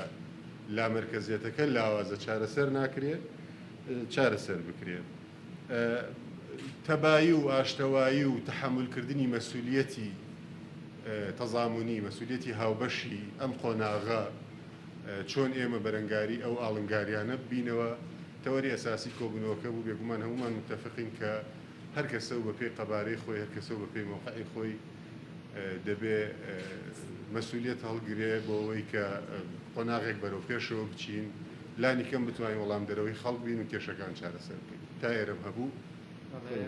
[SPEAKER 7] لامەرکەزیەتەکە لاوازە چارەسەر ناکرێ چارەسەر بکرێ. تەبایی و ئاشتەوایی و تەحەمولکردنی مەسولیەتی تەزامونی، مەسولیەتی هاوبەشی ئەم قۆناغە چۆن ئێمە بەرەنگاری ئەو ئاڵنگاریانە ببینەوە تەوەری ئەساسی کۆبوونەوەکە بوو. بێگومان هەموومان متەفقین کە هەر کەسە و بەپێی قەبارەی خۆی، هەر کەسە و بەپێی مەوقعی خۆی دەبێ مەسولیەت هەڵگرێ بۆ ئەوەی کە قۆناغێک بەرەو پێشەوە بچین، لانی کەم بتوانین وەڵامدەرەوەی خەڵک بین و کێشەکان چارەسەر بکەین. تا ئێرەم هەبوو.
[SPEAKER 8] بەڵێ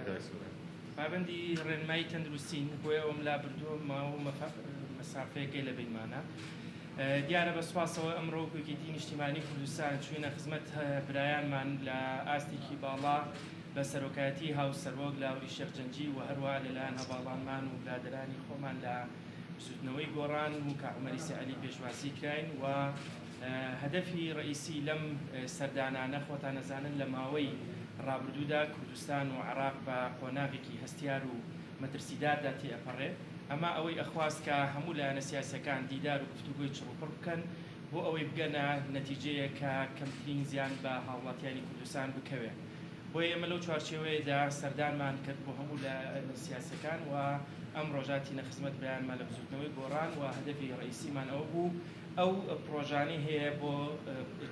[SPEAKER 8] پابەندی ڕێنمایی تەندروستین، بۆیە ئەوەم لابردووە، ماوە و مەسافەیەکەی لە بەینمانە. دیارە بە سوپاسەوە ئەمڕۆ وەکو یەکێتی نیشتیمانی کوردستان چووینە خزمەت برایانمان لە ئاستێکی باڵا بە سەرۆکایەتی هاوسەرۆک لاوری شێخ جەنگی و هەروەها لەلایەن هەڤاڵانمان و برادەرانی خۆمان لە بزوتنەوەی گۆڕان و کاک عومەری سەعلی پێشوازی کراین و هەدەفی ڕەئیسی لەم سەردانانە خۆتان ئەزانن لە ماوەی ڕابردوودا کوردستان و عێراق بە قۆناغێکی هەستیار و مەترسیداردا تێئەپەڕێ ئەمە ئەوەی ئەخواست کە هەموو لایەنە سیاسیەکان دیدار و گفتوگۆی چڕوپڕ بکەن بۆ ئەوەی بگەنە نەتیجەیەک کە کەمترین زیان بە هاوڵاتیانی کوردستان بکەوێ. بۆیە ئێمە لەو چوارچێوەیەدا سەردانمان کرد بۆ هەموو لایەنە سیاسیەکان و ئەمڕۆش هاتینە خزمەت برایانمان لە بزوتنەوەی گۆڕان و هەدەفی ڕەئیسیمان ئەوە بوو ئەو پڕۆژانەی هەیە بۆ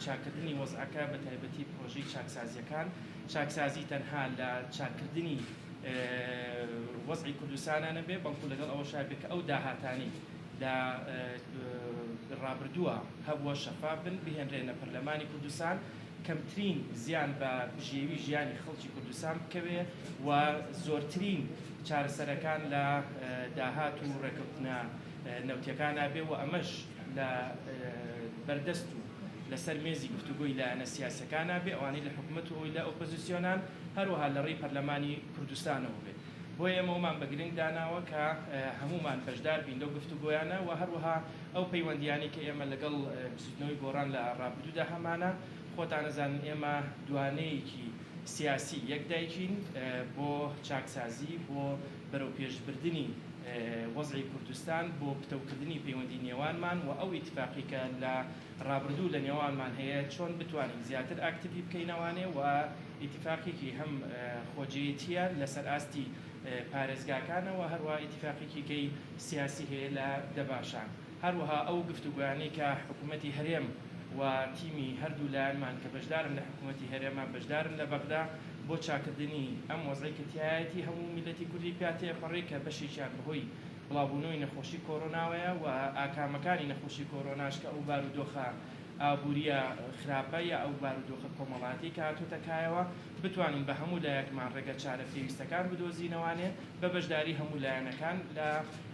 [SPEAKER 8] چاککردنی وەزعەکە بە تایبەتی پڕۆژەی چاکسازیەکان، چاکسازی تەنها لە چاککردنی وەزعی کوردستانا نەبێ بەڵکو لەگەڵ ئەوەشا بێ کە ئەو داهاتانەی لە ڕابردووە هەبووە شەفاف بن بهێنرێنە پەرلەمانی کوردستان کەمترین زیان بە بژێوی ژیانی خەڵکی کوردستان بکەوێ و زۆرترین چارەسەرەکان لە داهات و ڕێکەوتنە نەوتیەکانا بێ و ئەمەش لە بەردەست و لەسەر مێزی گفتوگۆی لایەنە سیاسیەکانا بێ ئەوانەی لە حکومەت و ئەوەی لە ئۆپۆزیسیۆنان هەروەها لە ڕێی پەرلەمانی کوردستانەوە بێ بۆیە ئێمە ئەومان بە گرنگ داناوە کە هەموومان بەشدار بین لەو گفتوگۆیانە و هەروەها ئەو پەیوەندیانەی کە ئێمە لەگەڵ بزوتنەوەی گۆڕان لە ڕابردوودا هەمانە، خۆتان ئەزانن ئێمە دوانەیەکی سیاسی یەک دایکین بۆ چاکسازی، بۆ بەرەوپێشبردنی وەزعی کوردستان، بۆ پتەوکردنی پەیوەندی نێوانمان و ئەو ئیتفاقی کە لە ڕابردوو لە نێوانمان هەیە چۆن بتوانین زیاتر ئاکتیڤی بکەینەوانێ و ئیتیفاقێکی هەم خۆجێیەتییە لەسەر ئاستی پارێزگاکانەوە هەروەها ئیتیفاقێکی کەی سیاسی هەیە لە دەباشان. هەروەها ئەو گفتوگۆیانەی کە حکوومەتی هەرێم و تیمی هەردوو لایەنمان کە بەشدارن لە حکوومەتی هەرێما بەشدارن لە بەغدا بۆ چاکردنی ئەم وەزعەی کە تیایەتی هەموو میللەتی کوردی پیا تێئەپەڕێ کە بەشێکیان بەهۆی بڵاوبوونەوەی نەخۆشی کۆرۆناوەیە و ئاکامەکانی نەخۆشی کۆرۆناش کە ئەو بارودۆخە ئابوورییە خراپە یا ئەو بارودۆخە کۆمەڵایەتیەی کە هاتۆتە کایەوە، بتوانین بە هەموو لایەکمان ڕێگە چارە پێویستەکان بدۆزینەوانێ بە بەشداری هەموو لایەنەکان لە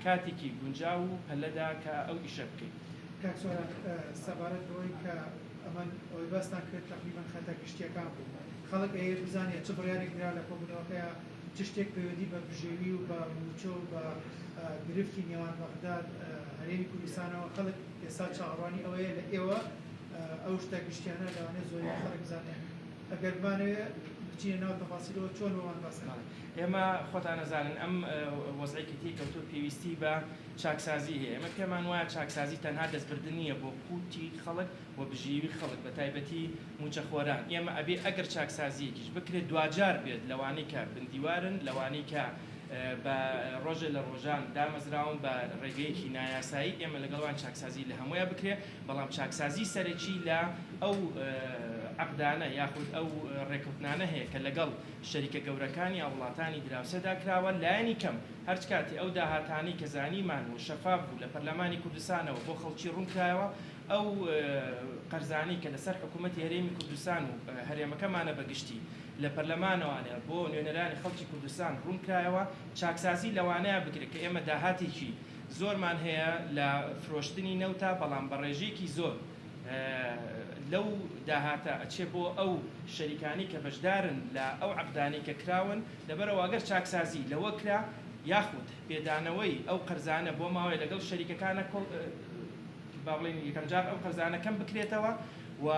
[SPEAKER 8] کاتێکی گونجاو و پەلەدا کە ئەو ئیشە بکەین.
[SPEAKER 9] کاک سۆران سەبارەت بەوەی کە. ئەمە ئەوەی باستان کرد تەقریبەن خەتە گشتییەکان بوو. خەڵک ئەیەوێت بزانێت چ بڕیارێک درا لە کۆبوونەوەکەیا، چ شتێک پەیوەندی بە بژێوی و بە مووچە و بە گرفتی نێوان بەغداد هەرێمی کوردستانەوە، خەڵک ئێستا چاوەڕوانی ئەوەیە لە ئێوە ئەو شتە گشتیانە لەوانەیە زۆرینەی خەڵک بزانێت. ئەگەر بمانەوێت بچینە ناو تەفاسیلەوە چۆن بۆمان باس ئەکەن؟
[SPEAKER 8] ئێمە خۆتان ئەزانن ئەم وەزعەی کە تێی کەوتووە پێویستی بە چاکسازی هەیە، ئێمە پێمان وایە چاکسازی تەنها دەستبردن نییە بۆ قوتی خەڵک و بژێوی خەڵک بە تایبەتی مووچەخۆران، ئێمە ئەبێ ئەگەر چاکسازییەکیش بکرێت دواجار بێت لەوانەی کە بندیوارن، لەوانەی کە بە ڕۆژێ لە ڕۆژان دامەزراون بە ڕێگەیەکی نایاسایی، ئێمە لەگەڵ وان چاکسازی لە هەموویا بکرێ، بەڵام چاکسازی سەرەکی لە ئەو عەقدانە یاخود ئەو ڕێکەوتنانە هەیە کە لەگەڵ شەریکە گەورەکان یا وڵاتانی دراوسێدا کراوە، لایەنی کەم هەرچ کاتێ ئەو داهاتانەی کە زانیمان و شەفاف بوو لە پەرلەمانی کوردستانەوە بۆ خەڵکی ڕوونکرایەوە، ئەو قەرزانەی کە لەسەر حکوومەتی هەرێمی کوردستان و هەرێمەکەمانە بە گشتی لە پەرلەمانەوانە بۆ نوێنەرانی خەڵکی کوردستان ڕوونکرایەوە، چاکسازی لەوانەیە بکرێت کە ئێمە داهاتێکی زۆرمان هەیە لە فرۆشتنی نەوتا، بەڵام بە ڕێژەیەکی زۆر لەو داهاتە ئەچێ بۆ ئەو شەریکانەی کە بەشدارن لە ئەو عەقدانەی کە کراون، لەبەرئەوە ئەگەر چاکسازی لەوە کرا یاخود پێدانەوەی ئەو قەرزانە بۆ ماوەیە لەگەڵ شەریکەکانە با بڵێین یەکەمجار ئەو قەرزانە کەم بکرێتەوە و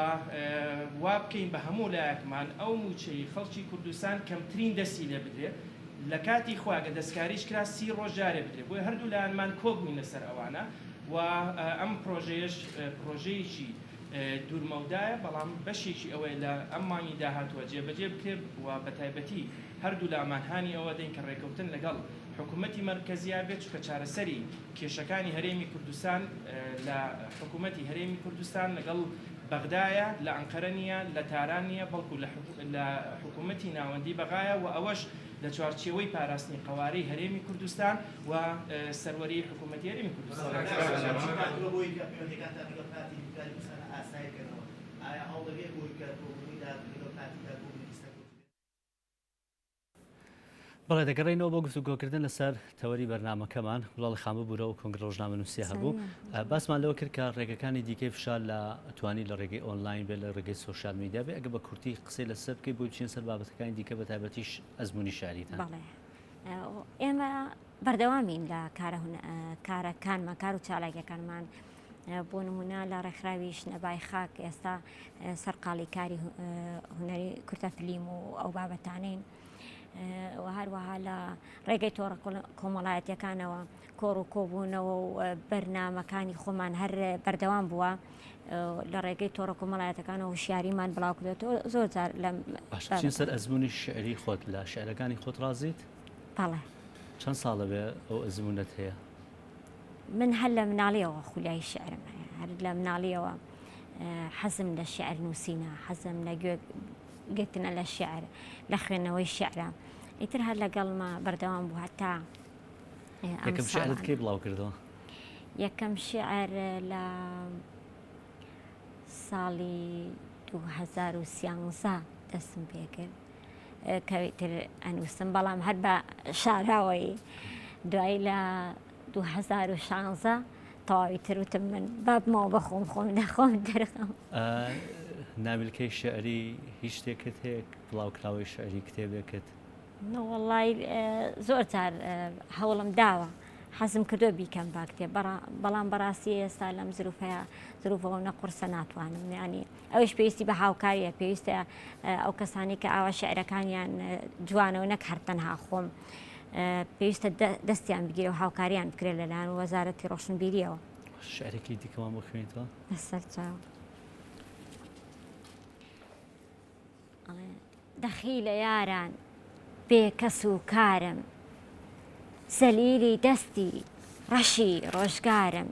[SPEAKER 8] وا بکەین بە هەموو لایەکمان ئەو مووچەی خەڵکی کوردستان کەمترین دەستی لێ بدرێ لە کاتی خۆی گەر دەستکاریش کرا سی ڕۆژ جارێ بدرێ بۆیە هەردوو لایەنمان کۆک بووین لەسەر ئەوانە و ئەم پڕۆژەیەش پڕۆژەیەکی دوورمەودایە بەڵام بەشێکی ئەوەیە لە ئەم مانگی داهاتووە جێبەجێ بکرێت و بەتایبەتی هەردوولامان هانی ئەوە دەین کە ڕێکەوتن لەگەڵ حکوومەتی مەرکەزیا بێت چونکە چارەسەری کێشەکانی هەرێمی کوردستان لە حکوومەتی هەرێمی کوردستان لەگەڵ بەغدایە، لە ئەنقەرە نییە، لە تاران نییە، بەڵکو لە حکوومەتی ناوەندی بەغایە و ئەوەش لە چوارچێوەی پاراستنی قەوارەی هەرێمی کوردستان و سەروەریی حکوومەتی هەرێمی کوردستان.
[SPEAKER 1] بەڵێ دەگەڕێینەوە بۆ گفتوگۆکردن لەسەر تەوەری بەرنامەکەمان گوڵاڵی خان ببورە و کۆنگرە ڕۆژنامەنووسیە هەبوو باسمان لەوە کرد کە ڕێگەکانی دیکەی فشار لە توانی لە ڕێگەی ئۆنلاین بێت لە ڕێگەی سۆشیال میدیا بێ ئەگە بە کورتی قسەی لەسەر بکەی بۆی بچین سەر بابەتەکانی دیکە بە تایبەتیش ئەزمموی شاریتان
[SPEAKER 6] بەڵێ ئێمە بەردەوامین لە کارە کارەکانمان کار و چالاکیەکانمان بۆ نمونە لە ڕێکخراوی شنەبای خاک ئێستا سەرقاڵی کاری هونەری کورتە فلیم و ئەو بابەتانین و هەروەها لە ڕێگەی تۆڕە کۆمەڵایەتیەکانەوە کۆڕ و کۆبوونەوە و بەرنمەکانی خۆمان هەر بەردەوام بووە لە ڕێگەی تۆڕە کۆمەڵایەتەکانەوە هوشیاریمان بڵاو کردێتەوە زۆر جار لە
[SPEAKER 1] سەر ئەزمموی شعری خۆت لە شعرەکانی خۆت ڕازیت
[SPEAKER 6] بەڵێ
[SPEAKER 1] چەند ساڵە بێ ئەو ئەزمونەت هەیە
[SPEAKER 6] من هەر لە مناڵیەوە خولیای شعرم هەیە هەر لە مناڵیەوە حەزم لە شعر نووسینە حەزم لە گوێ گرتنە لە شیعر، لە خوێندنەوەی شیعرە. ئیتر هەر لەگەڵما بەردەوام بوو هەتا
[SPEAKER 1] ئەم یەکەم شیعرت
[SPEAKER 6] ساڵانە.
[SPEAKER 1] کەی بڵاو کردەوە؟
[SPEAKER 6] یەکەم شیعر لە ساڵی 2013 دەستم پێکرد کە ئیتر ئەنووسم بەڵام هەر بە شاراوەیی دوایی لە 2016 تەواوی تر وتم من بابمەوە بەخۆم خۆم دەخۆم دەرخەم.
[SPEAKER 1] نامیلکەی شیعری هیچ شتێکت هەیە بڵاوکراوەی شیعری کتێبێکت؟
[SPEAKER 6] نەوەڵای زۆر جار هەوڵم داوە حەزم کردووە بیکەم با کتێب بەڵام بەڕاستی ئێستا لەم زروفەیە زروفەوە نە قورسە ناتوانم ینی ئەوش پێویستی بە هاوکاریە پێویستە ئەو کەسانی کە ئاوا شعرەکانیان جوانەوە نەک هەر تەنها خۆم پێویستە دەستیان بگیرێ و هاوکاریان بکرێت لەلایەن وەزارەتی ڕۆشنبیریەوە.
[SPEAKER 1] شعرێکی دیکەمان بۆ خوێنیتەوە؟
[SPEAKER 6] بەسەر چاو. دەخیلە یاران بێ کەس و کارم زەلیلی دەستی ڕەشی ڕۆژگارم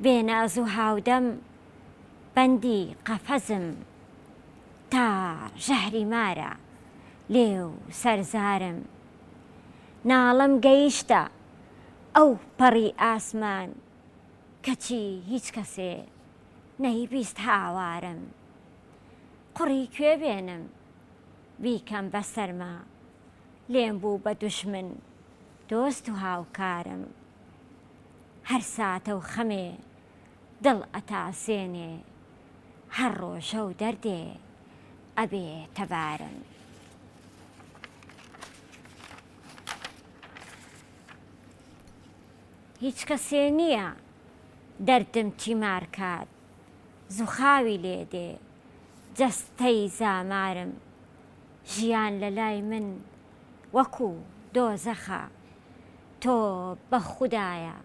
[SPEAKER 6] بێ ناز و هاودەم بەندی قەفەزم تا ژەهری مارە لێو سەر زارم ناڵەم گەیشتە ئەو پەڕی ئاسمان کەچی هیچ کەسێ نەیبیست هاوارم قوڕی کوێ بێنم بیکەم بە سەرما لێم بوو بە دوژمن دۆست و هاوکارم هەر ساتە و خەمێ دڵ ئەتاسێنێ. هەر ڕۆژە و دەردێ ئەبێ تەبارم. هیچ کەسێ نییە دەردم تیمار کات زوخاوی لێ دێ جەستەی زامارم ژیان لە لای من وەکو دۆزەخە تۆ بە خودایە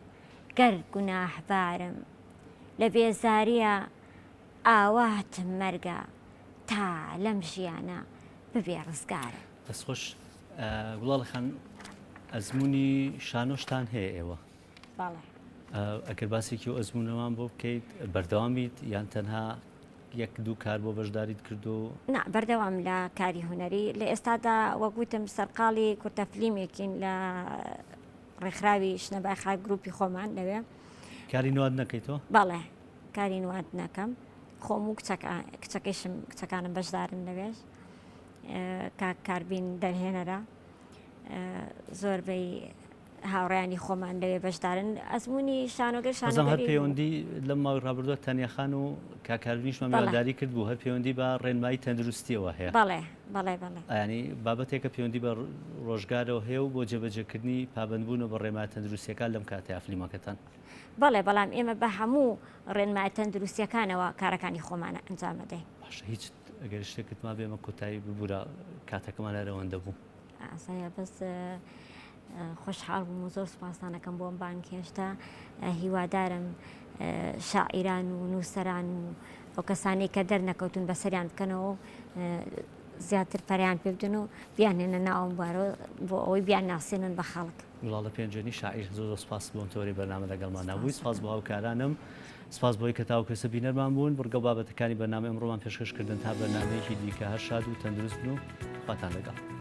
[SPEAKER 6] گەر گوناهبارم لە بێزاریە ئاواتم مەرگە تا لەم ژیانە ببێ ڕزگارم.
[SPEAKER 1] دەست خۆش گوڵاڵە خان ئەزموونی شانۆشتان هەیە ئێوە؟
[SPEAKER 6] بەڵێ.
[SPEAKER 1] ئەگەر باسێکی و ئەزموونەمان بۆ بکەیت بەردەوامیت یان تەنها یەک دوو کار بۆ بەشداریت کردو؟
[SPEAKER 6] نا بەردەوام لە کاری هونەری لە ئێستادا وەک وتم سەرقاڵی کورتە فلیمێکین لە ڕێکخراوی شنەبای خاک گروپی خۆمان لەوێ.
[SPEAKER 1] کاری نواد نەکەیتەوە؟
[SPEAKER 6] بەڵێ کاری نواد نەکەم خۆم و کچەکەیشم کچەکانم بەشدارن لەوێش کاک کاربین دەرهێنەرە زۆربەی هاوڕیانی خۆمان لەوێ بەشدارن ئەزمموی شانۆگەر
[SPEAKER 1] شانۆگەری هەر پەیوەندی لەم ماوەی ڕابردووە تەنیاخان و کاک کاربینیشمان میوانداری کرد بوو هەر پەیوەندی بە ڕێنمایی تەندروستیەوە هەیە
[SPEAKER 6] بەڵێ بەڵێ بەڵێ
[SPEAKER 1] ینی بابەتێکە پەیوەندی بە ڕۆژگارەوە هەیە و بۆ جێبەجێکردنی پابەندبوونە بە ڕێنمایە تەندروستیەکان لەم کاتەیە فلیمەکەتان.
[SPEAKER 6] بەڵێ بەڵام ئێمە بە هەموو ڕێنمایە تەندروستیەکانەوە کارەکانی خۆمانە ئەنجام ئەدەین.
[SPEAKER 1] باشە هیچ ئەگەر شتێکت مابێ ئێمە کۆتایی ببورە کاتەکەمان هەر ئەوەندە بوو.
[SPEAKER 6] ئاسایە بەس خۆشحاڵ بووم و زۆر سوپاستان ئەکەم بۆ ئەم بانگهێشتە هیوادارم شاعیران و نووسەران و ئەو کەسانەی کە دەرنەکەوتون بەسەریان بکەنەوە و زیاتر پەریان پێ بدەن و بیانهێنە ناو ئەم بوارەوە بۆ ئەوەی بیانناسێنن بە خەڵک.
[SPEAKER 1] گوڵاڵە پێنجوێنی شاعیر زۆر زۆر سپاس بۆ ئەم تەوەرەی بەرنامە لەگەڵمان نابووی سپاس بۆ هاوکارانم سپاس بۆی کە تاوەکو ئێستا بینەرمان بوون بڕگە و بابەتەکانی بەرنامەی ئەمڕۆمان پێشکەش کردن تا بەرنامەیەکی دیکە هەر شاد و تەندروست بن و خواتان لەگەڵ.